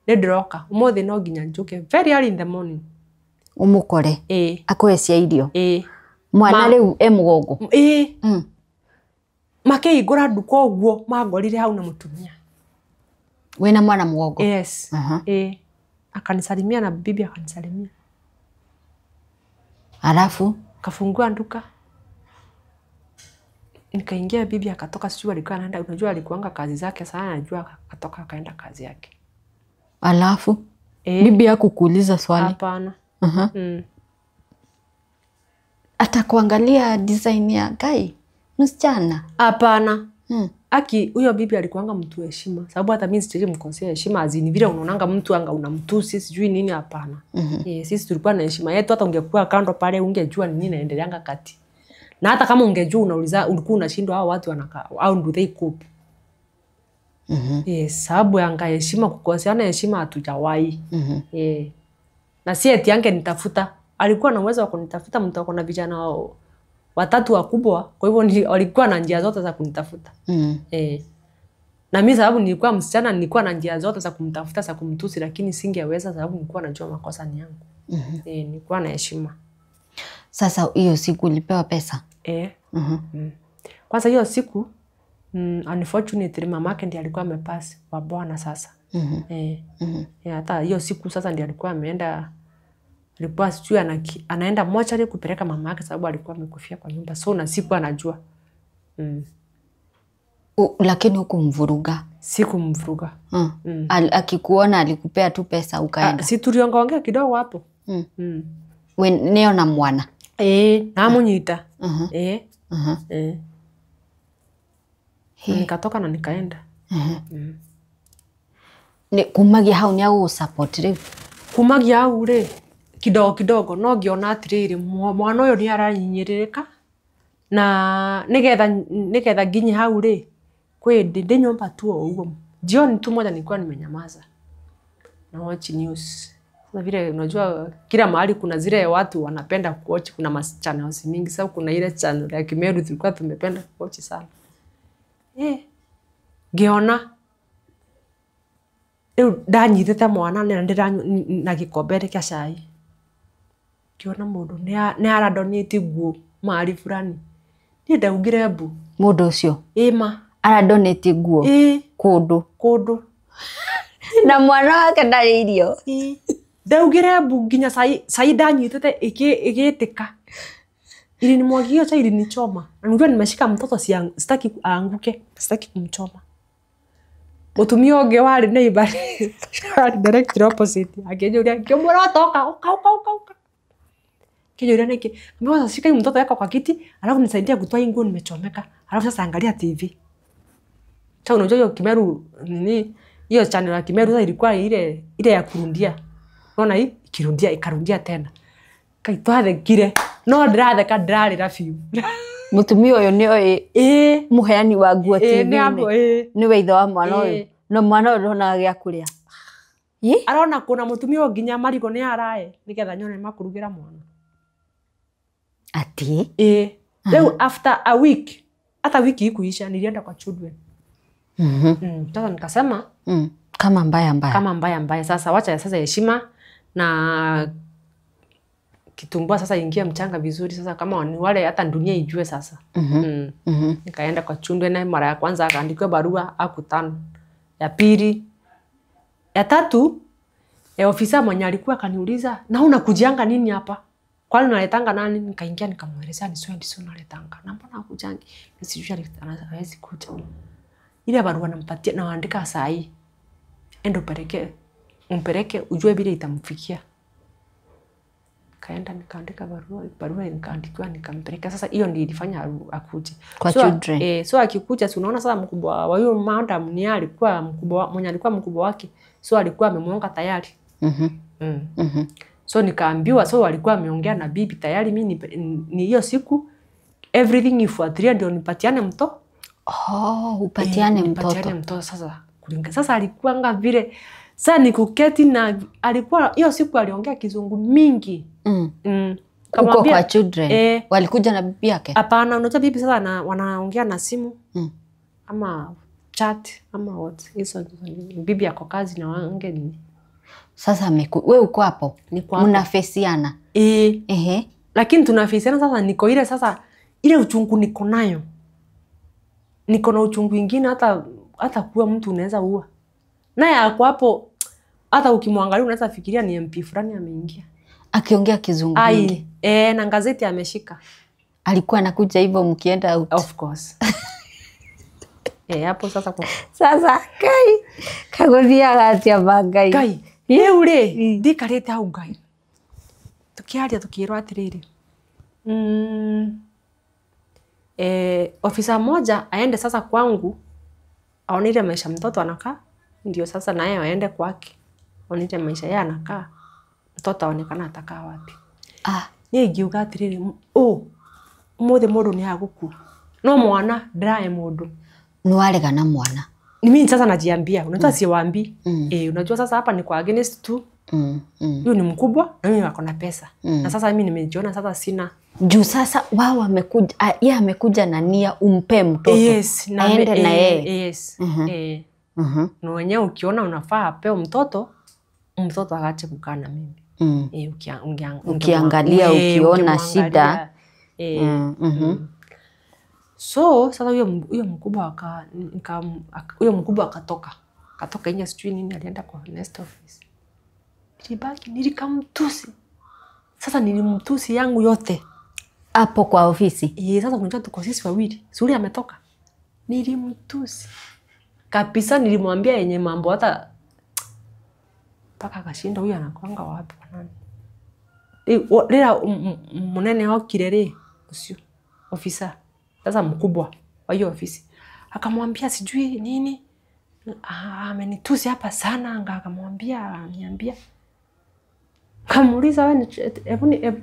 nĩ ndĩroka ũmũthĩ no nginya njũke very early in the morning. Ũmũkore. Akũhe cia irio. Mwana rĩu e mũgongo. Makĩhingũra nduka ũguo mangorire hau na mũtumia. Wĩna mwana mũgongo? Yes. Akanisalimia na bibi akanisalimia. Alafu kafungua nduka. Nikaingia, bibi akatoka, sijui alikuwa anaenda, unajua alikuanga kazi zake sana, najua akatoka akaenda kazi yake. Alafu bibi hakukuuliza swali? Hapana. Atakuangalia design ya Ngai msichana? Hapana. Aki huyo bibi alikuanga mtu heshima, sababu hata mimi sijaje mkosea heshima, azini vile unaonanga mtu anga unamtusi sijui nini, hapana. Sisi tulikuwa na heshima yetu, hata ungekuwa kando pale ungejua nini inaendeleanga kati. Na hata kama ungejua unauliza, ulikuwa unashindwa hao watu wanakaa au do they cope. Sababu anga heshima, kukoseana heshima hatujawahi. Na si eti ange nitafuta, alikuwa na uwezo wa kunitafuta, mtu ako na vijana wao watatu wakubwa, kwa hivyo walikuwa na njia zote za kunitafuta. Na mimi sababu nilikuwa msichana, nilikuwa na njia zote za kumtafuta, za kumtusi, lakini singeweza sababu nilikuwa najua makosa ni yangu. Nilikuwa na heshima. Sasa hiyo siku ulipewa pesa? Kwanza hiyo siku, unfortunately mamake ndiye alikuwa amepass wa bwana sasa. Hata hiyo siku sasa ndiye alikuwa ameenda, alikuwa sijui anaenda mochari kupeleka mama yake sababu alikuwa amekufia kwa nyumba. So na siku anajua. Lakini hukumvuruga? Sikumvuruga. Akikuona alikupea tu pesa ukaenda? Si tuliongeongea kidogo hapo. We neo na mwana? Namunyita. Nikatoka na nikaenda. Kumagia hau ni au support riu? Kumagia hau ri kidogo kidogo no ngiona atiriri mwana uyu ni aranyinyĩrĩrĩka na nigetha nginye hau ri kwi ndi nyumba tu o uguo. Jioni tu moja nilikuwa nimenyamaza na watch news. Sasa vile unajua kila mahali kuna zile watu wanapenda kuwatch, kuna mas channels mingi. Sasa kuna ile channel ya Kimeru tulikuwa tumependa kuwatch sana. Ngiona riu ndanyitĩte mwana na na gikombe kĩa cai. Ngiona mũndũ nĩ aradonate nguo mahali fulani. Niĩ ndaugire mbu. Mũndũ ũcio? Ĩma. Aradonate nguo? Kũndũ. Kũndũ. Na mwana wake ndarĩ irio. Ndaugire mbu nginya cai ndanyitĩte ĩgĩtĩka. Ilinimwagia chai, ilinichoma. Na unajua nimeshika mtoto, sitaki aanguke, sitaki kumchoma. Mutumia ũngĩ warĩ neighbor warĩ direct opposite akĩnjũria, ngĩmwĩra toka, uka uka uka uka. Akĩnjũria nĩkĩ? Ngĩmwĩra sasa shika mtoto yako kwa kiti, alafu nisaidie kutoa hii nguo nimechomeka. Alafu sasa angalia TV. Cha unajua hiyo Kimeru nini? Hiyo channel ya Kimeru sasa ilikuwa ile ya kurundia. Unaona hii ikirundia ikarundia tena. Kai twathekire. No ndĩratheka ndĩrarĩra biũ. Mutumia ũyũ nĩ oĩ mũheani wa nguo TV-inĩ nĩwe ithe wa mwana ũyũ no mwana ũyũ ndonaga gĩa kũrĩa. Arona kuna mutumia ũyũ nginya marigũ nĩ arae nĩgetha nyone makurugira mwana. Ati? Rĩu after a week, hata wiki ikuisha nilienda kwa children. Sasa nikasema kama mbaya mbaya. Kama mbaya mbaya. Sasa wacha sasa heshima na kitumbua sasa ingia mchanga vizuri sasa kama ni wale hata dunia ijue sasa. Nikaenda kwa children na mara ya kwanza akaandikiwa barua akutano. Ya pili, ya tatu, ofisa mwenye alikuwa akaniuliza, "Na unakujianga nini hapa? Kwani unaletanga nani?" Nikaingia nikamwelezea ni sio ndio naletanga. Na mbona hakujangi? Sijui hawezi kuja. Ile barua nampatia na waandika saa hii. Endo peleke, umpeleke ujue vile itamfikia. Kaenda nikaandika barua nikaandikiwa nikampeleka. Sasa hiyo ndio ilifanya akuje. Kwa children. So akikuja si unaona sasa mkubwa wa huyo madam ni alikuwa mkubwa mwenye alikuwa mkubwa wake. So alikuwa amemuonga tayari. So nikaambiwa so walikuwa ameongea na bibi tayari mimi ni hiyo siku everything ifuatilia ndio nipatiane mtoto. Oh, upatiane mtoto. Nipatiane mtoto sasa. Kulinga. Sasa alikuwa anga vile sasa nikuketi na alikuwa hiyo siku aliongea kizungu mingi. Huko kwa children. Walikuja na bibi yake? Hapana, unajua bibi sasa wanaongea na simu. Ama chat ama what. Hizo bibi yako kazi na wange ni. Sasa wewe uko hapo. Mnafesiana. Lakini tunafesiana sasa niko ile sasa ile uchungu niko nayo. Niko na uchungu ingine hata kuwa mtu unaweza uua. Naye ako hapo hata ukimwangalia unaweza fikiria ni MP fulani ameingia. Akiongea kizungu mingi. Na gazeti ameshika. Alikuwa anakuja hivyo mkienda out. Of course. Hapo sasa kwa. Sasa kai kagothia atia bangai. Kai. Rĩu rĩ ndikarĩte hau Ngai. Tukiaria tukirwo atiriri. Ofisa moja aende sasa kwangu aone ile maisha mtoto anakaa, ndio sasa naye aende kwake. Aone ile maisha yeye anakaa. Mtoto aonekana atakaa wapi. Niĩ ngiuga atiriri, ũmũthĩ mũndũ nĩ agũkua. No mwana ndĩrae mũndũ. Nĩwarega na mwana. Ni mimi sasa najiambia, unajua siwaambii. Unajua sasa hapa ni kwa against tu. Huyu ni mkubwa na mimi niko na pesa. Na sasa mimi nimejiona sasa sina. Juu sasa wao wamekuja, yeye amekuja na nia umpe mtoto. Yes, na aende na yeye. Yes. Na wenyewe ukiona unafaa apewe mtoto, mtoto aache kukaa na mimi. Ukiangalia ukiona shida. So sasa huyo mkubwa huyo mkubwa akatoka. Akatoka nje sijui nini alienda kwa next office. Nilibaki nilikamtusi. Sasa nilimtusi yangu yote. Hapo kwa ofisi. Sasa unajua tuko sisi wawili. Suri ametoka. Nilimtusi. Kabisa nilimwambia yenye mambo hata mpaka akashinda huyu anakuanga wapi kwa nani. Lera munene okire ri ucio officer. Sasa mkubwa wa hiyo ofisi akamwambia sijui nini amenitusi hapa sana. Akamwambia aniambia kamuuliza wewe hebu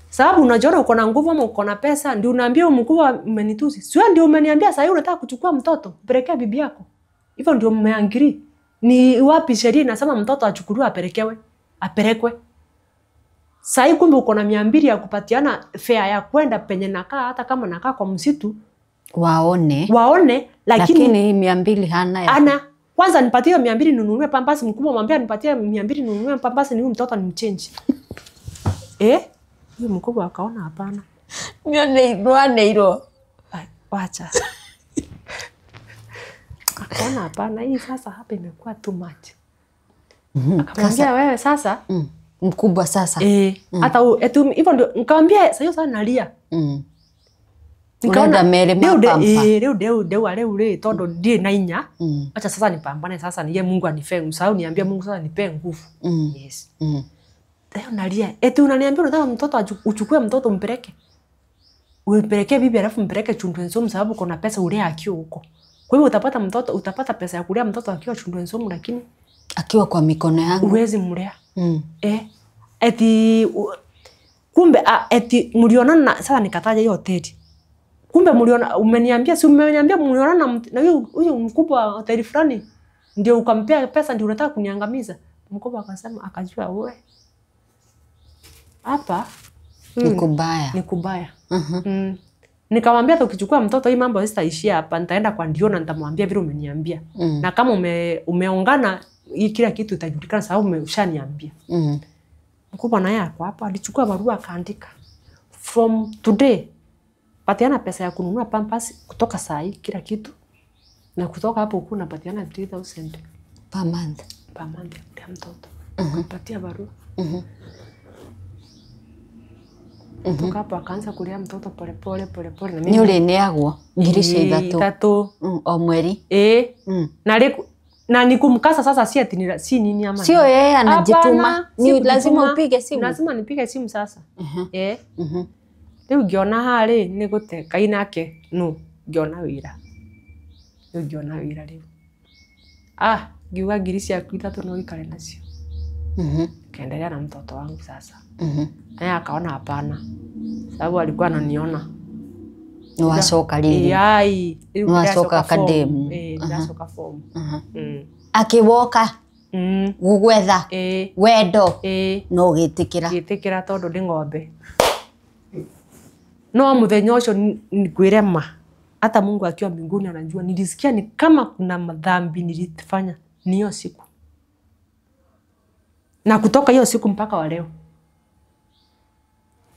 sababu unajua uko na nguvu ama uko na pesa ndio unaambia mkubwa amenitusi. Sio ndio umeniambia sasa hivi unataka kuchukua mtoto upelekee bibi yako. Hivyo ndio mmeangiri. Ni wapi sheria inasema mtoto achukuliwe apelekewe? Apelekwe. Sasa kumbe uko na 200 ya kupatiana fare ya kwenda penye nakaa hata kama nakaa kwa msitu waone. Waone lakini 200 hana ya. Ana kwanza nipatie 200 ninunue pampasi mkubwa mwambie nipatie 200 ninunue pampasi ni huyu mtoto nimchange. Huyu mkubwa akaona hapana. Nione iro. Wacha. Akaona hapana hii sasa hapa imekuwa too much. Akamwambia wewe sasa mkubwa sasa. Hata hivyo ndio nikamwambia sasa hiyo sana nalia. Nikaona mere mapampa. Leo leo leo tondu ndie na inya. Acha sasa nipambane sasa niye Mungu anife. Usahau niambia Mungu sasa nipe nguvu. Yes. Leo nalia. Eti unaniambia unataka mtoto uchukue mtoto umpeleke. Umpeleke bibi alafu mpeleke Children's Home sababu kuna pesa ulea akiwa huko. Kwa hiyo utapata mtoto utapata pesa ya kulea mtoto akiwa Children's Home lakini akiwa kwa mikono yangu uwezi mlea. Eti kumbe eti mlionana sasa nikataja hiyo hoteli. Kumbe mliona, umeniambia, si umeniambia mliona na huyu mkubwa wa hoteli fulani ndio ukampea pesa ndio unataka kuniangamiza. Mkubwa akasema, akajua wewe hapa ni kubaya. Ni kubaya. Nikamwambia hata ukichukua mtoto hii mambo sitaishia hapa, nitaenda kwa Ndiona nitamwambia vile umeniambia. Na kama umeungana hii kila kitu itajulikana sababu umeshaniambia. Mkubwa naye ako hapo alichukua barua akaandika, from today patiana pesa ya kununua pampers kutoka saa hii kila kitu, na kutoka hapo uko unapatiana 3000 per month. Per month ya mtoto. Patia barua. Kutoka hapo akaanza kulea mtoto pole pole pole pole. Ni ulineagwo ngiri cia ithatũ o mweri. Na nikumkasa sasa, si ati si nini ama sio yeye anajituma, ni lazima upige simu. Lazima nipige simu sasa. Rĩu ngiona harĩ nĩ gũte Ngai nake no ngiona wĩra. Rĩu ngiona wĩra rĩu. Ngiuga ngiri ciaku ithatũ no ikare nacio. Kaendelea na mtoto wangu sasa. Naye akaona hapana, sababu alikuwa ananiona. Niwacoka rĩrĩ. Ai, niwacoka kademu. Ndacoka form. Akiwoka gũgwetha wendo no gĩtĩkĩra. Gĩtĩkĩra tondũ ndĩ ng'ombe. No mũthenya ũcio ngwĩre ma, hata Mungu akiwa mbinguni anajua nilisikia ni kama kuna madhambi nilifanya niyo siku. Na kutoka hiyo siku mpaka wa leo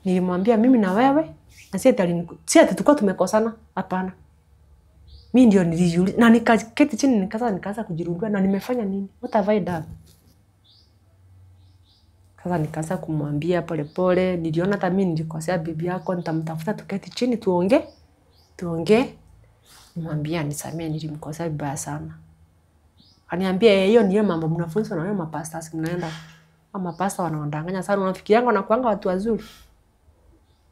nilimwambia mimi na wewe, na si ati tulikuwa tumekosana, hapana. Mimi ndio nilijiuliza na nikaketi chini nikaanza kujirudia na nimefanya nini? What have I done? Sasa nikaanza kumwambia pole pole, niliona hata mimi nilikosea bibi yako, nitamtafuta tuketi chini tuongee. Tuongee. Nimwambia nisamee, nilimkosea vibaya sana. Aniambia hiyo ndio mambo mnafunzwa na wao mapastors mnaenda. Ama mapasta wanawadanganya sana, unafikirianga wanakuanga watu wazuri.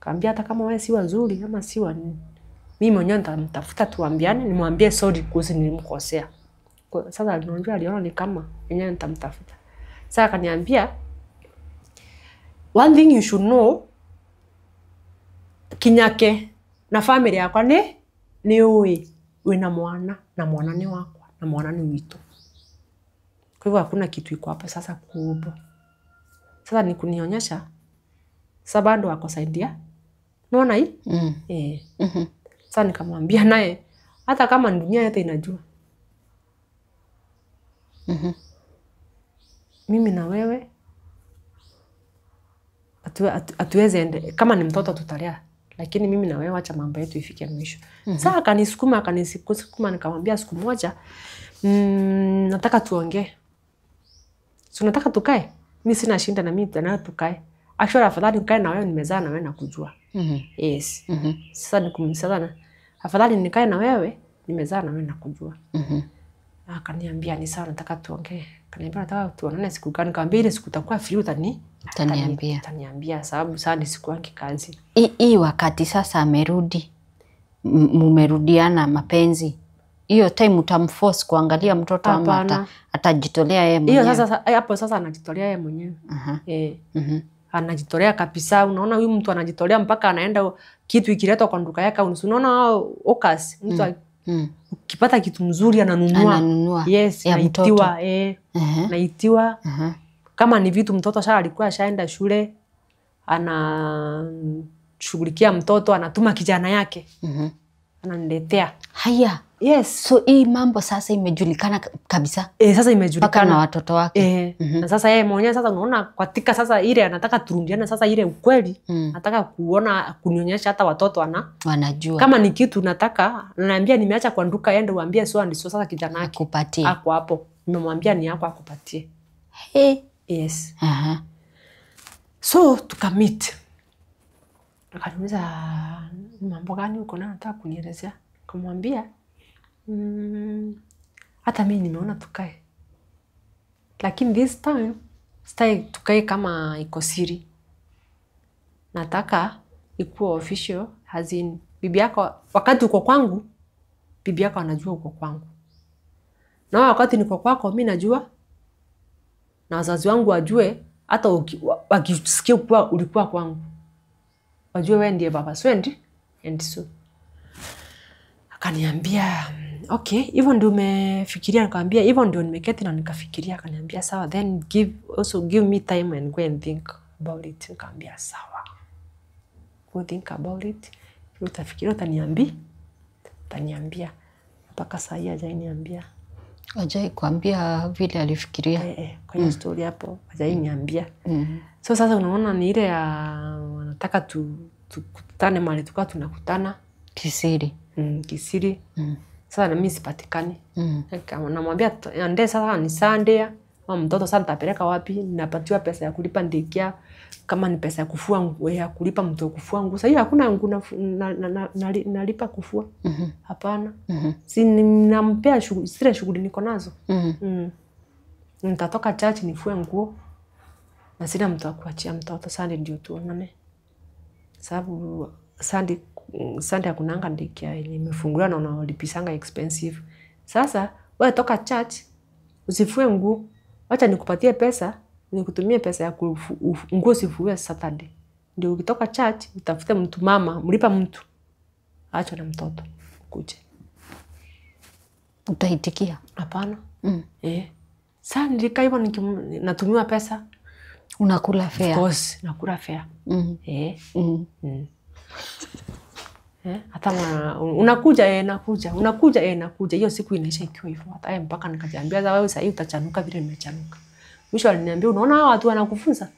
Kaambia hata kama wewe si wazuri ama si wa nini, mimi mwenyewe nitamtafuta tuambiane, nimwambie sorry kuhusu nilimkosea. Sasa unajua aliona ni kama yenyewe nitamtafuta. Sasa akaniambia one thing you should know, Kinyake na family yakwa ni uwi wina mwana na mwana ni wakwa na mwana ni witu. Kwa hivyo hakuna kitu iko hapo sasa kubwa. Sasa ni kunionyesha sasa bado akosaidia. Unaona hii? Sasa nikamwambia naye hata kama dunia yote inajua. Mimi na wewe atuweze ende kama ni mtoto tutalea, lakini mimi na wewe acha mambo yetu ifike mwisho. Sasa akanisukuma nikamwambia siku moja, nataka tuongee. So nataka tukae. Mimi sina shinda na mimi tena tukae. Actually afadhali nikae na wewe, nimezaa na wewe na kujua. Yes. Sasa nikumsala afadhali nikae na wewe, nimezaa na wewe na kujua. Akaniambia ni sawa, nataka tuongee. Akaniambia nataka tuonane siku gani? Nikamwambia ile siku utakuwa free utaniambia. Utaniambia sababu sasa ni siku yangu kazi. Hii wakati sasa amerudi, mumerudiana mapenzi. Hiyo time utamforce kuangalia mtoto ama atajitolea yeye mwenyewe? Hiyo sasa hapo sasa anajitolea yeye mwenyewe. Anajitolea kabisa. Unaona huyu mtu anajitolea mpaka anaenda kitu ikiletwa kwa nduka yake, unaona okas mtu ukipata kitu mzuri ananunua. Yes, naitiwa naitiwa. Kama ni vitu mtoto sasa alikuwa ashaenda shule, anashughulikia mtoto, anatuma kijana yake. Ananiletea. Haya. Yes. So hii mambo sasa imejulikana kabisa. Sasa imejulikana mpaka na watoto wake. Na sasa yeye mwenyewe sasa unaona katika sasa ile anataka turundiane sasa ile ukweli. Anataka kuona kunionyesha hata watoto wanajua. Kama ni kitu nataka, ananiambia nimeacha kwa nduka, yende uambie sio ndio sasa kijana yake akupatie. Ako hapo. Nimemwambia ni yako akupatie. Yes. So tukamit. Akaniuliza mambo gani uko nayo nataka kunielezea? Nikamwambia hata mimi nimeona tukae. Lakini this time sitaki tukae kama iko siri. Nataka ikuwe official, as in bibi yako wakati uko kwangu, bibi yako anajua uko kwangu. Na wakati niko kwako mimi najua, na wazazi wangu wajue, hata wakisikia kuwa ulikuwa kwangu. Wajue wewe ndiye baba Swendi and so. Akaniambia okay, hivyo ndio umefikiria? Nikamwambia hivyo ndio nimeketi na nikafikiria. Akaniambia sawa, then give me time and go and think about it. Nikamwambia sawa, go think about it, utafikiria utaniambia. Mpaka saa hii hajainiambia. Hajai kuambia vile alifikiria. Kwa hiyo story hapo hajainiambia. So sasa unaona ni ile ya wanataka tukutane mahali tukawa tunakutana kisiri. Kisiri. Sasa na mimi sipatikani. Namwambia ande sasa ni Sunday, mama mtoto sasa nitapeleka wapi? Napatiwa pesa ya kulipa daycare, kama ni pesa ya kufua nguo, ya kulipa mtu kufua nguo. Sasa hiyo hakuna nguo nalipa kufua. Hapana. Si nampea shughuli, zile shughuli niko nazo. Nitatoka church nifue nguo. Na sina mtu wa kuachia mtoto. Sunday ndio tuonane. Sababu Sunday hakunanga daycare yenye imefunguliwa na unalipisanga expensive. Sasa wewe toka church usifue nguo. Wacha nikupatie pesa, nikutumie pesa ya nguo usifue Saturday. Ndio ukitoka church utafute mtu mama, mlipa mtu. Acha na mtoto ukuje. Utaitikia? Hapana. Sasa nilikaa hivyo natumiwa pesa. Unakula fare. Of course, nakula fare. Hata unakuja nakuja, unakuja nakuja. Hiyo siku inaisha ikiwa hivyo. Hata mpaka nikajiambia sasa wewe sasa utachanuka vile nimechanuka. Mwisho aliniambia unaona hawa watu wanakufunza?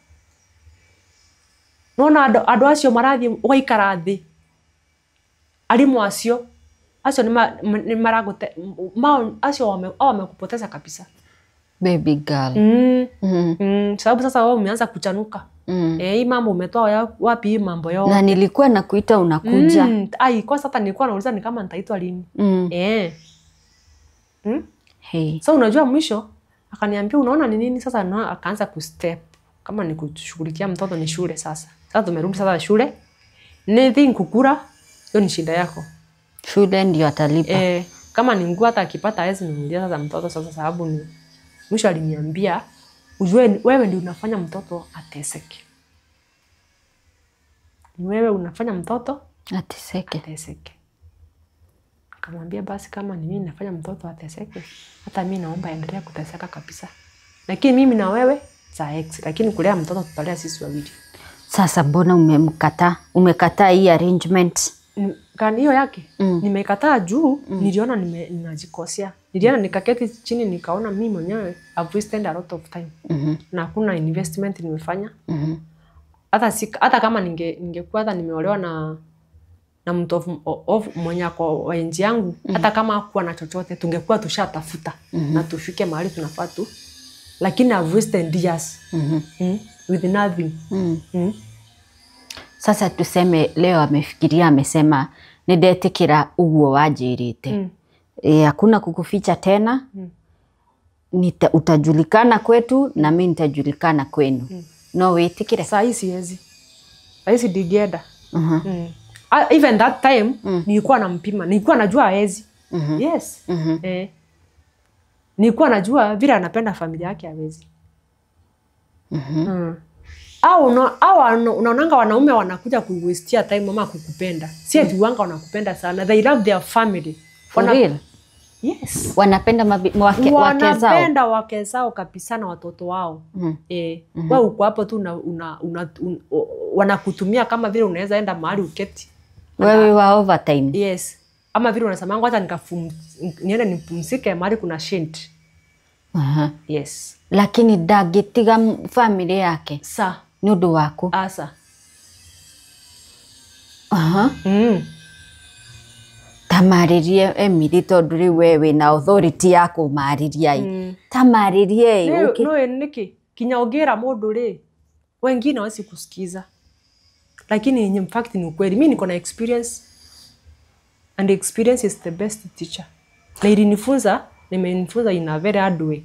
Unaona andũ acio marathiĩ ũgaikara thĩ. Arimũ acio acio nĩ maragũte acio wamekupoteza kabisa. Baby girl. Sababu sasa wewe umeanza kuchanuka. Hii mambo umetoa wapi hii mambo yote? Na nilikuwa nakuita unakuja. Ai, kwa sasa nilikuwa nauliza ni kama nitaitwa lini. Hey. So unajua mwisho akaniambia unaona ni nini sasa, na akaanza kustep kama ni kushughulikia mtoto ni shule sasa. Sasa tumerudi sasa shule. Anything kukura hiyo ni shida yako. Shule ndio atalipa. Kama ni nguo hata akipata hawezi nunulia sasa mtoto sasa, sababu ni mwisho aliniambia ujue wewe ndio unafanya mtoto ateseke. Wewe unafanya mtoto ateseke. Ateseke. Nikamwambia basi kama ni mimi nafanya mtoto ateseke, hata mimi naomba endelea kuteseka kabisa. Lakini mimi na wewe za ex, lakini kulea mtoto tutalea sisi wawili. Sasa mbona umemkataa? Umekataa hii arrangement? Kani hiyo yake? Nimekataa juu niliona ninajikosea. Niliona nikaketi chini nikaona mimi mwenyewe I've wasted a lot of time. Na hakuna investment nimefanya. Hata kama ningekuwa hata nimeolewa na mtu of mwenye ako wa nchi yangu, hata kama hakuwa na chochote tungekuwa tushatafuta na tufike mahali tunafaa tu. Lakini I've wasted years with nothing. Sasa tuseme leo amefikiria, amesema nindetikira uguo wanjirite. Hakuna kukuficha tena. Utajulikana kwetu na mimi nitajulikana kwenu. No witikire. Saa hii siwezi. Saa hii ndigenda. Even that time nilikuwa nampima, nilikuwa najua hawezi. Yes. Nilikuwa najua vile anapenda familia yake hawezi. Au unaonanga wanaume wanakuja kuwastia time mama kukupenda. Si ati wanga wanakupenda sana. They love their family. For real? Yes. Wanapenda wake zao. Wanapenda wake zao kabisa na watoto wao. Wewe uko hapo tu wanakutumia kama vile unaweza enda mahali uketi. Wewe wa overtime. Yes. Ama vile unasema ngoja niende nipumzike mahali kuna shint. Yes. Lakini ndangĩtiga family yake. Sa. Nĩ ũndũ waku. Asa. Tamarĩrie Emily tondũ rĩu we wĩna authority ya kũmarĩria ĩ. Tamarĩrie ĩ. No nĩkĩ kinya ũngĩra mũndũ rĩ wengine hawezi kusikiza. Lakini in fact ni ukweli. Mimi niko na experience and experience is the best teacher. Na ilinifunza, nimenifunza in a very hard way.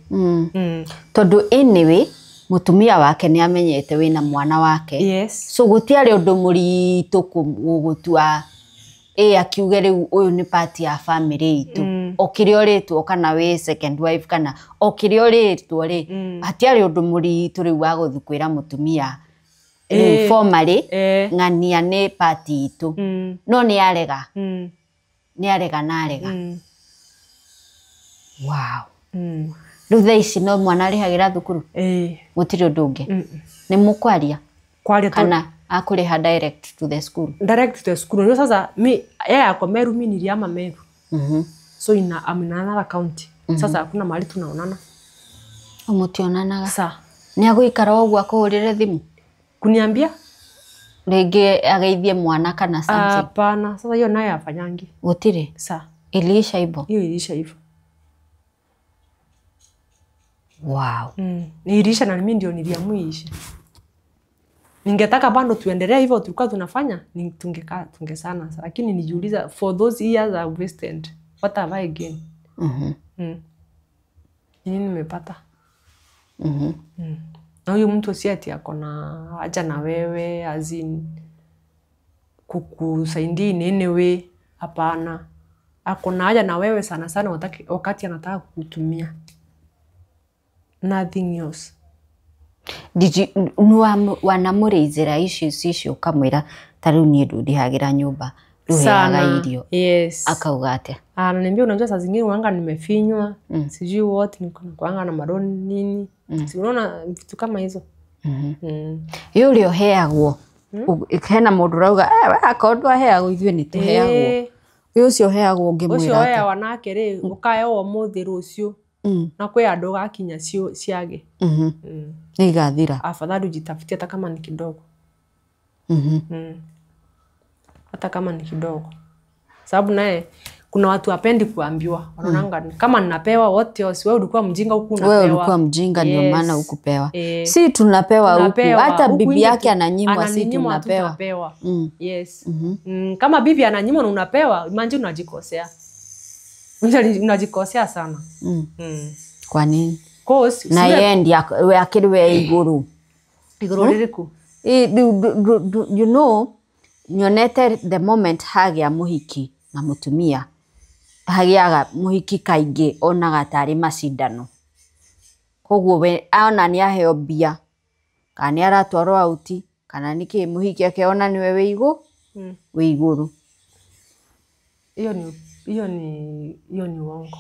Tondũ anyway mutumia wake nĩ amenyete wĩna mwana wake. Yes. So gũtiarĩ ũndũ mũritũ gũgũtua akiuge rĩu ũyũ nĩ part ya family itũ. O kĩrĩa ũrĩtwo kana wĩ second wife kana o kĩrĩa ũrĩtwo rĩ, hatiarĩ ũndũ mũritũ rĩu wa gũthiĩ kwĩra mũtumia rĩu formally ng'ania nĩ part itũ. No nĩ arega. Nĩ arega na arega. Wow. Rĩu thaa ici no mwana arĩhagĩra thukuru? Gũtirĩ ũndũ ũngĩ? Nĩ mũkwaria? Kwaria kana akũrĩha direct to the school? Direct to the school. Ndio sasa mi yeye ako Meru, mi niliama Meru. So ina I'm in another county. Sasa hakuna mahali tunaonana. Mũtionanaga? Sa. Nĩ agũikara ũguo akũhũrĩre thimũ? Kuniambia? Rĩngĩ ageithie mwana kana something? Hapana, sasa hiyo naye afanyangi. Gũtirĩ? Sa. Iliisha hivyo? Hiyo iliisha hivyo. Wow. Iliisha na mimi ndio niliamua iishe. Ningetaka bado tuendelee hivyo tulikuwa tunafanya, tungekaa tungesana. Lakini nijiuliza for those years I've wasted, what have I gained? Nini nimepata? Na huyu mtu si ati ako na haja na wewe as in kukusaidia in any way, hapana. Ako na haja na wewe sana sana wakati anataka kukutumia. Nothing else. Did you wanamũrĩithĩra issues icio ũkamwĩra ta rĩu niĩ ndũndĩhagĩra nyũmba ndũheaga irio? Yes. Akauga atĩa? Ananiambia unajua saa zingine wanga nimefinywa, sijui what, niko nakuanga na maroni nini. Si unaona vitu kama hizo. Ĩ ũrĩa ũheagwo, hena mũndũ ũrauga akorwo ndwaheagwo ithuĩ nĩ tũheagwo. Ĩ ũcio ũheagwo ũngĩmwĩra Ũcio atĩa? ũheagwo nake rĩ, ũkaheagwo ũmũthĩ rũciũ. Na kwĩ andũ gakinya ciage. Nĩ igathira. Afadhali ujitafutie hata kama ni kidogo. Hata kama ni kidogo. Sababu naye kuna watu hapendi kuambiwa. Wanaonanga kama ninapewa wote wewe ulikuwa mjinga huku unapewa. Wewe ulikuwa mjinga ndio maana hukupewa. Si tunapewa huku. Hata bibi yake ananyimwa, si tunapewa. Yes. Kama bibi ananyimwa na unapewa, imagine unajikosea. Unajikosea sana. Kwa nini? Cause na yeye ndiye akiriwe iguru. Iguru ririku? You know, nyonete the moment hagĩa mũhiki na mũtumia, hagĩaga mũhiki kaingĩ onaga tarĩ macindano. Koguo we ona nĩ aheo mbia, kana nĩ aratwarwo auti, kana nĩkĩ mũhiki akeona nĩwe wĩ wĩ igũrũ. Hiyo ni uongo.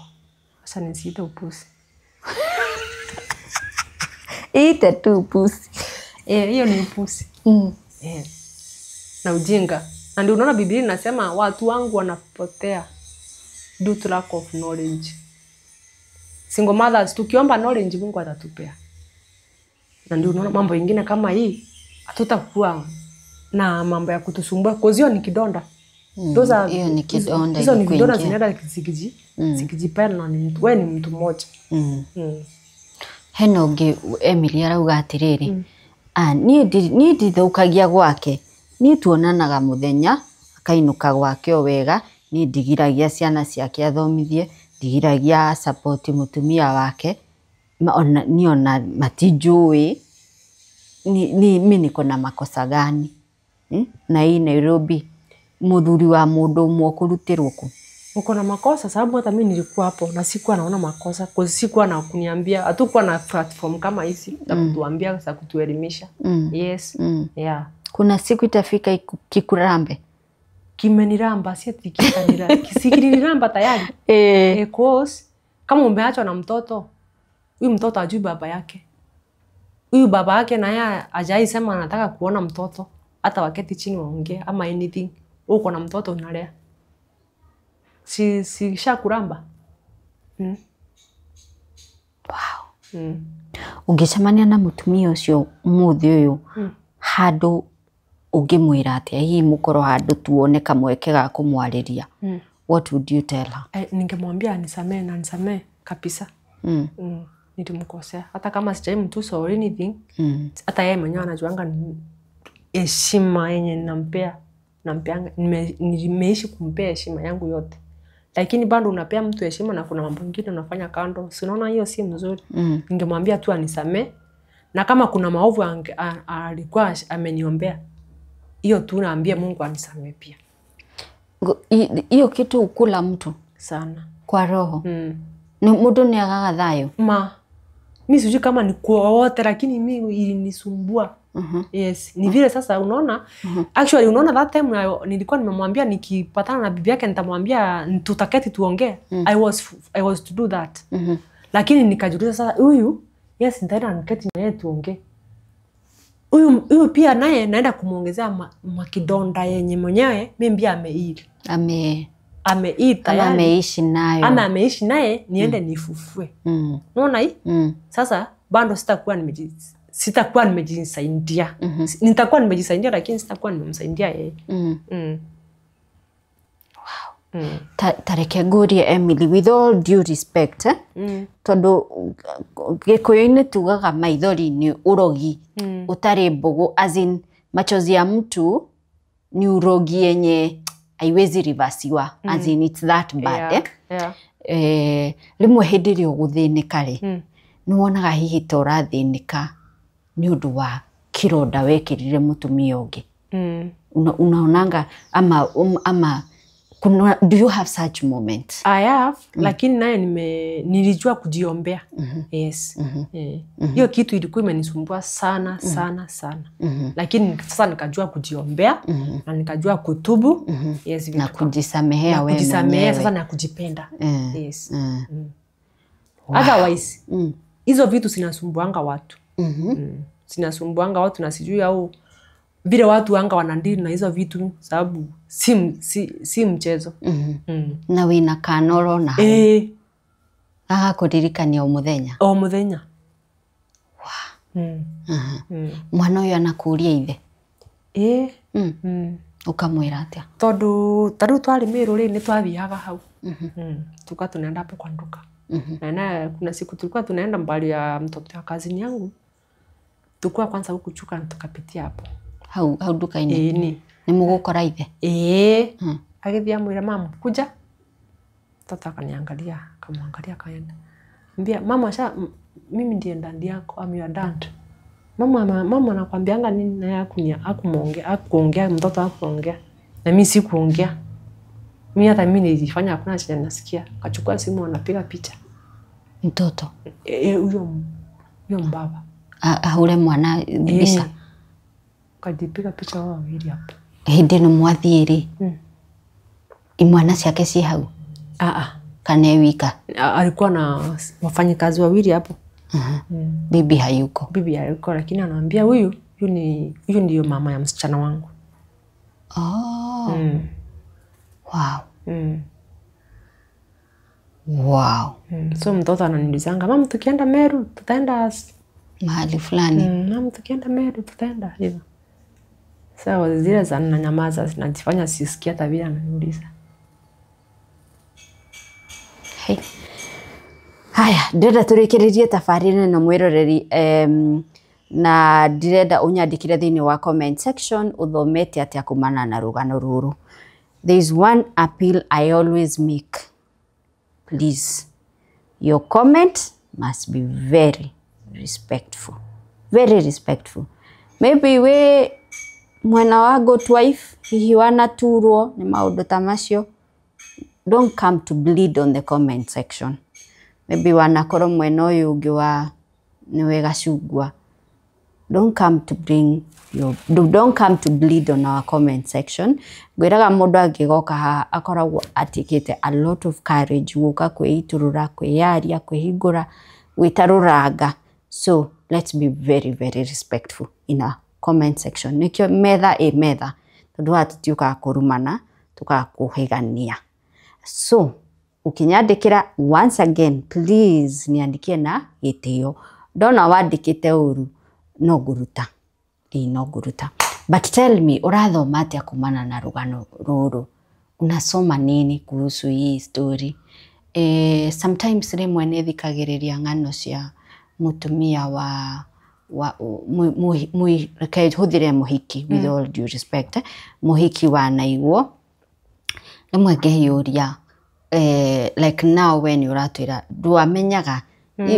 Sasa nisiite upusi. Ite tu upusi. Hiyo ni upusi. Na ujinga. Na ndio unaona Biblia inasema watu wangu wanapotea due to lack of knowledge. Single mothers tukiomba knowledge Mungu atatupea. Na ndio unaona mambo mengine kama hii hatutakuwa na mambo ya kutusumbua kwa hiyo ni kidonda. Hiyo ni kidonda. Hizo ni vidonda zinaenda zikijipana na ni mtu, wewe ni mtu mmoja. Hena ũngĩ Emily arauga atĩrĩrĩ, niĩ ndithũkagia gwake, niĩ tuonanaga mũthenya akainũka gwake o wega, niĩ ndigiragia ciana ciake athomithie, ndigiragia support mũtumia wake, niĩ ona matinjũĩ mi niko na makosa gani? Na hii Nairobi mũthuri wa mũndũ ũmwe ũkũrutĩrwo kũ? Uko na makosa sababu hata mimi nilikuwa hapo na sikuwa naona makosa kwa sikuwa na kuniambia, hatukuwa na platform kama hizi za kutuambia za kutuelimisha. Yes. Yeah. Kuna siku itafika kikurambe. Kimeniramba, si ati kitaniramba. Kisikiliramba tayari. Cause kama umeachwa na mtoto, huyu mtoto ajui baba yake. Huyu baba yake na yeye hajai sema anataka kuona mtoto, hata waketi chini waongee ama anything. Uko na mtoto unalea. Si shakuramba. Wow. Ũngĩcemania na mũtumia ũcio ũmũthĩ ũyũ handũ ũngĩmwĩra atĩa, hihi mũkorwo handũ tuone kamweke ga kũmwarĩria, what would you tell her? Ningemwambia anisamee na anisamee kabisa. Nilimkosea hata kama sijaimtusa or anything. Hata yeye mwenyewe anajuanga heshima yenye nampea. Nampeanga, nimeishi kumpea heshima yangu yote. Lakini bado unapea mtu heshima na kuna mambo mengine unafanya kando. Si unaona hiyo si mzuri. Ningemwambia tu anisamee. Na kama kuna maovu alikuwa ameniombea, hiyo tu naambia Mungu anisamee pia. Hiyo kitu ukula mtu sana kwa roho. Ni mtu ni agaga thayo. Ma mimi sijui kama ni kwa wote, lakini mimi ilinisumbua. Yes, ni vile sasa unaona. Actually unaona that time nilikuwa nimemwambia nikipatana na bibi yake nitamwambia tutaketi tuongee. I was to do that. Lakini nikajiuliza sasa huyu, yes, nitaenda niketi na yeye tuongee. Huyu pia naye naenda kumuongezea makidonda yenye mwenyewe mimi pia ameili. Tayari. Ameishi nayo. Ama ameishi naye niende nifufue. Unaona hii? Sasa bado sitakuwa nimejisaidia. Nitakuwa nimejisaidia lakini sitakuwa nimemsaidia yeye. Wow. Tareke ngurie Emily, with all due respect, tondu Gikuyu-inĩ tugaga maithori ni urogi utari mbugu, as in machozi ya mtu ni urogi yenye haiwezi reversiwa, as in it's that bad. Rimwe hindi ĩrĩa ũgũthĩnĩka rĩ, nĩ wonaga hihi ta ũrathĩnĩka nĩ ũndũ wa kĩronda wekĩrire mũtumia ũngĩ. Unaonanga ama kuna, do you have such moments? I have, lakini naye nilijua kujiombea. Yes. Hiyo kitu ilikuwa imenisumbua sana sana sana. Lakini sasa nikajua kujiombea na nikajua kutubu. Yes, na kujisamehea wewe. Kujisamehea sasa na kujipenda. Yes. Otherwise, hizo vitu zinasumbuanga watu. Zinasumbuanga watu na sijui au vile watu anga wanandili na hizo vitu sababu si mchezo. Na wina kanoro na agakuririkania o muthenya. O muthenya. Wow. Mwana uyu anakuria ithe. Ukamwira atia? Tondu tariu twari Meru ri ni twathiaga hau. Tuka tunaenda hapo kwa nduka. Na kuna siku tulikuwa tunaenda mbali ya mtoto wa kazini yangu. Tukua kwanza huku Chuka na tukapitia hapo. Hau nduka-inĩ? Nĩ mũgũkora ithe? Agĩthiĩ amwĩra mama kuja. Mtoto akaniangalia, akamwangalia akaenda. Mbia mama sha mimi ndiye dad yako, I'm your dad. Mama anakuambianga nini na yeye hakumuongea, hakuongea, mtoto hakuongea. Na mimi sikuongea. Mimi hata mimi nilifanya hakuna chenye nasikia. Akachukua simu anapiga picha. Mtoto. Huyo mbaba. Ahure mwana mbica. Kajipiga picha wao wawili hapo. Hindi no mwathiĩ rĩ, imwana ciake ci hau? Kana e wika? Alikuwa na wafanyikazi wawili hapo. Bibi hayuko. Bibi hayuko, lakini anaambia huyu ndiyo mama ya msichana wangu. Wow. Wow. So mtoto ananiulizanga, mama tukienda Meru tutaenda mahali fulani. Mama tukienda Meru tutaenda hivyo. Sawa, zile za nanyamaza zinajifanya sisikia hata vile ananiuliza. Hey. Haya, ndĩrenda tũrĩkĩrĩrie tabarĩra na mwĩroreri, na ndĩrenda ũnyandĩkĩre thĩinĩ wa comment section ũthomete atĩa kumana na rũgano rũrũ. There is one appeal I always make. Please, your comment must be very respectful. Very respectful. Maybe we mwena wa goat wife hihi wanaturwo ni maũndũ ta macio. Don't come to bleed on the comment section. Maybe wanakorwo mwena ũyũ ũngĩ wa nĩwe gacungwa. Don't come to bring your don't come to bleed on our comment section. Ngwĩraga mũndũ angĩgoka haha akoragwo atikĩte a lot of courage gũka kwĩitũrũra, kwĩyaria, kwĩhingũra, gwĩtarũranga. So let's be very very respectful in our comment section. Nĩkĩo metha ĩ metha, tondũ haha tũtiũkaga kũrumana, tũkaga kũhĩgania. So ukinyandĩkĩra once again, please niandikie na gĩtĩo. Ndona wandĩkĩte ũru no ngũruta. No ngũruta. But tell me, ũrathoma atĩa kumana na rũgano rũrũ? Unasoma nini kuhusu hii story? Sometimes rĩmwe nĩ thikagĩrĩria ng'ano cia mũtumia wa reke hũthĩre mũhiki, with all due respect, mũhiki wa Naiguo. Rĩmwe ngeyũria, like now when ũratwĩra ndwamenyaga,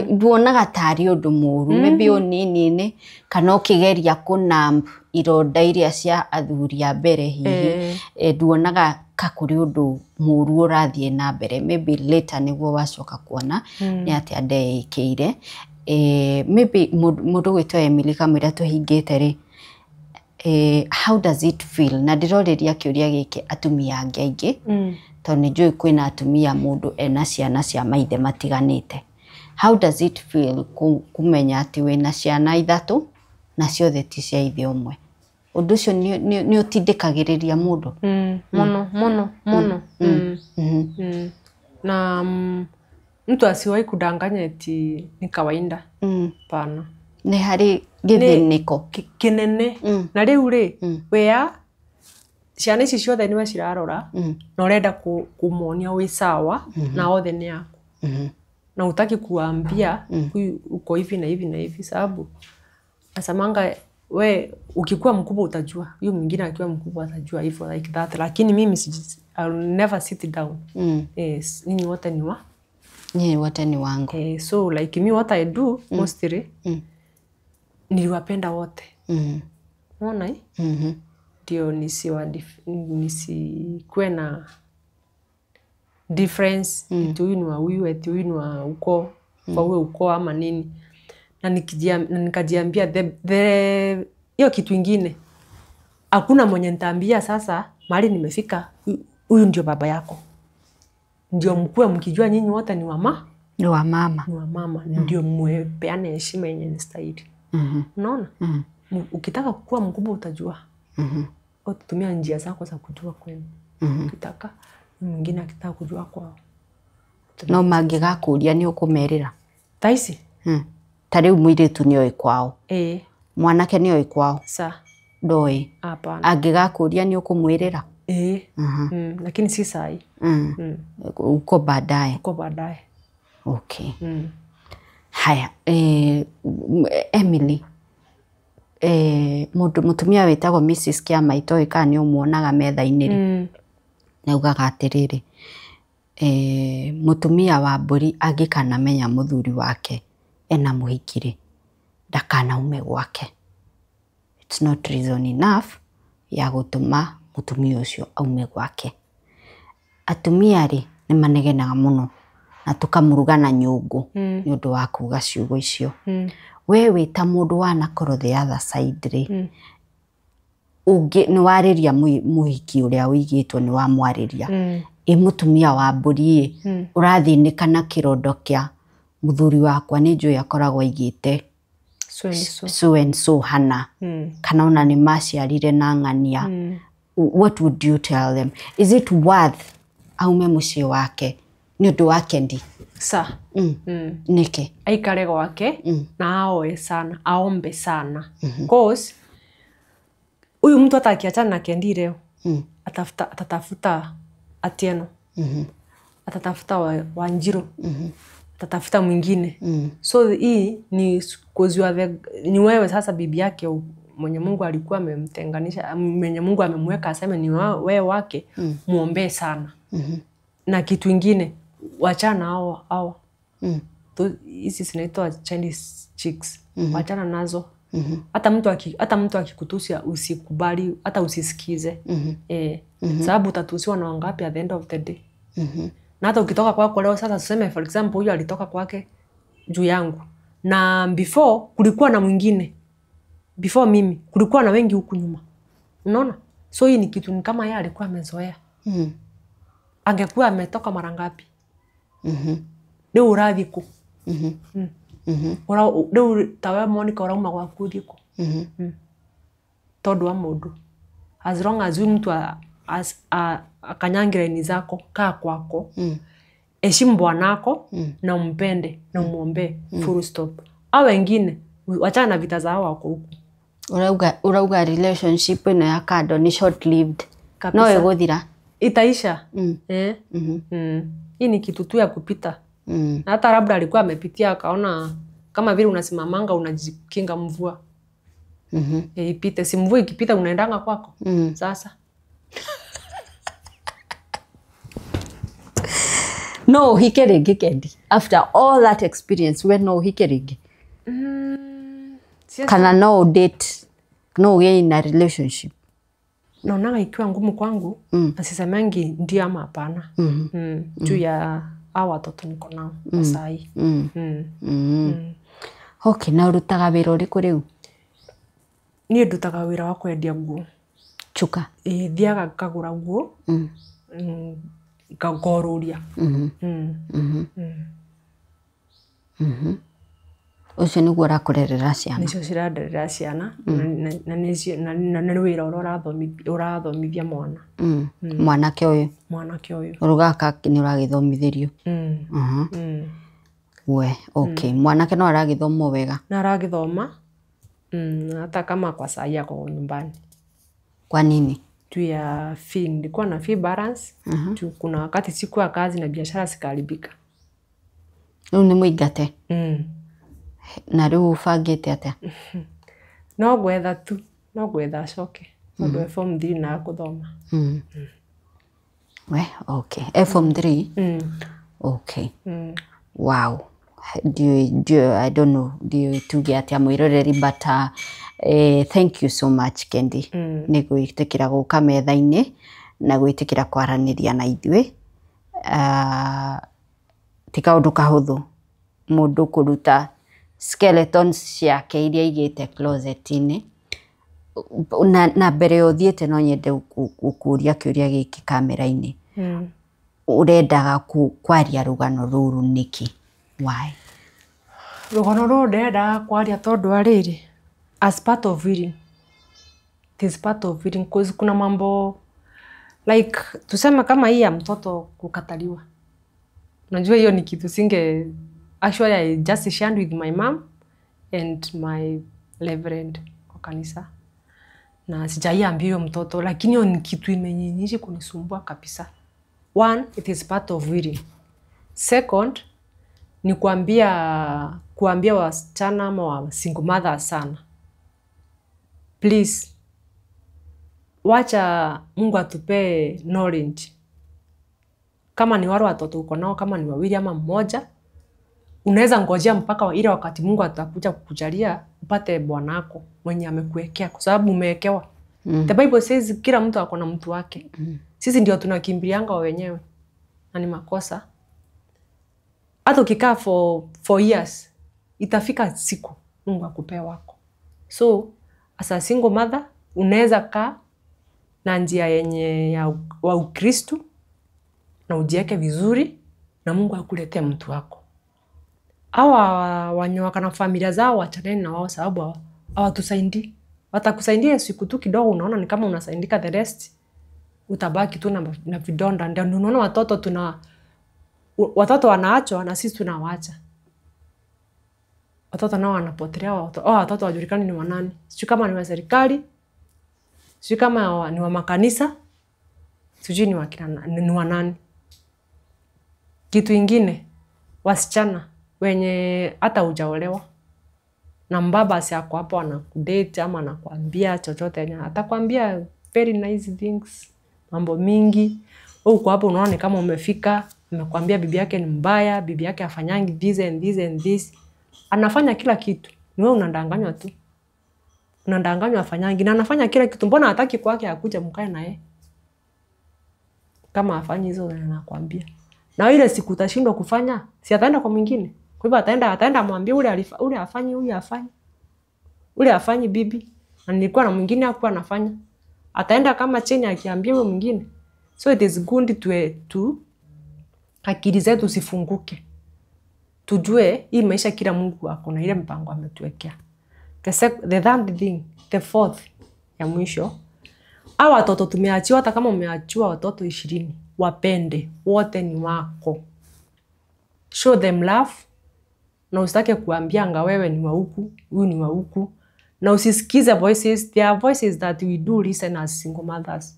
nduonaga tarĩ ũndũ mũru, maybe ũnini-inĩ kana ũkĩgeria kũnamb ironda iria cia athuri a mbere hihi, nduonaga ka kũrĩ ũndũ mũru ũrathiĩ na mbere, maybe later nĩguo wacoka kuona nĩ atĩa ndeĩkĩire. Maybe mũndũ gwĩtwo Emily kamũira tũhingĩte rĩ, how does it feel? Na ndĩrorĩria kĩũria gĩkĩ atumia angĩ aingĩ, tondũ nĩ njũĩ kwĩna atumia mũndũ ena ciana cia maithe matiganĩte. How does it feel kũmenya atĩ wĩna ciana ithatũ na ciothe ti cia ithe ũmwe? Ũndũ ũcio nĩ ũtindĩkagĩrĩria mũndũ? Mũno mũno mũno. Na mtu asiwahi kudanganya eti ni kawaida. Pana. Nĩ harĩ gĩthĩnĩko kĩnene. Na rĩu rĩ, wea ciana ici ciothe nĩwe cirarora, na ũrenda kũmonia wĩ sawa na othe nĩ aku. Na utaki kuambia huyu uko hivi na hivi na hivi, sababu nasemanga we ukikuwa mkubwa utajua, huyu mwingine akiwa mkubwa atajua hivyo like that, lakini mimi I'll never sit down. Yes, ninyi wote ni wa Nyinyi wote ni wangu. So like me what I do mostly niliwapenda wote. Unaona hii? Ndio nisikuwe na difference eti huyu ni wa huyu, eti huyu ni wa ukoo, kwa huyo ukoo ama nini. Na nikajiambia hiyo kitu ingine, hakuna mwenye nitaambia sasa mahali nimefika, huyu ndio baba yako. Ndio mkue mkijua nyinyi wote ni wa Ni wa mama. Ni wa mama. Ndio mwepeane heshima yenye inastahili. Unaona? Ukitaka kukua mkubwa utajua. Utatumia njia zako za kujua kwenu. Ukitaka mwingine akitaka kujua kwao. No mangĩgakũria nĩ ũkũmerĩra? Thaa ici? Ta rĩu mũirĩtu nĩoĩ kwao. Mwanake nĩoĩ kwao. Sa. Ndoĩ. Hapana. Angĩgakũria nĩ ũkũmwĩrĩra? Lakini si sahi. Uko baadaye. Uko baadaye. Okay. Haya, Emily, mũndũ mũtumia wĩtagwo Mrs. Kĩama itoĩ kana nĩ ũmuonaga metha-inĩ rĩ, nĩaugaga atĩrĩrĩ, mũtumia wa mbũri angĩkanamenya mũthuri wake ena mũhiki rĩ, ndakanaume gwake. It's not reason enough ya gũtũma mũtumia ũcio aume gwake. Atumia rĩ nĩ manegenaga mũno na tũkamũruga na nyũngũ nĩ ũndũ wa kuga ciugo icio. We wĩ ta mũndũ wanakorwo the other side rĩ, nĩ warĩria mũhiki ũrĩa ũigĩtwo nĩ wamwarĩria. Ĩ mũtumia wa mbũri ĩ, ũrathĩnĩka na kĩrondo kĩa mũthuri wakwa nĩ njũĩ akoragwo aigĩte so and so hana, kana ona nĩ maciarire na ng'ania. What would you tell them? Is it worth aume mũciĩ wake nĩ ũndũ wa Kendi? Sa. Nĩkĩ? Aikare gwake na aoe sana, aombe sana. Cause huyu mtu hata akiachana na Kendi leo, atatafuta Atieno. Atatafuta Wanjiru. Atatafuta mwingine. So hii ni cause ni wewe sasa bibi yake mwenye Mungu alikuwa amemtenganisha, mwenye Mungu amemweka aseme ni wewe wake, muombe sana. Na kitu ingine, wachana hao. Hizi zinaitwa Chinese chicks. Wachana nazo. Hata mtu akikutusia usikubali, hata usisikize. Sababu utatusiwa na wangapi at the end of the day. Na hata ukitoka kwako leo sasa, tuseme for example huyu alitoka kwake juu yangu. Na before kulikuwa na mwingine. Before mimi kulikuwa na wengi huku nyuma. Unaona? So hii ni kitu ni kama yeye alikuwa amezoea. Angekuwa ametoka mara ngapi? Rĩu ũrathiĩ kũ? Rĩu tawe Monica ũrauma gwaku ũthiĩ kũ? Tondũ wa mũndũ. As long as huyu mtu akanyange laini zako, kaa kwako, heshimu bwanako na umpende na umuombe, full stop. Hao wengine wachana na vita zao wako huku. Urauga relationship ĩno ya kando ni short lived. No ĩgũthira. Itaisha. Hii ni kitu tu ya kupita. Na hata labda alikuwa amepitia akaona kama vile unasimamanga unajikinga mvua. Ipite, si mvua ikipita unaendanga kwako. Sasa. No uhike rĩngĩ Kendi. After all that experience we no uhike rĩngĩ. Kana no date, no ũgĩe in a relationship. Naonaga ikiwa ngumu kwangu, na sisemangi ndio ama hapana. Juu ya hawa watoto niko nao kwa saa hii. Okay, na ũrutaga wĩra ũrĩkũ rĩu? Niĩ ndutaga wĩra wa kwendia nguo. Chuka. Ĩĩ, thiaga ngagũra nguo. Ngorũria. Ũcio nĩguo ũrakũrerera ciana? Nĩcio ciranderera ciana na nĩ wĩra ũrĩa ũrathomithia mwana. Mwanake ũyũ? Mwanake ũyũ. Gaka nĩ ũragĩthomithĩrio? We, okay. Mwanake no aragĩthoma wega? Na aragĩthoma. Hata kama kwa saa hii ako nyumbani. Kwa nini? Juu ya fee, nilikuwa na fee balance. Juu kuna wakati sikuwa kazi na biashara zikaharibika. Rĩu nĩ mũingate? Na rĩu ũbangĩte atĩa? No gwetha tu, no gwetha acoke. Tondũ e form 3 na akũthoma. We, okay. E form 3? Okay. Wow. I don't know, ndiũĩ tuge atĩa mwĩroreri, but thank you so much Kendi. Nĩ gwĩtĩkĩra gũka metha-inĩ na gwĩtĩkĩra kwaranĩria na ithuĩ. Ti kaũndũ kahũthũ mũndũ kũruta skeletons ciake iria aigĩte closet-inĩ. Na mbere ũthiĩte no nyende gũkũria kĩũria gĩkĩ kamera-inĩ. Ũrendaga kwaria rũgano rũrũ nĩkĩ? Why? Rũgano rũrũ ndĩrendaga kwaria tondũ wa rĩrĩ, as part of healing. It is part of healing cause kuna mambo like tuseme kama hii ya mtoto kukataliwa. Unajua hiyo ni kitu singe, actually I just shared with my mom and my reverend kwa kanisa. Na sijaiambia hiyo mtoto, lakini hiyo ni kitu imenyinyisha kunisumbua kabisa. One, it is part of healing. Second, ni kuambia wasichana ama wa single mother sana. Please, wacha Mungu atupee knowledge. Kama ni wale watoto uko nao, kama ni wawili ama mmoja, unaweza ngojea mpaka ile wakati Mungu atakuja kukujalia upate bwanako mwenye amekuwekea, kwa sababu umewekewa. The Bible says kila mtu ako na mtu wake. Sisi ndio tunakimbilianga wenyewe. Na ni makosa. Hata ukikaa for 4 years, itafika siku Mungu akupee wako. So, as a single mother, unaweza kaa na njia yenye ya wa Ukristo na ujiweke vizuri na Mungu akuletee mtu wako. Hawa wanyoka na familia zao wachaneni na wao, sababu hawatusaidii. Watakusaidia siku tu kidogo, unaona ni kama unasaidika, the rest utabaki tu na vidonda. Ndio unaona watoto watoto wanaachwa na sisi tunawaacha. Watoto nao wanapotelea, watoto hawajulikani ni wanani. Sijui kama ni wa serikali, sijui kama ni wa makanisa, sijui ni wa kina, ni wa nani. Kitu ingine, wasichana wenye hata hujaolewa na mbaba si ako hapo anakudate ama anakuambia chochote, atakwambia very nice things, mambo mingi. Wewe uko hapo unaona kama umefika, amekwambia bibi yake ni mbaya, bibi yake afanyangi this and this and this. Anafanya kila kitu. Ni wewe unadanganywa tu. Unadanganywa afanyangi na anafanya kila kitu. Mbona hataki kwake akuja mkae na yeye? Kama afanyi hizo anakuambia. Na ile siku utashindwa kufanya, si ataenda kwa mwingine. Kwa hivyo ataenda amwambie ule afanye, huyu afanye. Ule afanye bibi. Na nilikuwa na mwingine hakuwa anafanya. Ataenda kama cheni akiambia huyo mwingine. So it is good to akili zetu sifunguke. Tujue hii maisha kila Mungu ako na ile mpango ametuwekea. The third thing, the fourth ya mwisho, hawa watoto tumeachiwa, hata kama umeachiwa watoto 20, wapende, wote ni wako. Show them love. Na usitake kuambianga wewe ni wa huku, huyu ni wa huku. Na usisikize voices. There are voices that we do listen as single mothers.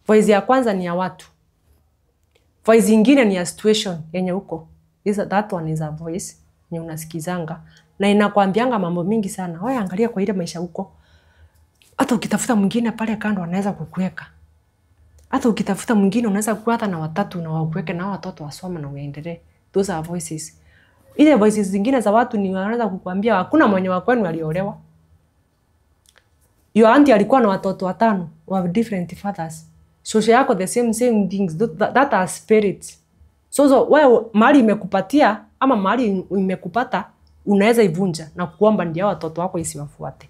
Voice ya kwanza ni ya watu. Voice ingine ni ya situation yenye uko. That one is a voice yenye unasikizanga. Na inakuambianga mambo mingi sana. Wewe angalia kwa ile maisha uko. Hata ukitafuta mwingine pale kando anaweza kukuweka. Hata ukitafuta mwingine unaweza kuwa hata na watatu na wakuweke na watoto wasome na uendelee. Those are voices. Ile voices zingine za watu ni wanaweza kukuambia hakuna mwenye wa kwenu aliolewa. Your auntie alikuwa na watoto 5 wa different fathers. Shosho yako the same things. That are spirits. So wewe mali imekupatia ama mali imekupata, Unaweza ivunja na kuomba ndio watoto wako isiwafuate.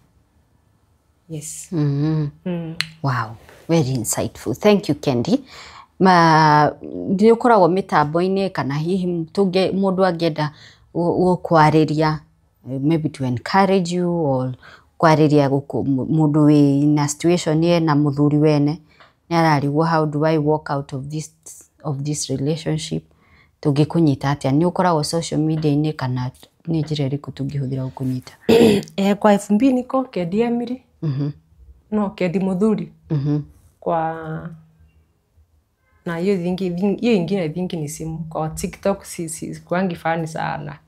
Yes. Wow, very insightful. Thank you, Kendi. Ma nĩ ũkoragwo mĩtambo-inĩ kana hihi mũndũ angĩenda gũkwarĩria, maybe to encourage you or kwarĩria mũndũ wĩ na situation ena mũthuri wene nĩ ararigwo how do I walk out of this relationship, tũngĩkũnyita atĩa? Nĩ ũkoragwo social media-inĩ kana nĩ njĩra ĩrĩkũ tũngĩhũthĩra gũkũnyita? Kwa FB niko Kendi Emily. No Kendi Muthuri. Kwa na hiyo hiyo ingine I think ni simu. Kwa TikTok si kuangi fani sana.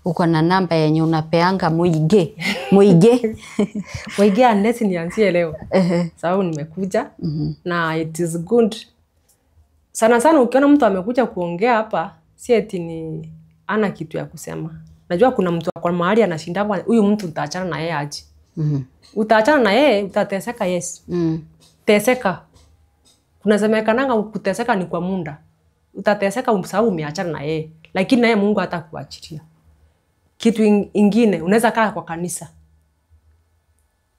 Uko na namba yenye unapeanga muige muige? Muige, unless nianzie leo. Sababu nimekuja na it is good. Sana sana ukiona mtu amekuja kuongea hapa, si eti ni ana kitu ya kusema. Najua kuna mtu kwa mahali anashinda, huyu mtu nitaachana na yeye aje. Utaachana na yeye utateseka, yes. Teseka. Kunasemekananga kuteseka ni kwa muda. Utateseka sababu umeachana na yeye, lakini naye Mungu hatakuachilia. Kitu ingine unaweza kaa kwa kanisa.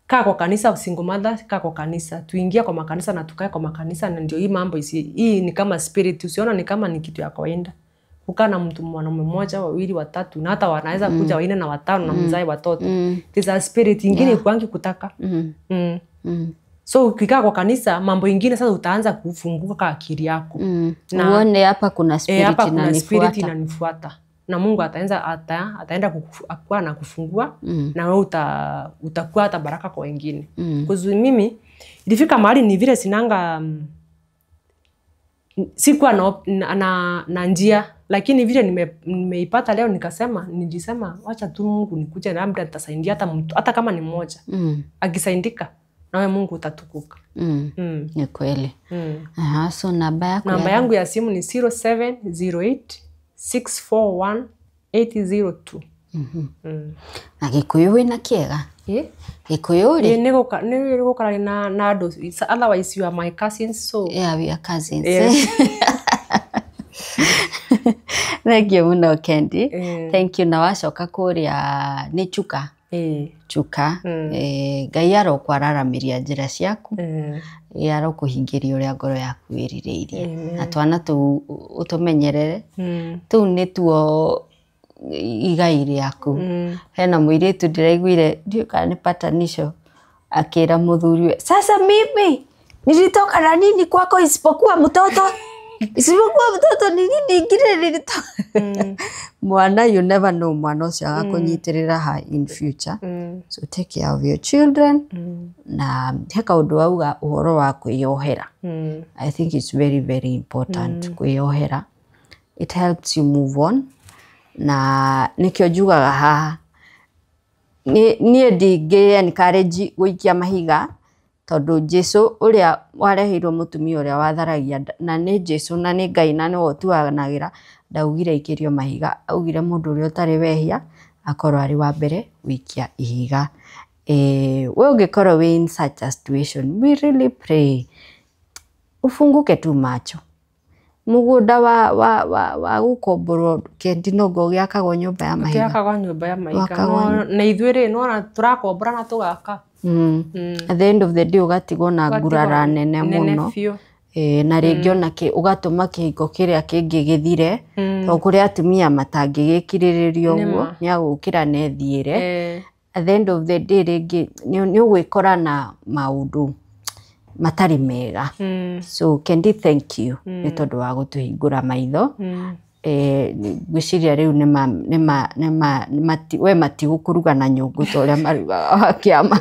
Kaa kwa kanisa, single mother, kaa kwa kanisa. Tuingie kwa makanisa na tukae kwa makanisa, na ndio hii mambo isi, hii ni kama spirit, usiona ni kama ni kitu ya kawaida. Kukaa na mtu mwanaume mmoja, wawili, watatu, na hata wanaweza kuja wanne na watano na mzae watoto. It is a spirit ingine ikuangi kutaka. So ukikaa kwa kanisa, mambo ingine sasa utaanza kufunguka kwa akili yako. Uone hapa kuna spirit hapa kuna spirit inanifuata. Inanifuata. Na Mungu ataanza ataenda kuwa na kufungua na wewe utakuwa hata baraka kwa wengine. Mm. Mimi ilifika mahali ni vile sinanga sikuwa na njia, lakini vile nimeipata leo nikasema, nilisema wacha tu Mungu nikuje na labda nitasaidia hata mtu hata kama ni mmoja. Akisaidika nawe Mungu utatukuka. Ni kweli. Aha, so namba yako Namba yangu ya simu ni 0708 641 802. Na Gikuyu wĩna kĩega? Eh? Gikuyu rĩ? Nĩ gũkara na andũ, otherwise you are my cousins, so Yeah, we are cousins. Yes. Thank you mũno, Kendi. Eh. Thank you. Na wacoka kũrĩa nĩ Chuka? Eh. Chuka. Ngai arokwararamĩria njĩra ciaku. Arokũhingĩria ũrĩa ngoro yaku ĩrirĩirie. Amen. Na twana tũu ũtũmenyerere. Tũu nĩtuo igai rĩaku. Hena mũirĩtu ndĩraiguire, ndiũĩ kana nĩ patanisho, akĩra mũthuriwe, "Sasa mimi nilitoka na nini kwako isipokuwa mtoto? Isipokuwa mtoto ni nini ingine nilitoka?" Mwana, you never know mwana ũcio agakũnyitĩrĩra ha in future. So take care of your children. Na he kaũndũ wauga ũhoro wa kwĩyohera. I think it's very, very important kwĩyohera. It helps you move on. Na nĩkĩo njugaga haha niĩ ndingĩ encourage gũikia mahiga, tondũ Jesu ũrĩa wareheirwo mũtumia ũrĩa watharagia na nĩ Jesu na nĩ Ngai na nĩwe ũtuanagĩra, ndaugire ikĩrio mahiga, augire mũndũ ũrĩa ũtarĩ wehia akorwo arĩ wa mbere gũikia ihiga. We ũngĩkorwo wĩ in such a situation, we really pray ufunguke tu macho. Mũgũnda wa gũkomborwo, Kendi, nongo ũgĩakagwo nyũmba ya mahiga. Ũkĩakagwo nyũmba ya mahiga. Wakagwo. Na ithuĩ rĩ, nĩwona tũrakombora na tũgaka. At the end of the day ũgatigwo na Ũgatigwo ngurara nene nene mũno. Biũ. Na rĩngĩ ona ũgatũma kĩhiko kĩrĩa kĩngĩ gĩthire, tondũ kũrĩ atumia matangĩgĩkirĩrĩria ũguo. Nĩma. Nĩ agũkĩra na ethiĩre. At the end of the day rĩngĩ nĩ ũgwĩkora na maũndũ matarĩ mega. So Kendi, thank you nĩ tondũ wa gũtũhingũra maitho. Ngwĩciria rĩu nĩma we matigũkũruga na nyũngũ ta ũrĩa marugaga wa kĩama.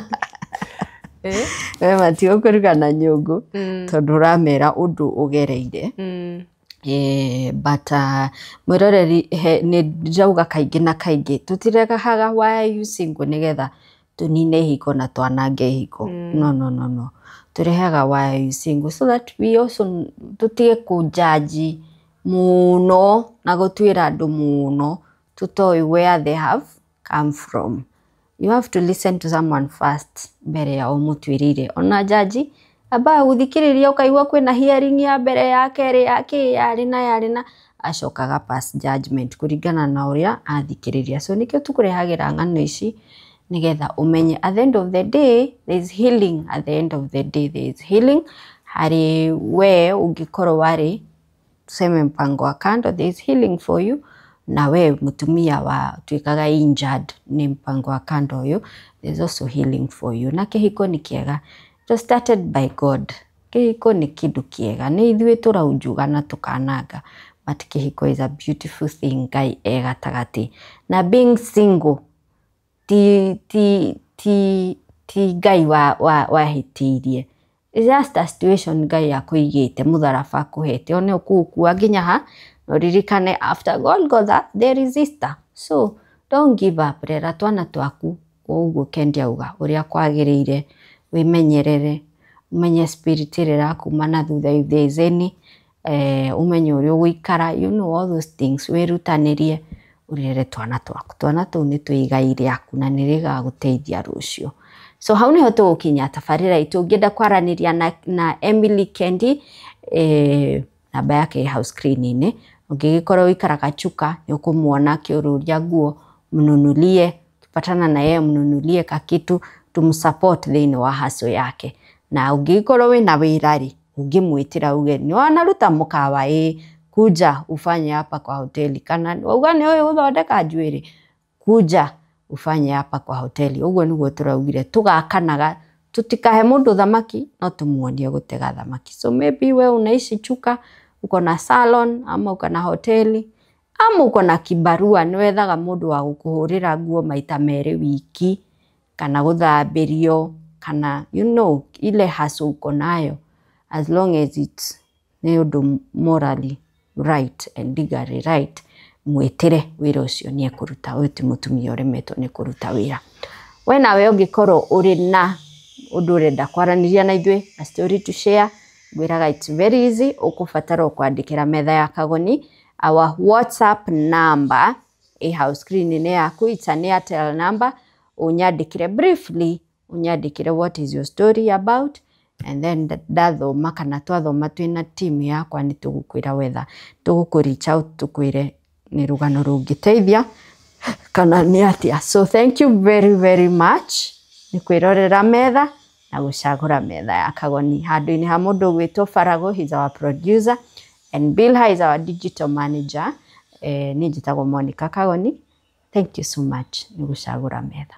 We matigũkũruga na nyũngũ tondũ ũramera ũndũ ũgereire. But mwĩroreri, nĩ ndĩrauga kaingĩ na kaingĩ tũtirehaga "Why are you single" nĩgetha tũnine ihiko na twanange ihiko. No, no, no, no, tũrehaga "Why are you single" so that we also tũtige kũjaji mũno na gũtuĩra andũ mũno tũtoĩ where they have come from. You have to listen to someone first mbere ya ũmũtuĩrĩire. Ona jaji Ambaga guthikiriria ukaigua kwina hearing ya mbere ya keri ya ki yari na yari na acokaga pass judgment kuringana na uria athikiriria. So nikio tukurehagira ng'ano ici nigetha umenye at the end of the day there is healing, at the end of the day there is healing. Hari we ungikorwo wari tuseme mpango wa kando, there is healing for you. Na we mutumia wa tuikaga injured ni mpango wa kando uyu, there is also healing for you. Na kihiko ni kiega, it was started by God. Kihiko ni kindu kiega, ni ithuĩ tũraunjuga na tukananga, but kihiko is a beautiful thing. Ngai e gatagatĩ. Na being single ti ti ti ti Ngai wahĩtĩirie. It's just a situation Ngai akũigĩte, mũtharaba akũhete, one ũkũũkua nginya ha. Na ũririkane after Golgotha there is Easter. So don't give up, rera twana twaku o ũguo Kendi auga ũrĩa kwagĩrĩire, wĩmenyerere, ũmenye spirit ĩrĩa ĩrakuma na thutha if there is any, ũmenye ũrĩa ũgũikara, you know all those things, wĩrutanĩrie ũrere twana twaku. Twana tũu nĩ twĩ igai rĩaku na nĩ rĩgagũteithia rũciũ. So hau niho tũgũkinya tabarĩra itũ. Ũngĩenda kwaranĩria na Emily Kendi, namba yake ĩ hau screen-inĩ. Ũngĩgĩkorwo ũikaraga Chuka nĩ ũkũmuona akĩũrũria nguo, mnunulie, ukipatana na yeye mnunulie kakitu tumsupport thĩinĩ wa hustle yake. Na ũngĩgĩkorwo wĩna wĩra rĩ, ũngĩmwĩtĩra uge nĩ wanaruta mũkawa ĩ, kuja ufanye hapa kwa hoteli, kana wauga nĩ ũĩ gũthondeka njuĩrĩ, kuja ufanye hapa kwa hoteli. Ũguo nĩguo tũraugire tũgakanaga, tutikahe mũndũ thamaki no tumuonie gũtega thamaki. So maybe we unaishi Chuka, uko na salon ama uko na hoteli ama uko na kibarua, nĩ wethaga mũndũ wa gũkũhũrĩra nguo maita merĩ wiki, kana gũthambĩrio, kana you know ile hustle uko nayo, as long as it's nĩ ũndũ morally right and legally right, mwĩtĩre wĩra ũcio nĩ ekũruta. Ũyũ ti mũtumia ũremetwo nĩ kũruta wĩra. We nawe ũngĩkorwo ũrĩ na ũndũ ũrenda kwaranĩria na ithuĩ, a story to share, ngwĩraga it's very easy. Ũkũbatara kwandĩkĩra metha ya Kagoni. Our WhatsApp number ĩ hau screen-inĩ yaku, it's an Airtel number. Ũnyandĩkĩre briefly, ũnyandĩkĩre what is your story about, and then ndathoma kana twathoma twĩna team yakwa nĩ tũgũkwĩra whether tũgũkũ reach out tũkwĩre nĩ rũgano rũngĩteithia kana nĩ atĩa. So thank you very very much nĩ kwĩrorera metha na gũcagũra metha ya Kagoni. Handũ-inĩ ha mũndũ ũgwĩtwo Farago, he's our producer, and Bilha is our digital manager. Niĩ njĩtagwo Monica Kagoni. Thank you so much nĩ gũcagũra metha.